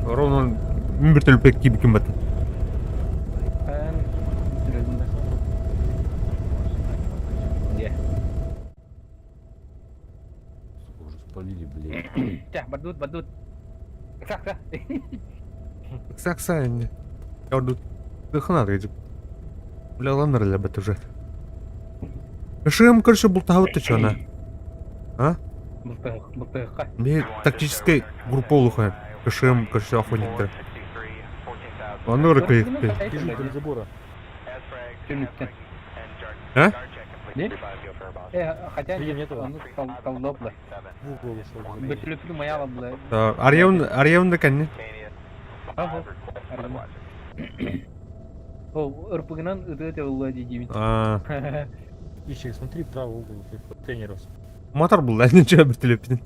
Ровно bir төлпек киби ким бат. Эн, жүрөдүн да. Де. Сука, уже спалили, блядь. Тя, бардут, бардут. Кса, кса. Кса-кса, не. Я орду. Дыхана дедим. Бля, ланнар ля бат уже. Шым, короче, бултаһабыт ты чё, на? А? Былтык, былтыкка. Мне тактической группа улуха. Кышым, короче, охотниктер. Ону рыкай. Бежит вдоль забора. Түнүктэн. А? Не? Хотя Видим, нет, нету. ону таллоплы. В угол ушел. Бөтүлөпүл маяла было. Арьяун, Арьяун да кэнни. Ага. О, РПГнан ытыа тебылла дии А, Ищи, смотри, правый угол контейнеров. Мотор был, да, ничего бертолетпин.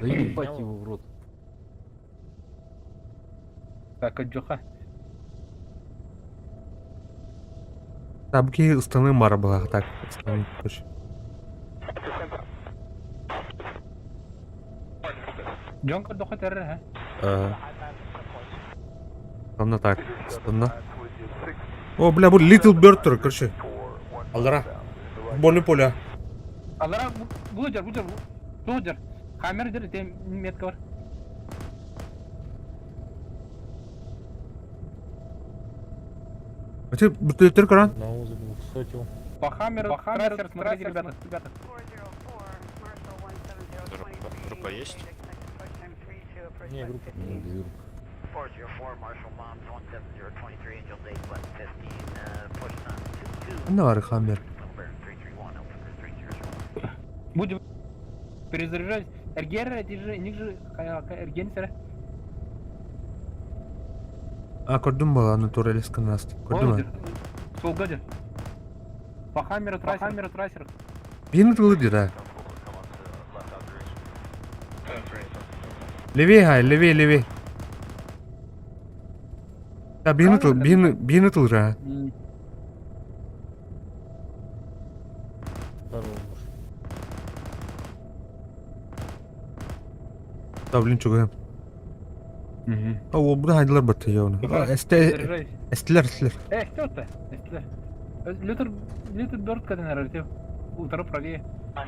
Да ебать его в рот. Так, Джоха. Так, бу киһи ыстаныы бара была, так, ыстаныы, короче. Дьон көрдөхө террер, ха? Ровно так, ыстанна. О, бля, бу Little Bird тур, короче. Алдара. Футбольное поле. Алара бу жер, бу жер, бу жер. Камера жер, тем метка бар. А ты бертолеттер көрөн? Одного задвухсотил. По хаммеру, по хаммеру, смотрите, ребята, ребята. Группа есть? Не, группа. Не, без группы. Ханна бар хаммер. Будем перезаряжать. РГР, держи, ниже, РГН, сера. А, көрдүм была, аны турелес канаст. Көрдүм. Солга жер. По хаммеру, трассер, по хаммеру, трассер. Биһин тылы дира. Левее, хай, левее, левее. Да, биһин тыл, биһин, биһин тыл ра. Здорово, муж. Да, блин, чугай. А, ол бу хайдылар батты яуны. Эсте, Заряжайся. эстилер, эстилер. Кто это? Эстилер. Лютер, Лютер Бёрд, когда, наверное, тем. Утро правее.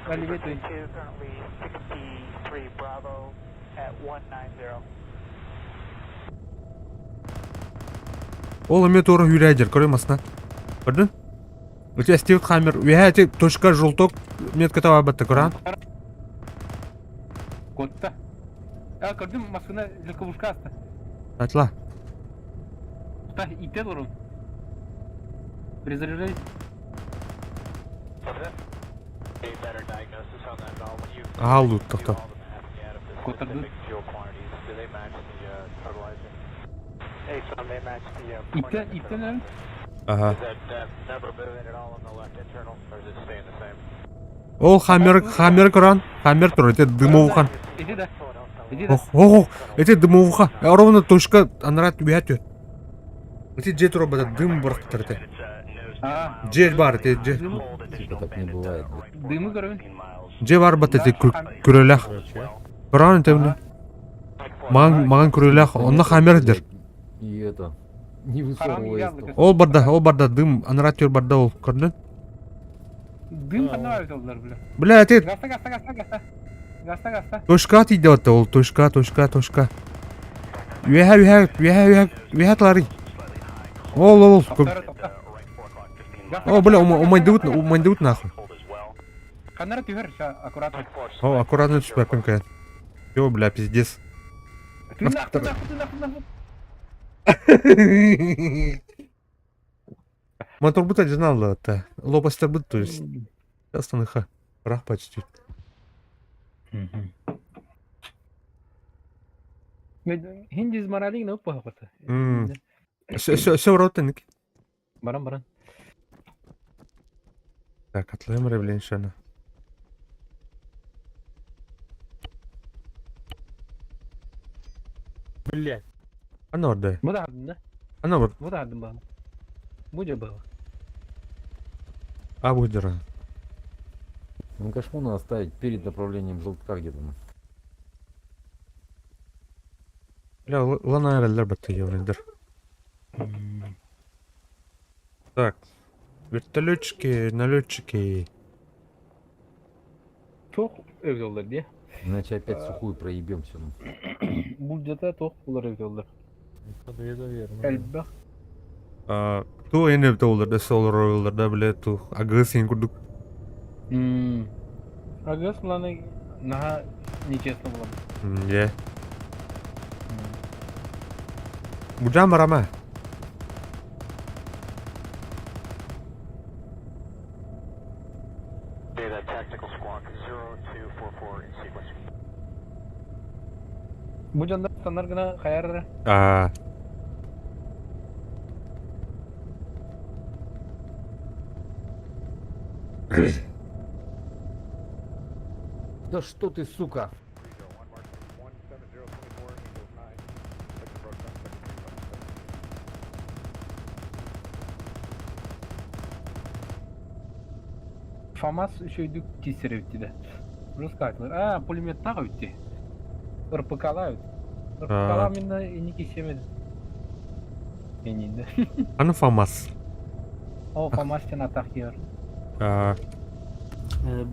Да, левее ты. Ол эме тура хүрәдер, көрө масна. Көрдүн? Өте эстивит хаммер, үһә эти точка желток метка таба батты, көрөн? Котта. А, көрдүм, машина легковушка аста. Атла. Да, и те урон. Перезаряжайся. Ага, лут, тохто. Котарды. Итте, итте, наверное. Ага. Ол хаммер, хаммер көрөн? Хаммер тур, эти дымовуха. Иди да. Иди да. Ох, ох, ох, эти дымовуха. Ровно точка анрат үһә тү. Эти же тура бата дым бырактыр эти. А, Же бар эти же. дымы, Типа так не бывает. блядь. дымы көрөбүн. Же бар бат эти күрөлөх. Короче, Көрөн эти мына. Маган маган күрөлөх, онно хаммер дер. И это, не высовываясь. яблоко. Ол барда, ол барда дым анрат түр барда ол көрдүн? Дым ханна олар, бля. Бля, эти Гаста, гаста, гаста, гаста. Гаста, гаста. точка тиде батта ол точка, точка, точка. Үһә, үһә, үһә, үһә, үһә тылары. Ол, ол, ол. Токтар, токта. Гаста, О, бля, умайдыбыт, умайдыбыт нахуй. Канара түһөр, ща, аккуратно. О, аккуратно түспәппин каян. Йо, бля, пиздец. Ты нахуй, нахуй, ты нахуй, нахуй. Мотор будет один это. Лопастер будет, то есть. Сейчас Рах почти. Хиндиз моралинг на упа. Все, все, все, ротенник. Баран, баран. Так, атлаем блин, шана. Блять. Ана орда. Бу да да? Ана бар. Бу да ба. Буде было. А будет. Ну кошму надо ставить перед направлением желтка где-то. Бля, лана эреллер батты еврендер. Так. Вертолетчики, налетчики. Тох övüyorlar diye. Иначе опять сухую проебемся. Ну. Бу где-то тох булар övüyorlar. Это верно. да. Элбэх. Ту эне доллар да солар да бля ту агы сен курдук. Агас мланы наха нечестно было. Е. Буджам барама. Бу дьоннор станар гына хайар Аа. Да что ты, сука? ФАМАС үчүгэйдик тиийсэр эбит да. Русскайтылар. Аа, пулеметтаах эбит дии. РПК-лаа эбит. РПК-лаа минна инники сиэмэдин. Иннинде. Аны ФАМАС. О, ФАМАС диэн атах киэр. Аа.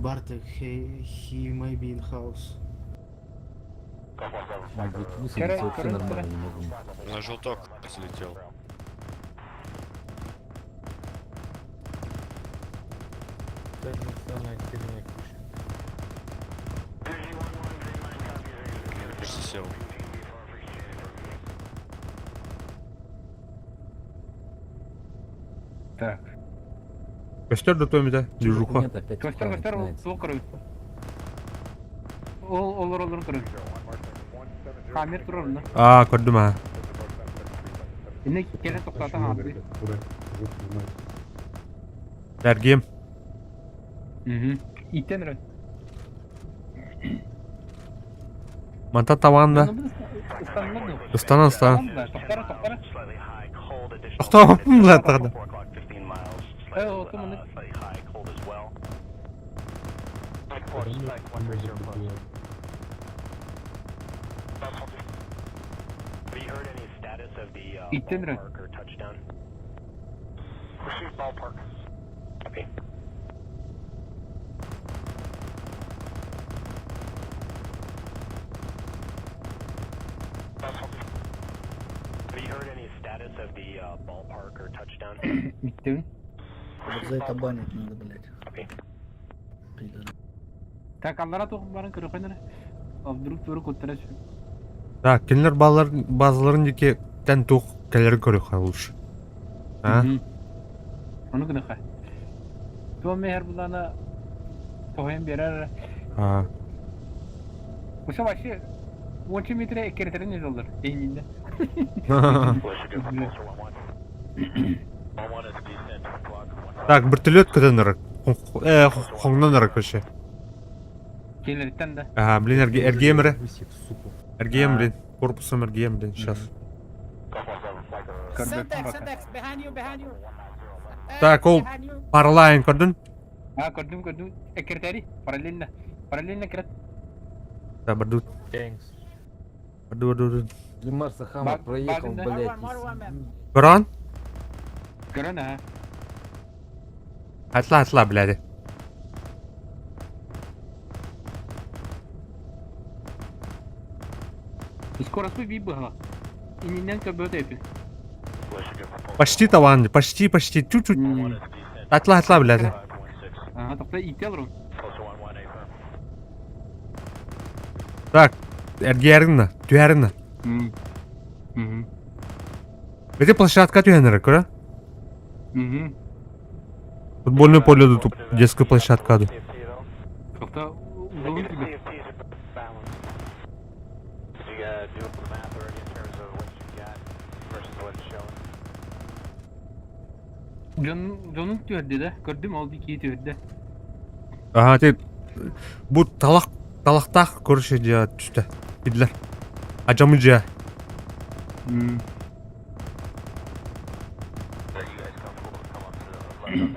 Bartek, he may be in house. Блядь, высадиться вообще нормально не могу. На желток залетел. Та же самая херня куча. Кажется, сел. Так. Костер да томида, движуха. Нет, опять Костер, экран костер, начинается. ол көрөбүт. Ол олор олор көрөбүт. Хаммер турар онно. Аа, көрдүм аа. Инне кэлэн тохтоото хаалбыт. Эргиэм. Иттэн эрэн. Манта табаан да. Ыстаннар дуо? Ыстанан ыстанан. Тохтара, тохтара. Тохтообоппун былааттаҕына. Э, оту маны. Иттэн эрэн. Иттэн. Вот за это банить надо, блядь. Пидор. Так, аллара туох барын көрөхөн эрэ. А вдруг туору куттара сүр. Так, кинилэр баалар базаларын диэки тэн туох кэлэрин көрүөххэ лучше. А? Ону гыныха. Туом мехер булана тоһуйан биэрэр эрэ. А. Уса вообще уонча метрэ эккирэтэрин ыыталлар эйиҥиннэ. Так, вертолет көтөн ырык. Хоҥнон ырык вообще. Киэлэриттэн да. Ага, блин, эргиэм эрэ. Эргиэм, блин. Корпусом эргиэм, блин, сейчас. Көрбөппүн пока. Так, ол паралайн көрдүн? А, көрдүм, көрдүм. Эккирэтэри. Параллельно. Параллельно кирет. Да, бардут. Thanks. Барду, барду, барду. Для Марса Хаммер Баг- проехал, багында. блядь. из- Көрөн? Көрөн, аа. Атла, атла, блядь. Скоростной бий быһала. Иннинэн көрбөт эпин. Почти таван, почти, почти, чуть-чуть. Атла, атла, блядь. Ага, тохто иитэ олорун. Так, эргиэринна, түһэринна. Эти площадка түһэнэр, көрө? Футбольное поле тут, детская площадка. Тохто уголун тебе. Дьон дьонун түһэрдэ да, көрдүм ол дии түһэрдэ. Ага, ти бу талах талахтаах короче дьиэ түстэ. Билэр. Ажамы дьиэ.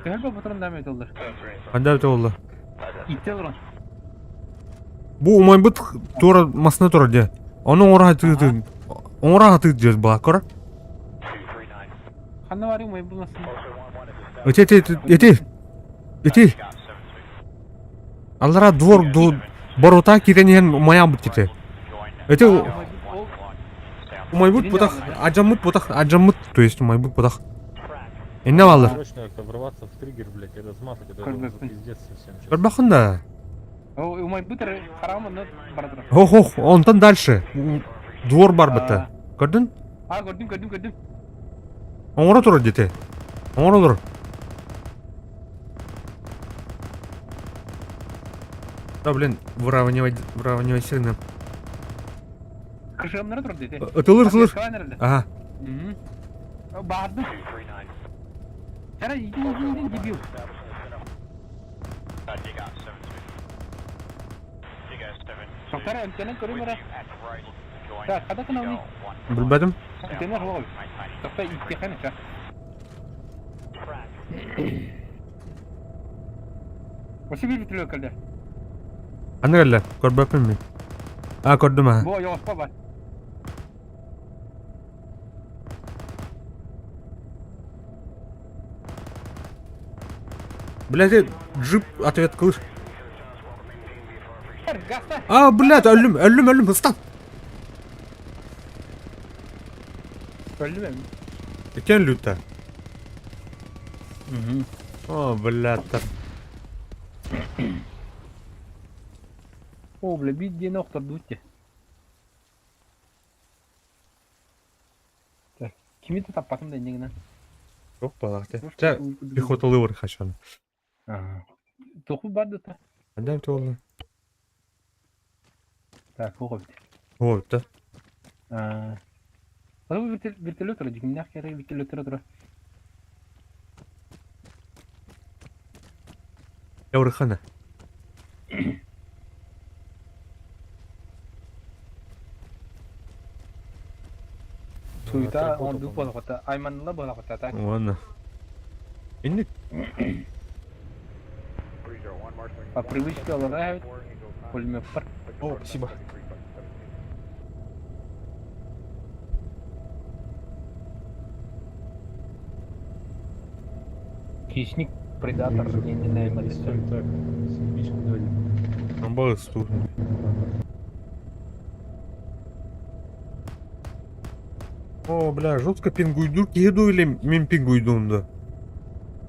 Төһөр боппуторун даам этэллэр. Ханда это буолла? Иттэ олорон. Бу умайбыт туора масына турар дьиэ. Ону оҥоро сатыы оҥоро сатыы дьиэ была көр. Ханна барый умайбыт масына? Эти эти эти эти Аллара двор борута киирэн иһэн умайаабыт кити. Эти умайбыт бутах, адьаммыт бутах, адьаммыт, то есть умайбыт бутах. Инне бааллар. Срочно как-то врываться в триггер, блядь, и размазать это уже пиздец совсем сейчас. Көрбөххүн да. Умайбыт эрэ хараҕым онно бара турар. Ох, ох, онтон дальше. Двор бар быта. Көрдүн? А, көрдүм, көрдүм, көрдүм. Оҥоро турар дете. Оҥоро олорор. Да, блин, выравнивай, выравнивай сильно. Кышымнары тур дети. Ытылыр ытылыр. Ага. Баарды. Кара иди иди иди дебил. Тоқтар эмтенен көрүм эрэ. Так, хада кынауни. Билбэтим. Эмтенер хоҕой. Тоқта иттихэн эча. Осы bir вертолет кэллэ. Аны кэллэ. Көрбөппүн мин. А, көрдүм аха. Бу ойоҕоспо бар. Блядь, джип ответ кылыш. Гаста! А, блядь, өллүм, өллүм, өллүм, ыстан. Өллүм эми. Кен люта. О, блядь. О, бля, биир диэни охтордубут дии. Так, кими да таппатым да иннигинэн. Жоқ балақ те. Ча, пехоталы бар хашан. Току бар да. Андам толы. Так, оҕо бит. О, да. Аны вертолет тура, дьиҥнээх кэрэ вертолет тура. Яурыхана. Суйта ондук буолахата, айманныла буолахата так. Ладно. Инник По привычке олорор пулеметтар. О, спасибо. Хищник, предатор, не не Стой, так, заебись, куда ли? амбал стур. О, бля, жестко пингуйдур киһи или мин пингуйдуум да?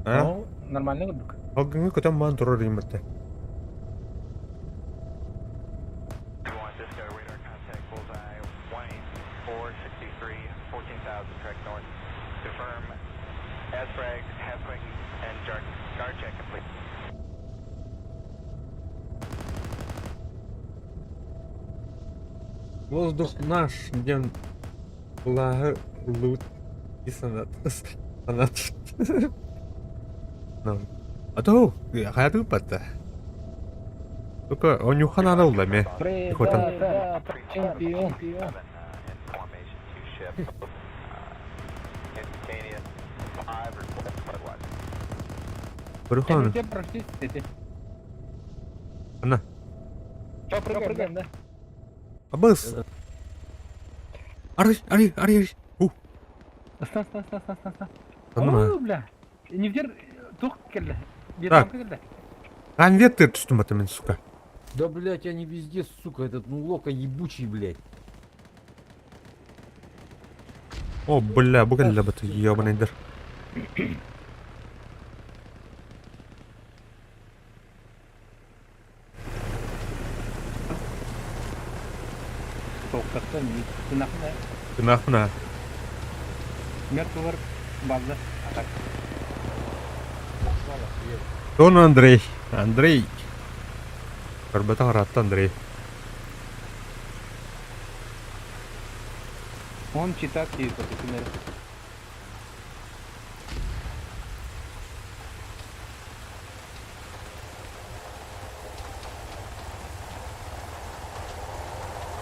А? Ну, нормально курдук. Алгыңы көтөн баан турар иймэтте. Воздух наш, диэн былааһы ыллыбыт и санат. Санат. А то хайаты ыппатта. Только онюха надо улла ме. Предатор, чемпион. Көрүханы. Тебе прошли эти. Ана. Чё, прыгаем, да? Абыс. Ары, ары, ары, ары. У. Ыстан, ыстан, ыстан, ыстан, ыстан. Анна. О, бля. Невдер тух келді. Так. келді. Конверт түстүм ата мен, сука. Да, блядь, они везде, сука, этот, ну, лока ебучий, блядь. О, бля, бу кэллэ бат, ебаный дыр. Тоқтатты, тынақны. Тынахмына. Мертвый база. А так. Тон Андрей. Андрей. Көрбөтө харатта Андрей. Он читает и это, например.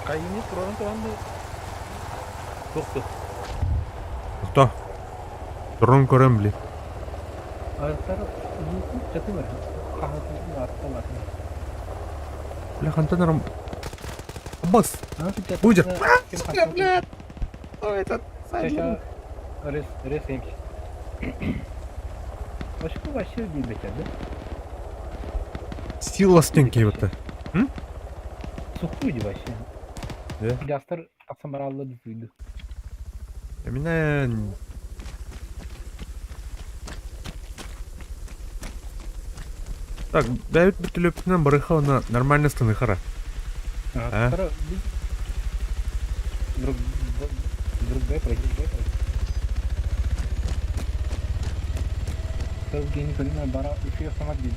Кайыны туран туран да. Тохто. Кто? Дрон көрөм, бли. Артар чаты бар. Кахатын артта бар. Бля, хантан арам. Абас. Будет. Бля, Рес, рес эмч. Вообще вообще дебете, да? Сила стенки вот. Сухуй вообще. Да? Гастар тақсамараллы дүзүйді. Меня... Так, бәйбит бүтүлөпүнөн барыха на нормально станыхара. А? Друг, друг дай пройти, дай пройти. Евгений Калина бара еще автомат бит.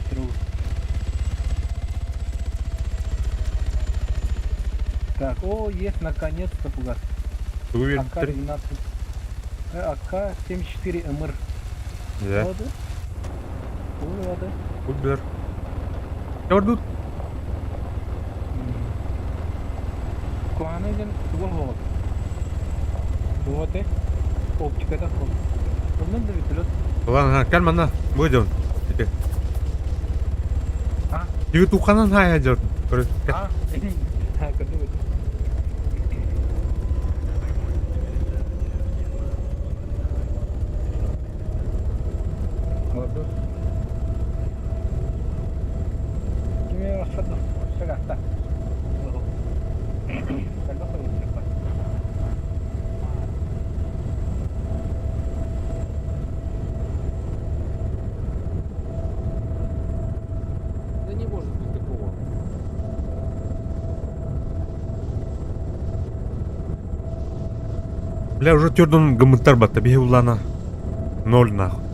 Так, о, есть, наконец-то фугас. Тугу биэрбиттэрий? АК-12. АК-74 МР. Дьэ. Воды. Воды. Кут бер. Көрдүт. Куһаҕана диэн туга суоҕа. Туга этэй? Оптиката суох. Онон да вертолет. Ладно, кэл манна. Бу дьон. Ити. А? Ютубханан хайа дьон. Көрү. А? Көрдүм, көрдүм. Олорду. Кими охсордо? Сагаста. Да не может быть такого. Бля, уже төрдөн гымыттар батта. Биһи улана. Ноль нахуй.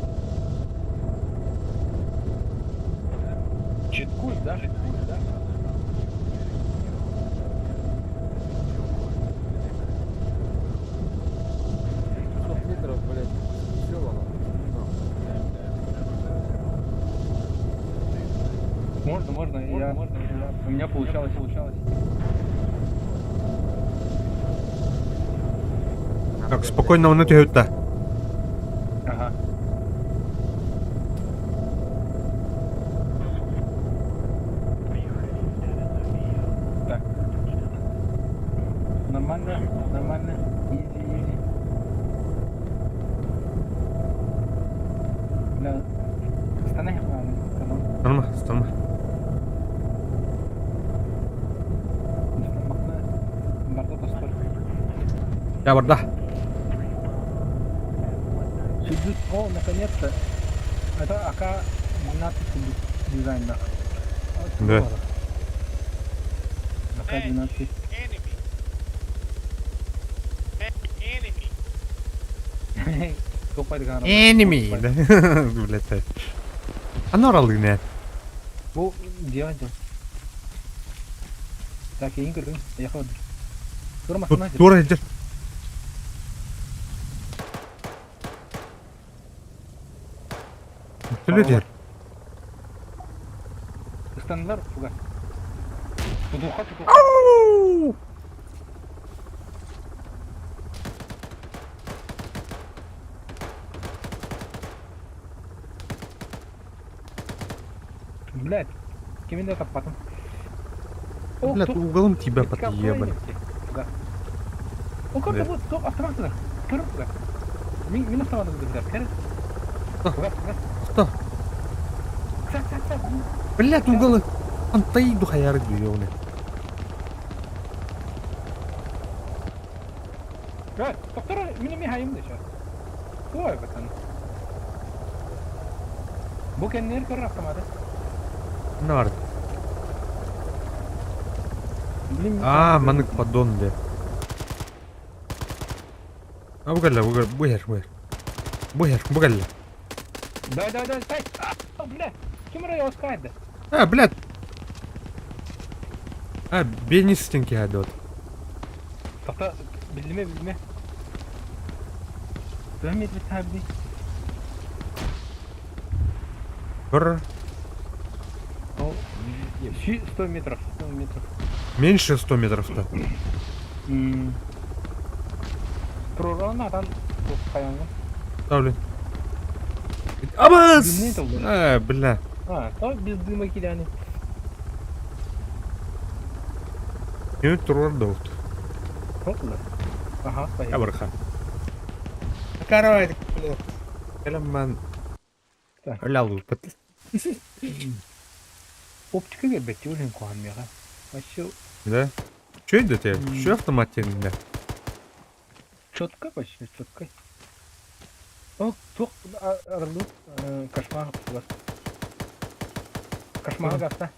Читкуй, да? Да? Метров, блядь, сделано. Можно, можно, я, можно, у меня получалось, получалось. Так, спокойно, оны түһүттэ. Ага. Так. Нормально, нормально. Изи, изи. Бля, станай, ладно, Норма, станма. Барда тостор. Я барда. Сюдют, о, наконец-то. Это АК-12 дизайн, да. Да. АК-12. Enemy. Блядь. Анор алыгне. Бу делать. Так, я не көрдүм. Я Тура машина. Тура иджер. Төлөтер. Ыстанылар фугас. Тудуха тудуха. Блядь, кимин да таппатым. Блядь, уголом тебя подъебали. О, как вот, то автомат туда. Көр фугас. Мин мин автомат туда, көр. Фугас, фугас. Что? Кса, кса, кса. Блядь, уголы. Антайду хаяры дүйөне. Э, доктор, мин ми хайым дешә. Ой, батан. Бу кеннер көр автоматы. Нар. Блин. А, манык поддон, бля. А бугалла, бугалла, буһер, буһер. Буһер, бугалла. Да, да, да, стай. А, бля. Ким район скайды? А, блядь. А, бенис стенки гадот. Тохта, билдиме, билдиме. Төмет бит хабди. Бр. 100 метров, 100 метров. Меньше 100 метров-то. Прорана там хаянга. Ставлю. Абас! Дымный толды. А, бля. А, то без дыма кидали. Минут турар даут. Ага, стоит. Абарха. Короче, бля. Кэлэмман. Өлялу. Оптика бербетти үлен кухан мега. Вообще Да? Че это тебе? Че автомат да? Четко вообще, четко. О, тух арылу кошмар фугас. Кошмар гаста.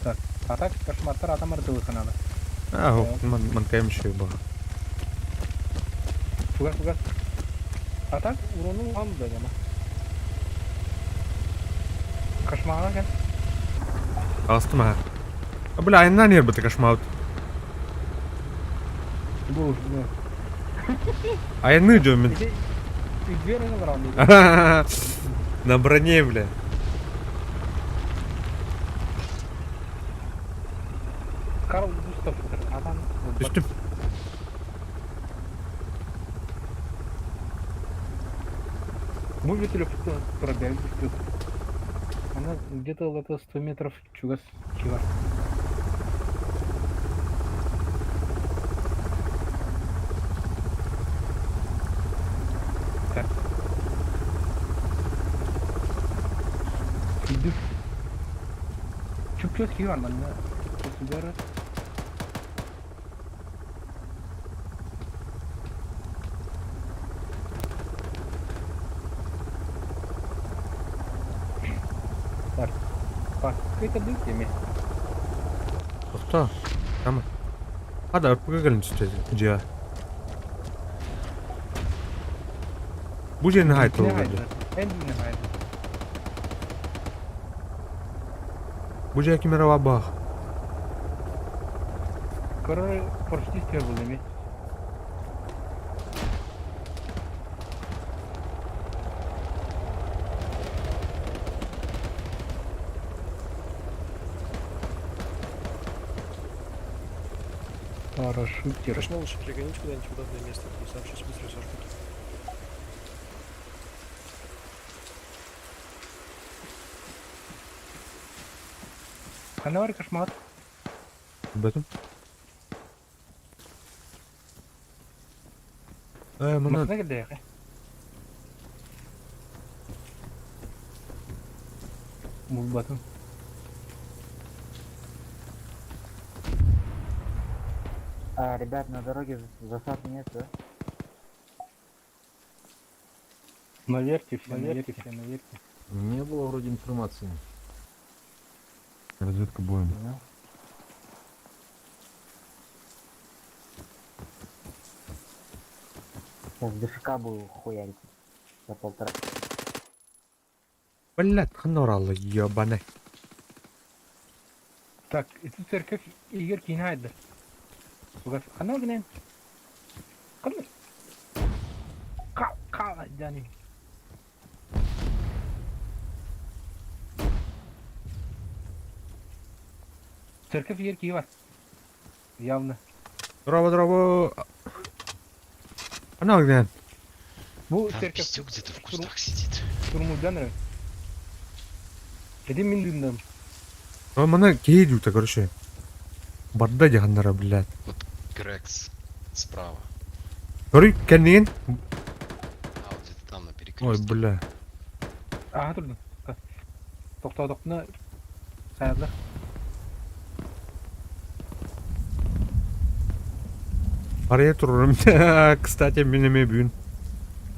Так, а так кошмартар атам ардылы каналы. А, ман манкайм еще был. Фугас, фугас. А так урону вам да яма. Кошмара кел. Астым а. А, бля, айнан ер быты кошмаут. Бу бу. Айны жөмін. Иди. Дверь на На броне, бля. Карл Густав Адам. Түстүм. Бу вертолет пробегает. Она где-то это 100 метров чугас чивар. Так. Иду. Чуп-чуп кивар, манна. Посудара. Так. Так, это был теме. Тоқта. Tamam. Hadi arpıga gelin түстеді. Жа. Бу жерine hayt oldu. Endine haydi. Бу жер кимера бах. Короче, порштистер был эми. Парашютер. Кошма лучше перегонить куда-нибудь в удобное место, а то сам сейчас быстро сожгут. Ханавар кошмар. Бэтім. Э, мына Машина келді яқы. Мулбатын. А, ребят, на дороге засад нет, да? Наверьте все, наверьте все, наверьте. Не было вроде информации. Разведка боем. Сейчас ДШК буду хуярить. За полтора. Блядь, ханоралы, ебаный. Так, это церковь Игорь Кинайда. Ханавар гнен. Калыр. Кал, кал, Дани. Церковь Игорь Киева. Явно. Здорово, здорово. Ана гнен. Бу Там церковь пиздюк где-то в кустах сидит. Турмудан Эдим мин дүндем. О, мына кейдю-то, короче. Барда диханнара, блядь. Вот Грекс справа. Көрүй, кәннеген? А, вот где-то там на Ой, перекрестке. бля. Ага турдум. Токтодокны саядылар. Арая турурум. Кстати, мен эме бүгүн.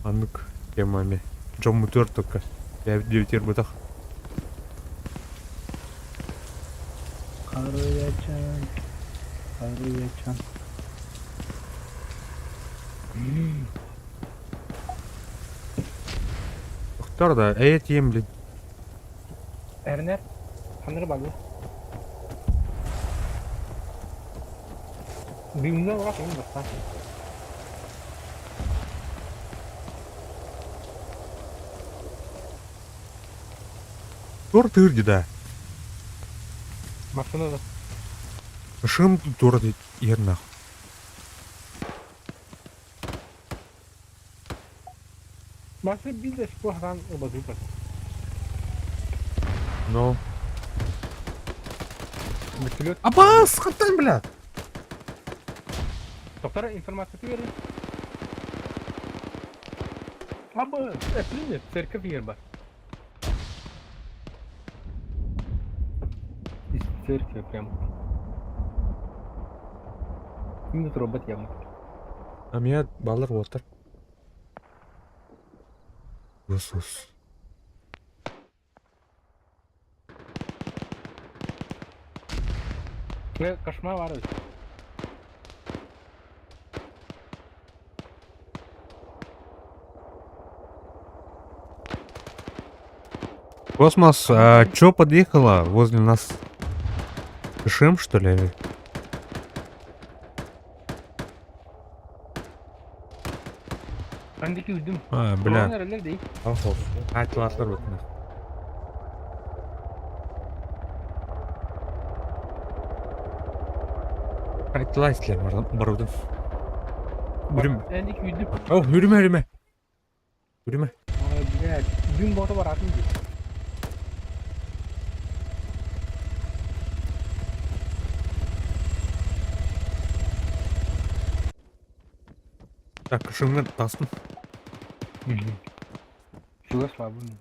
Аннык темами. Джон Мутер только. Я девятер бутах. Харыячан. Харыячан. Тоқтар да, әйет ем, блин. Эрнер. Ханыр багы. Бимне урак эми баста. Тур тырди, да. Машина да. Шым тур ер нахуй. Машина бизде шпохан обазупа. Но. Вертолет. Абас, хаттан, бля. Доктор, информацию ты веришь? Аба, э, церковь ерба. Из церкви прям. Минут робот явно. А меня баллар отыр. Иисус. Кошмар var. Космос, а чё подъехала возле нас? Шим, что ли? Öndeki ürdüm. А, бля. Nereler değil. Айтылатлар бутына. Айтылайсызлар барудun. Үрүм. Öndeki ürdüm. О, үрүмэ, үрүмэ. Үрүмэ. Ой, блядь. Dün botu var atın diye. Так, шымны тастым. Şurada var bunun.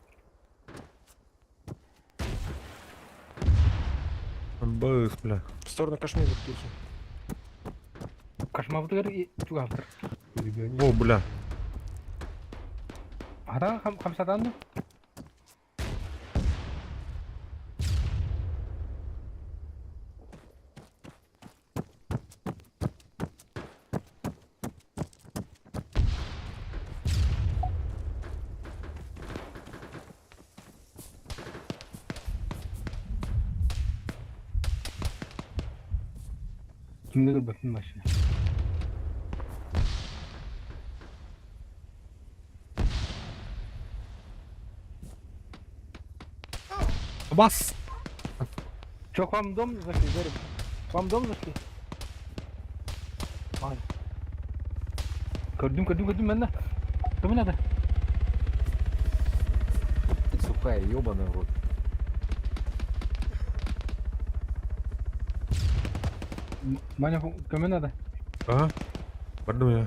Быс, бля. В сторону Кашмира птицы. Kaşma budur, çuvaftır. О, бля. Ata hamsadan da. Kimde dur bakayım başına. Бас! Чё, к вам в дом зашли, Гарик? К вам в дом зашли? Ай. Көрдүм, көрдүм, көрдүм, менде. Кім надо? Ты сухая, ебаный в рот. Маня, кім надо? Ага. Бардым я.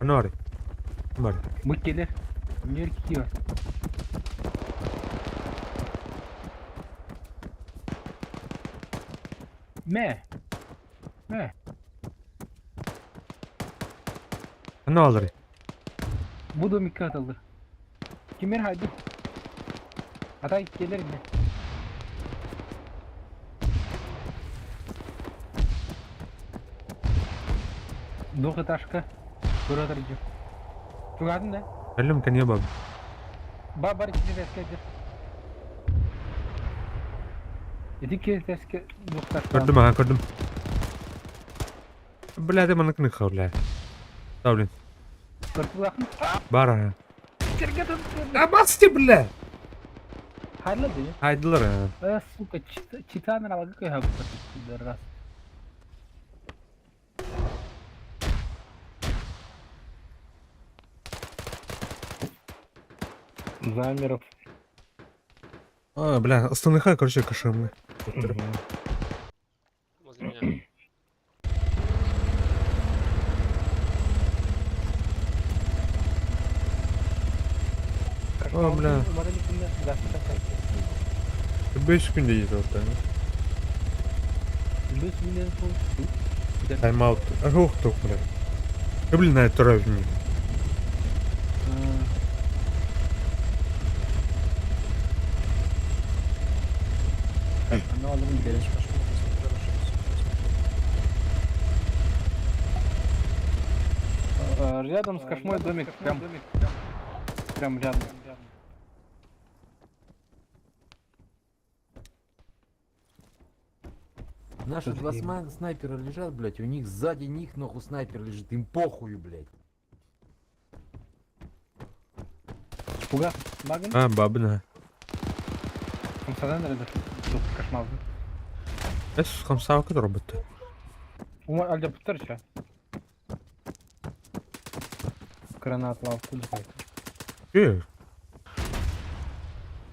Анары. Бар. Бұл келер. Мер кива. Мә. Мә. Анары. Bu домикке атылды. Кимер haydi. Атай келер не? Двухэтажка. Куратор идет. Тугадын да? Әлем кәне баб. Ба бар iki tezkedir. Iki tezke двухэтажка. Көрдүм, ага, көрдүм. Бля, ты маны кныха, бля. Да, блин. Көрдү Бар, ага. Сергей А басты, бля! Hayırlı değil. Айдылар, ага. Э, сука, читан ралгы кой раз. Замеров. А, бля, останыха, короче, кашемны. Возле меня. О, бля. 5 күндө жетип атты. 5 günden sonra. Тайм-аут. Ох, тух, бля. Да, блин, на это ровнее. Ne alırım gidelim. Рядом с кошмой домик, прям, прям рядом. Наши Что два за снайпера лежат, блядь, у них сзади них нахуй снайпер лежит, им похую, блядь. Пуга, багын? А, бабна. Хамсадан nerede? Кошмар. Эс хамсавка робот. Умар алда путарча. Гранат лавку. Э.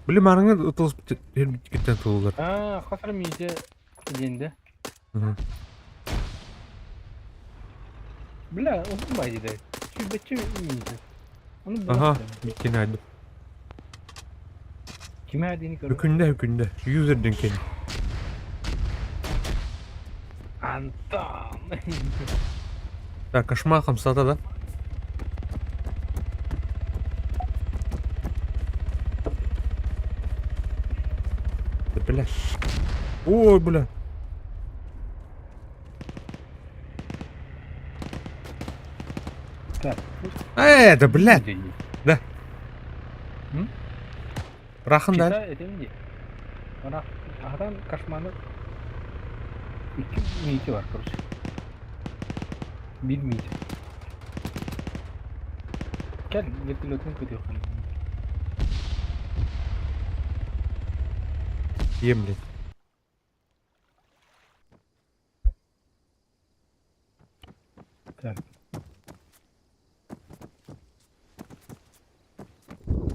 Блин, марыңы ұтылыс кеттен тулдар. А, хасар миде денде. Бля, он дейді. Чү бечі миде. Onu Ага, биткен айды. Kime verdiğini görüyorum. Үкүндә, үкүндә. Юзерден кен. Антон. Так, кошма хамсата, да? Да, бля. Ой, бля. Так. Да, бля. Да. М? Рахын да. Чита этим дии. Ана аһатан кошманы икки миити бар, короче. Биир миити. Кэл, вертолетун көтүөххүн. Ем, блин. Так.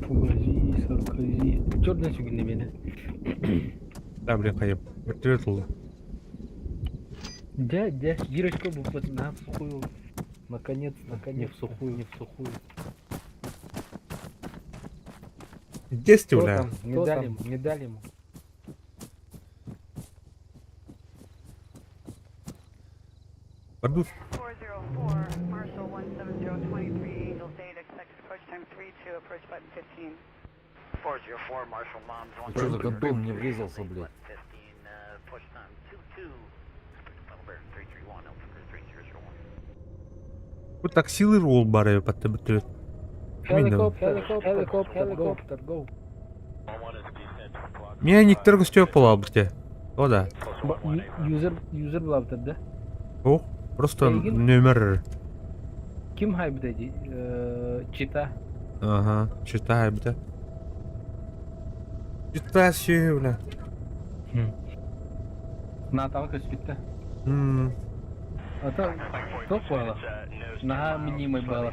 Фугази, Саркози. Черный сүгүннэ миэнэ. Да, блин, хайым. Вертолет ылла. Дьэ, дьэ, биир очко булбут, на в сухую. Наконец, наконец, не в сухую, не в сухую. Десять, Кто бля. там? Не дали ему, не дали ему. Барду. 404, Marshall 17023, Angels 8, expected approach time 32, approach button 15. 404, Marshall Moms Ты чё за гондон мне врезался, блядь? 15, push time 22, Bear 331, Altimeter 3001. Бу таксилыр ол бар эбит батта вертолет. Helicopter, helicopter, helicopter, go. Меня никтер көстө буолабыт те. О да. Юзер, юзер булабыт да? О, просто Эйигин? нөмер. Ким хайбыта ди? Чита. Ага, читай бит. Читай все, бля. Натаҕа көспүттэ. Ата тоқ буола. Наһаа минимай буола.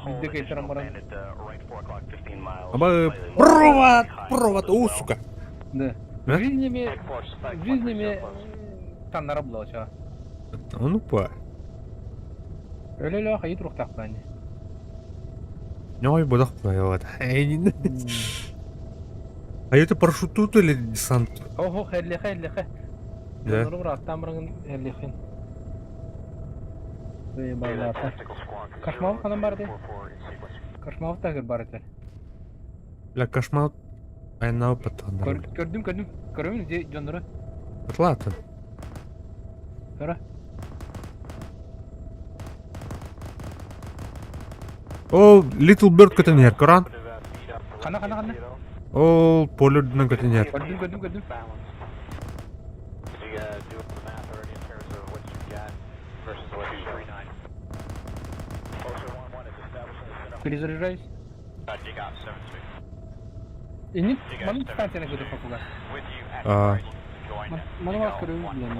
Биирдэ кэйтэрэн баран. Аба провод, провод, о, сука. Да. Да? В жизни ме, в жизни ме таннара була чаа. Ну па. Өлө-өлө хайы туруктаахпын. Ой, бодох вот. А это парашют тут или десант? Охо, хеллеха, хеллеха. Да. Дьоннору бырааттаан бараҥын эллиэхин. Баллаата. Кошмал ханан барды? Кошмал тагыр бар этер. Бля, кошмар. Айнау потом. Көрдүм, көрдүм. Көрөмүн же дьоннору. Ладно. Көрө. О, Little Bird көтөнөр, Коран. Хана, хана, хана. Ол полюдунан көтөнөр. Көрдүм, көрдүм, көрдүм. Перезаряжаюсь. Инник, манын станцияны көтөр факуга. А, Маны вас көрөбүн билем.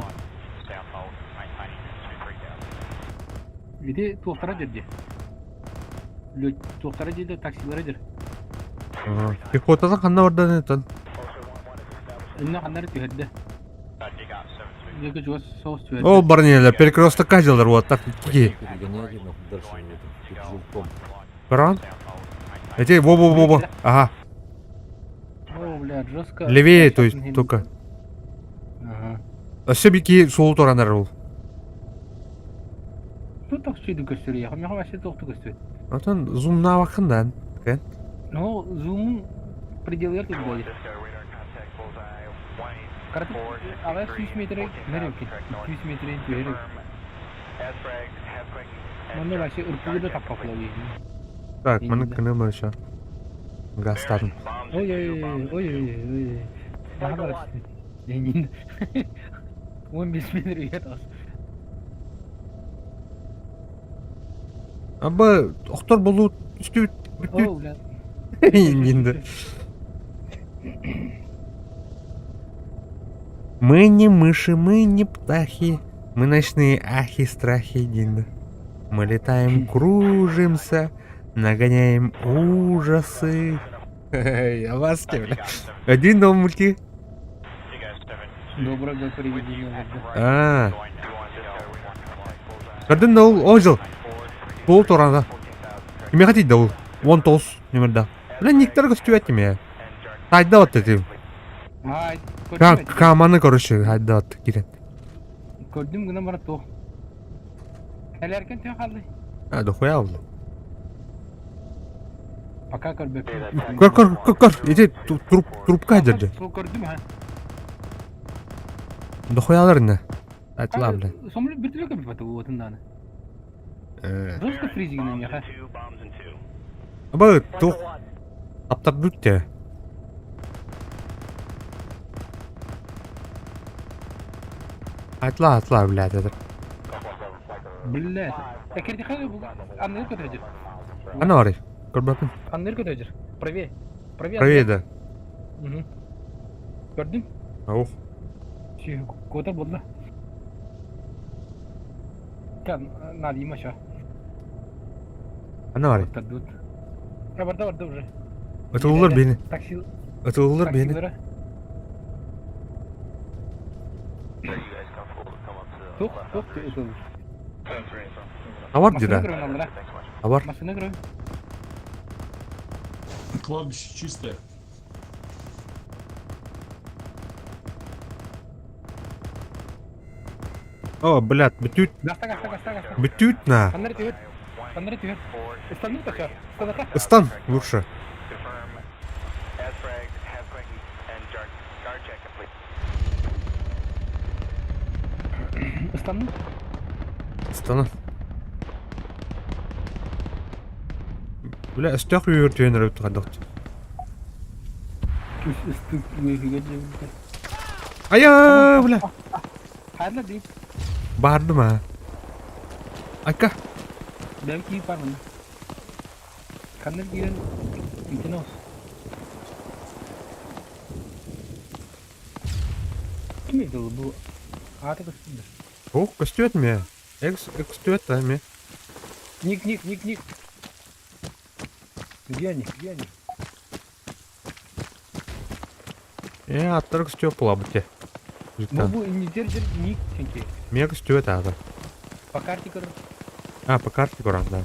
Иди туохтара дирди. Туохтара дирди, таксилара дир. Пехотаны ханна бардан этен? Инна ханнары түһэрдэ. Дьэ чугас соус түһэрдэ. О, барнелер, перекресток кадилар, вот так такие. Перегоняйте нахуй дальше в этом, перед желтком. Коран? Эти, во-во-во-во. Ага. О, бля, жестко. Левее, то есть, только. Ага. А все бики сол туранар ол. Тут так сүйді көстөр, я меха вообще тоқты көстөр. Антон зумна вакындан. Кен? Ну, зум пределы тут будет. Карты, ага, 100 метр, неревки, 200 метр, неревки. Манна вообще ырпугу да таппақла Так, маны кыны мыша. Гастарын. Ой-ой-ой, ой-ой-ой. Баға Ленин. 15 метр үйет ас. Аба, охтор болу үстү бүттү. О, бля. Инде. Мы не мыши, мы не птахи. Мы ночные ахи, страхи, Динда. Мы летаем, кружимся, нагоняем ужасы. Я вас бля. Один дом мульти. Доброго привидения. А. Один дол, ожил. Пол туранда. Киме хотите дол? Вон толс, номерда. Бля, никтер гостюет меня. Хайда вот эти. Ай, Как каманы, короче, хайда вот кирен. Көрдүм гына бара тоқ. Әлеркен тө қалды. А, дохуя алды. Пока көрбөппүн. Көр, көр, көр, көр. Эти труп, трубка держи. Сол көрдүм ха. Дохуя алар не. Айтла, бля. Сомлы бир түлөкө бит отынданы. Жестко фризигин эми ха. Аба, тух. Аптап бүтте. Атла, атла, блядь, это. Блядь. Экердихай анныр көтөжүр. Ана барый. Көрбөппүн. Анныр көтөжүр. Правее. Правее. Правее, да. Угу. Көрдүм. Аух. Кота болды. Кан, надо им еще. Ана барый. Тут. Я барда барда уже. Ытыллар бени. Такси. Ытыллар бени. Таксилары. Тух, тух, ытылыр. Авар Машина дира. көрөм аллара. Авар. Машина көрөм. Кладбище чистое. О, блядь, бүтүт. Гаста, гаста, гаста, гаста. Бүтүт на. Ханнары түһэр. Ханнары түһэр. Ыстанны тоха. Ыстанака. Ыстан лучше. Ыстанны. Ыстана. Бля, өстөөх үйөр түйен өрөп тухадохт. Үстүк үгүгө жебилде. Ая, бля. Хайла дейт. Бардым а. Айка. Бәм кийип бармын. Ханнар кийен итин ос. Ким еді ол бу? Аты көстүндө. Ох, көстүөт ме. Экс, экстүөт а ме. Ник, ник, ник, ник. Где они? Где они? Э, аттар көстүөт була бите. Бу бу не дер дер ник ченки. Ме көстүөт ата. По карте көр. А, по карте көрөн, да.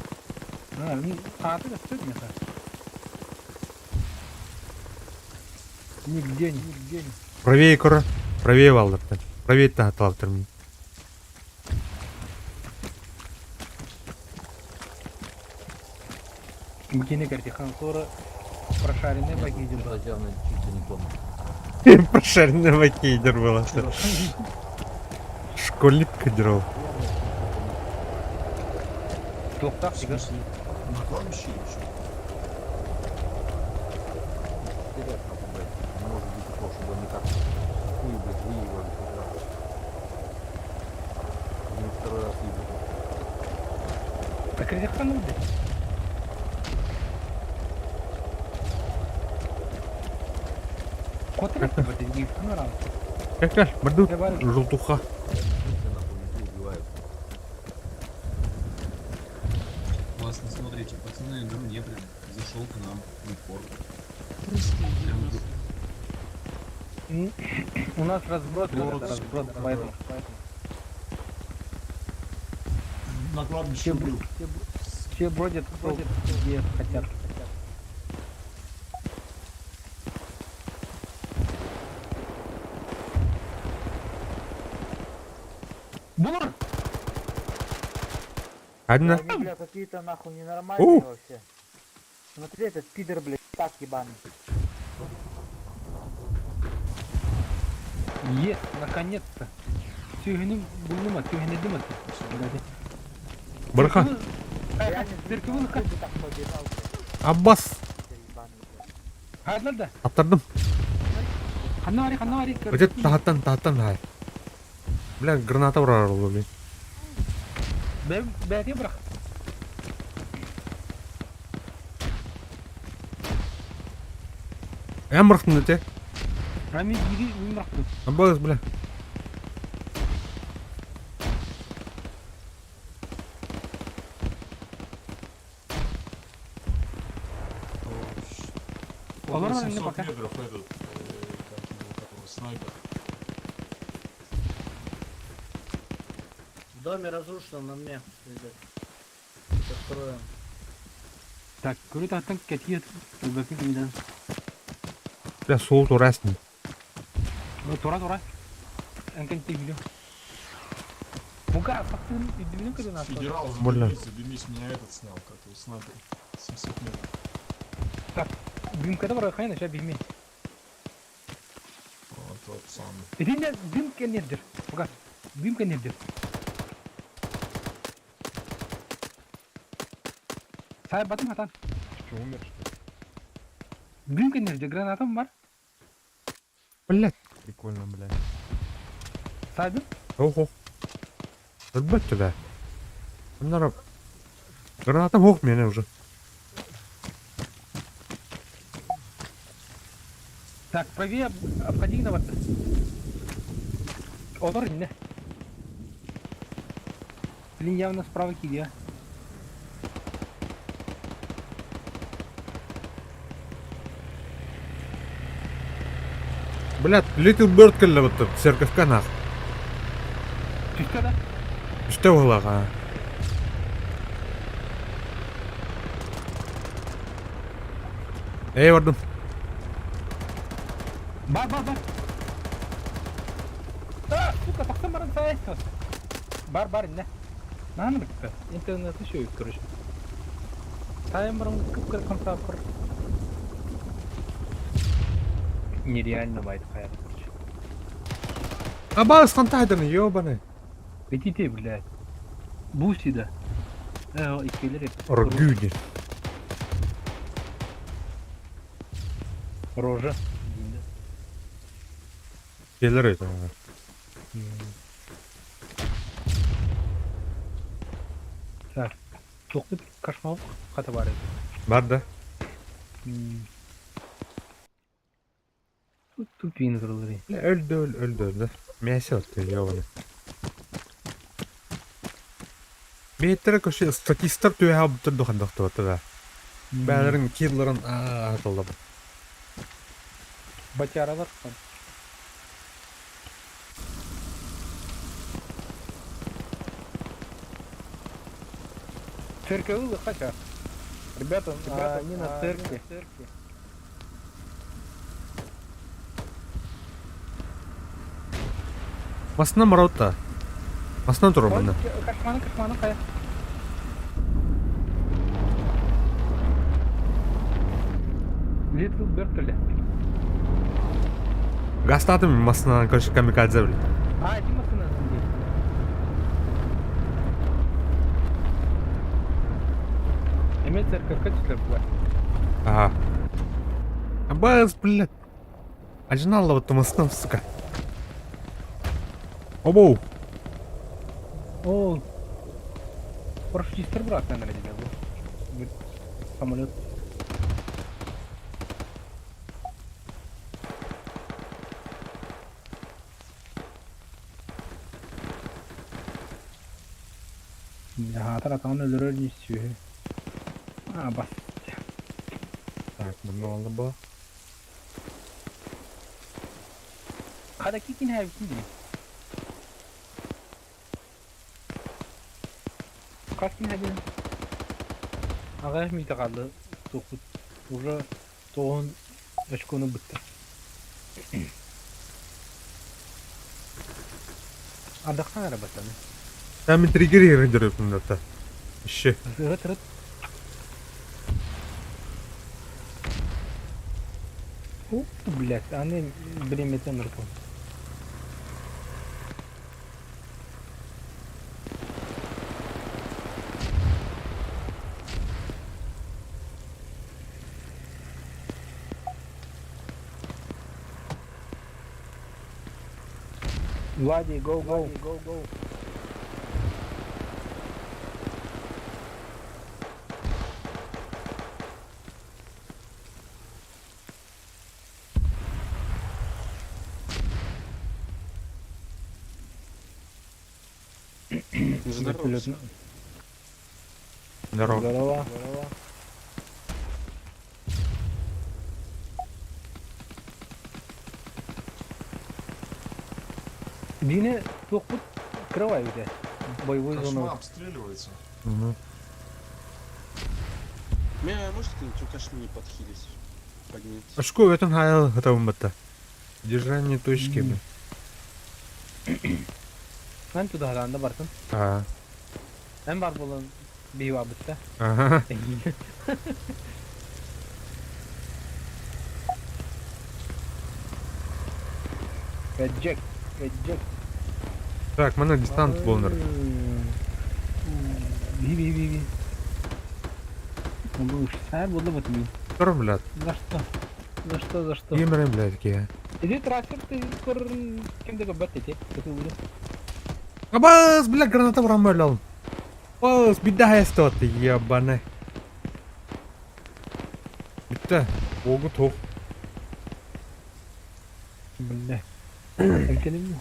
А, ну, аты көстүөт меха. Нигде, нигде. Правее көр. Правее балдыртын. Правее тахаталаптыр. Букины карте хан сора прошаренный бакидер. Явно чисто не помню. Прошаренный бакидер было. Школьник кадиров. Тоқтақ В смысле? На кладбище или что? Стрелять нахуй, блядь. Не может быть такого, чтобы они так хуй, блядь, выебали хоть раз. Они второй раз ебут. Так хан блядь. Котырак блядь, ханаран. Как бардут желтуха. Убивают. Классно, смотрите, пацаны на мне прям зашел к нам на двор. Прям У нас разброд, Город. ребята, разброд, поэтому. На кладбище Все, убил. все бродят, бродят, где хотят. Булыр! Одна. Они, бля, какие-то нахуй ненормальные У! вообще. Смотри, этот пидор, блядь, так ебаный. Есть, наконец-то. Сүйгеним булнума, сүйгенедим Барха. Церковын Так побежал, блядь, Аббас. ебаный, блядь. Хайдлар да. Аттардым. Ханна бари, ханна бари. Өтет тахаттан, тахаттан хай. Бля, граната урар олу, блин. Бәте бирок. Эм бырахтын өте. Рами гири мен бирактым. Аббас, бля. Олар Около бар 700 пока. метров этот, как его, как его, снайпер. В доме разрушено на мне. Ребят. Откроем. Так, көрө тахтан кетиет. Бәкин кимден. Бля, сол турасың. Тура тура. Энкен тигилю. Буга сактын идибинен көдөн астı. Федерал, Больно. задымись, задымись, меня этот снял, как его, снайпер. 700 метров. Так, дымкада бар хайна ша билмей. Вот тот самый. Идинде дымка нердир. Буга. Дымка нердир. Сай батым хатан. Что, умер, что ли? Дымка нердир. Гранатам бар. Блядь. Прикольно, блядь. Сайдым. Ох, ох. Өлбөт да. Оннара гранатам ох мене уже. Так, правее обходи на вот. Олор не. Блин, явно справа кидя. Блядь, Little Bird кэллэ бутта церковка нах. Түстэ да? Түстэ буолаҕа. Эй, бардым. Бар, бар, бар. А, сука, тахсан баран саайт. Бар, бар, иннэ. Нааны бүттэ. Интернет еще короче. Тайм баран кып-кыр хамсааппар. Нереально байт хайа, короче. Абаас хантаайдан, ёбаный. Идите, блядь. Буси да. Э, иккилер. Оргүүди. Рожа. Келер это. Так. Тоқтып кашмал қата бар еді. Бар да. Тут тупин кырылыр. Бля, Өлдү, өлдү, өлдү, өлдү. Мясо өттү, ёбаный. Бэйттэрэ көшө статистар түһэ албыттар духандахтыбата да. Бээлэрин килларын ааталлар. Батяралар. Церковь хотя. Ребята, ребята, они на церкви. Масына мараута. Масына турар манна. Кашманы, кашманы кая. Little Bird Гастатым масына короче камикадзе бля. А, эти машины Эме церковь качестве была. Ага. Абаас, блядь. Ажиналла вот масына, сука. Обоу. О, парашютистер брат, наверное, тебя был. Самолет. Хаатар атаҕын өлөрөр сүөһү. А, бас. Так, манна олла бу. Хада кикин хэбитин дии. Хас кин хэбин. Аҕыйах мүнүүтэ хаалла туохпут уже тоҕуһун очкону бытта. Ардахтан эрэ баттаны. Там триггер ерин дата. Еще. Ырыт ырыт. Ух, блядь, аны бириметен ырпын. Влади, go, go, go, go. Здорово. Здорово. Здорово. Дине туохпут кровай үтэ. Боевой Кошма зона. обстреливается. Мгм. Меня может кто-нибудь у кошмы не подхилить? Поднять. Очко в этом хайл готовым бата. Держание точки. бля. Мен туда хараанда бартын. А. Эн бар болан бейва бытта. Ага. Эджек, эджек. Так, мана дистант болнер. Би би би би. Он сэр буолла бут мин. Торм, блядь. За что? За что, за что? Емерем, блядь, такие. Иди трассер ты көр кем де көбөт эти. Абаас, бля, граната быраммалалым. Бас, бидде хайастыбатты, ебаный. Бүтте. Огу тоқ. Бля. Эмтеним.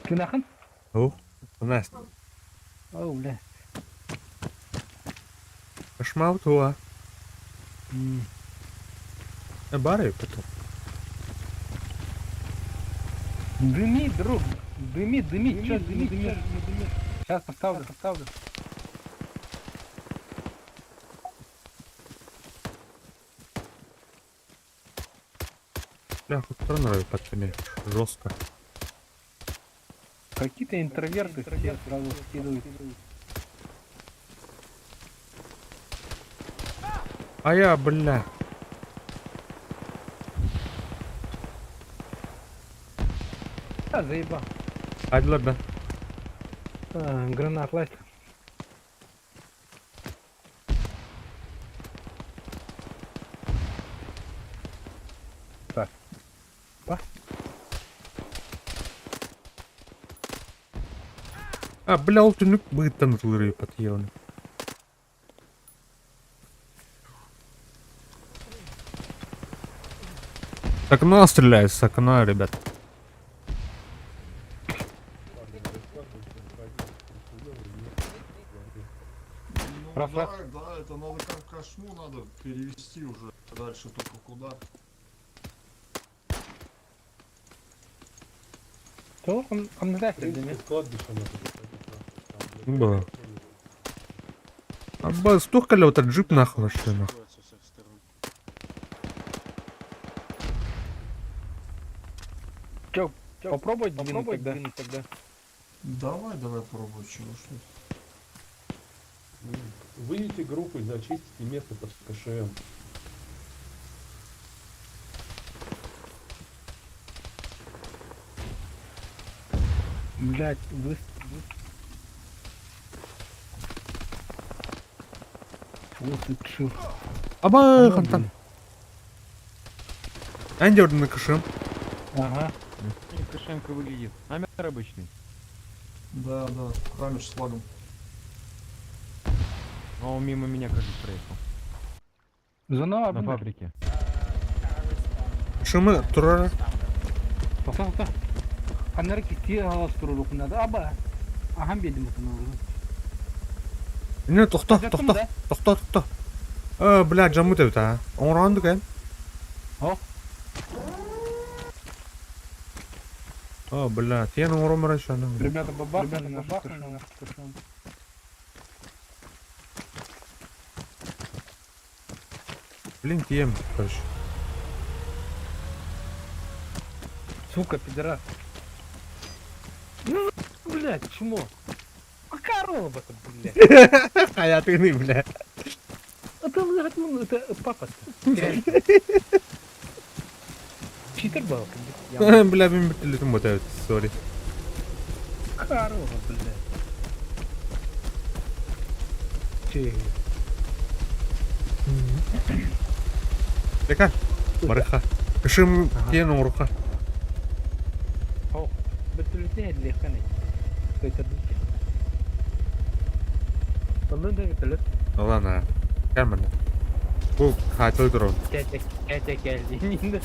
Тынахын? О, Настя. О, бля. Кошмар туа. Бары потом. Дыми, друг. Дыми, дыми, чё дыми, дыми, дыми. Сейчас поставлю, поставлю. Бля, хоть нравится пацаны. Жестко. Какие-то интроверты все сразу скидывают. А я, бля. А, заебал. Айдылар да. А, гранат лазь. Так. Па. А, бля, ол түнүк быыттан ытылыр патьены. С окна стреляет, с окна, ребят. Ну Раз, да, раз. да, это надо как кошму надо перевести уже дальше только куда. То он, он не знает, где Было. Аба, столько ли вот этот джип нахуй вообще нахуй? Со всех сторон. Чё, попробуй двинуть тогда. тогда. Давай, давай пробуй, чего ж тут. Выйдите группой, зачистите место под КШМ. Блять, вы... Вот и чё. Аба, хантан. Энди на кашем. Ага. Кошенко выглядит. Амер обычный. Да, да, крамиш с лагом. Но он мимо меня, кажется, проехал. Зона На фабрике. Шымы турар. Тоқта, тоқта. Аннары китти аластыру надо. Аба. Ахам бедим отын Не, тохто, Жаттым тохто, да? тохто, тохто. Э, бля, жамут эбит а. Оңрандык э. О. О, бля, тен оңромар аны. Ребята, бабахнули нашу кашем. Блин, тием, короче. Сука, пидорас. Ну, блядь, чмо. А корова это, блядь. А я ты, бля. Это, блядь, ну, это папа. Читер был, блядь. Бля, мен бітілітім бот эбит, сори. Корова, блядь. Че? Бека, барыха. Кышым тен оңруха. О, бітілітне әділі қанай. Қайтарды. Ондан да бітіліт. Ладно, камерно. Бу хатыл туру. Кәтә кәтә келді. Енді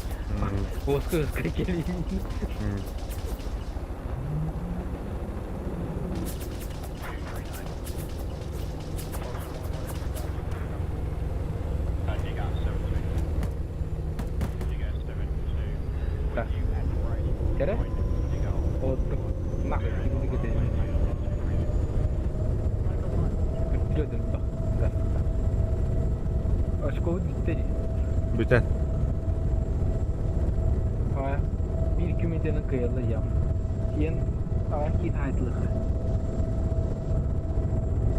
Осқы осқы келді. Так. Тере? Вот. Нахуй, кимди кетеді. Биледим, да. Да. Очковы бүттеді. Бүтә. А, bir kümedenin kıyalı yam. Тен аки айтлых.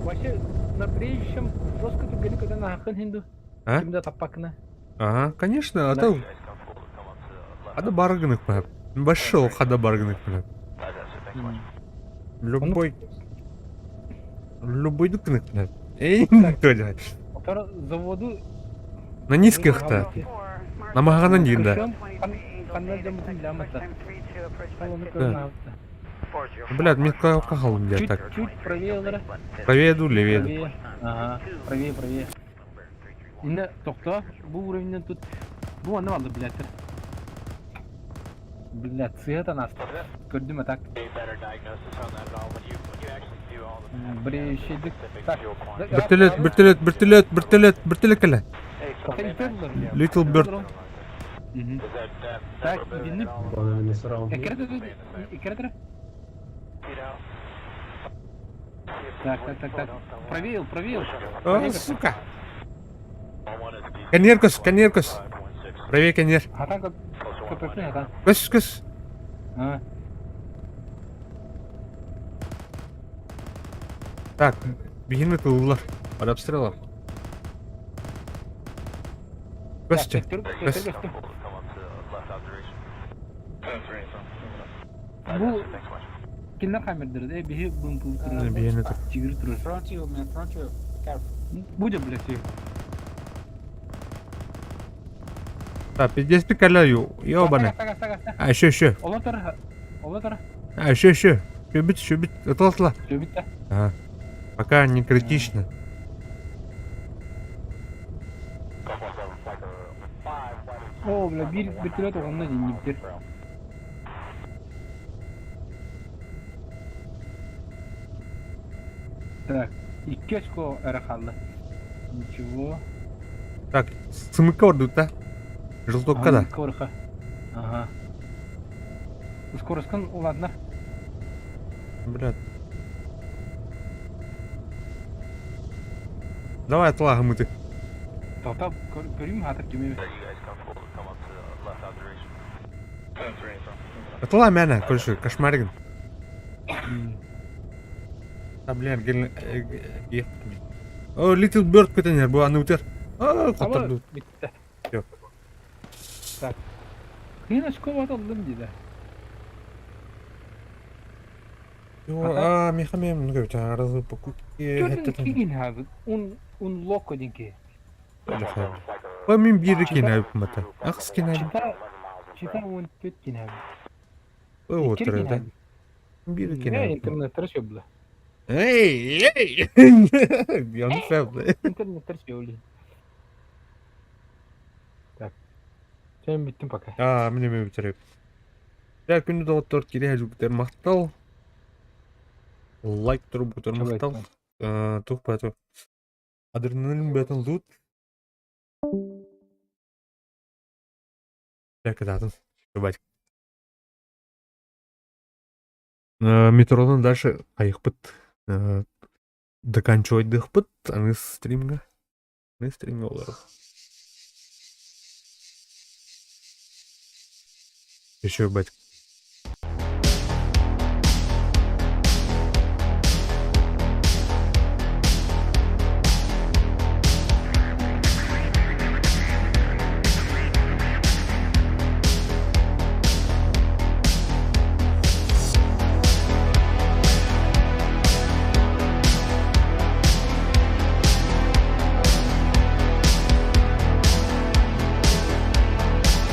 Вообще, на бреющем жестко тугали, когда на ахын хинду. А? Кимде таппакына. Ага, конечно, а то... Ада баргынык бля. Башыл хада баргынык бля. Любой... Любой дукынык бля. Эй, кто делает? Отар заводу На низких-то. На Маганан да. Кышым, Ханна дьоммутун билэммэтэ. Ол ону көрөн аһабыта. Блядь, мне кахалым где Чуть, так. чуть правее олора. Правее ду, левее ду. Правее. Ага, правее, правее. Инна тохто, бу уровеньнен тут. Бу анны алды, блядь. Блядь, цвета нас. Көрдүм а так. Брешедик. Так. Вертолет, вертолет, вертолет, вертолет, вертолет кэлэ. Little Bird. Так, итинник. Эккирэтэ Так, так, так, так. Правее, правее. О, сука. Кэннигэр көс, кэннигэр көс. Правее кэннигэр. Хатан көпөппүн хатан. Көс, көс. А. Так, биһини ытыллар. Под обстрелом. Көс чэ. Көс. Бу кинилэр хаммердэр э биһи бымпыл турар. Биһини тур. Тигр турар. Front you, man, front you. Careful. Будем, блядь, ее. Так, пиздец пикаля ю. Ёбаный. А, еще, еще. Олотор, олотор. А, еще, еще. Шөбүт, шөбүт. Ытылтла. Шөбүт Ага. Пока не критично. О, бля, биир вертолет оҕонно дьиннибитир. Так, икки очко эрэ хаалла. Ничего. Так, сымыкка ордут, да? Желтокка да. Корха. Ага. Скоростькын ладно. Блядь. Давай отлагом ты. Тота көрүм хатыр кеме. Атла мяна, короче, кошмаригин. А, блин, гел... О, Little Bird көтенер, бу аны үтер. А, котырды. Битте. Yok. Так. Кыйын очко бат алдым диде. А, мехамем, ну говорит, разы покупки. Көрдүн кигин хабыт. Un un локо динки. Ой, мин биир кин мата. Ахс кин Чита чита он төт кин хабыт. Ой, вот да. Биир кин Интернет тырышып Эй, эй! Я не фэб. Интернет тырышып Так. Сен биттим пока. А, мне мен битереп. Я күндү доҕоттор кире хажуктер махтал. Лайк туруп махтал. Тух пату. Адреналин бэтен лут. Так, да, Бать. Метродан дальше айықпыт. Доканчивать аны стримга. Аны стримга олар. Еще бать.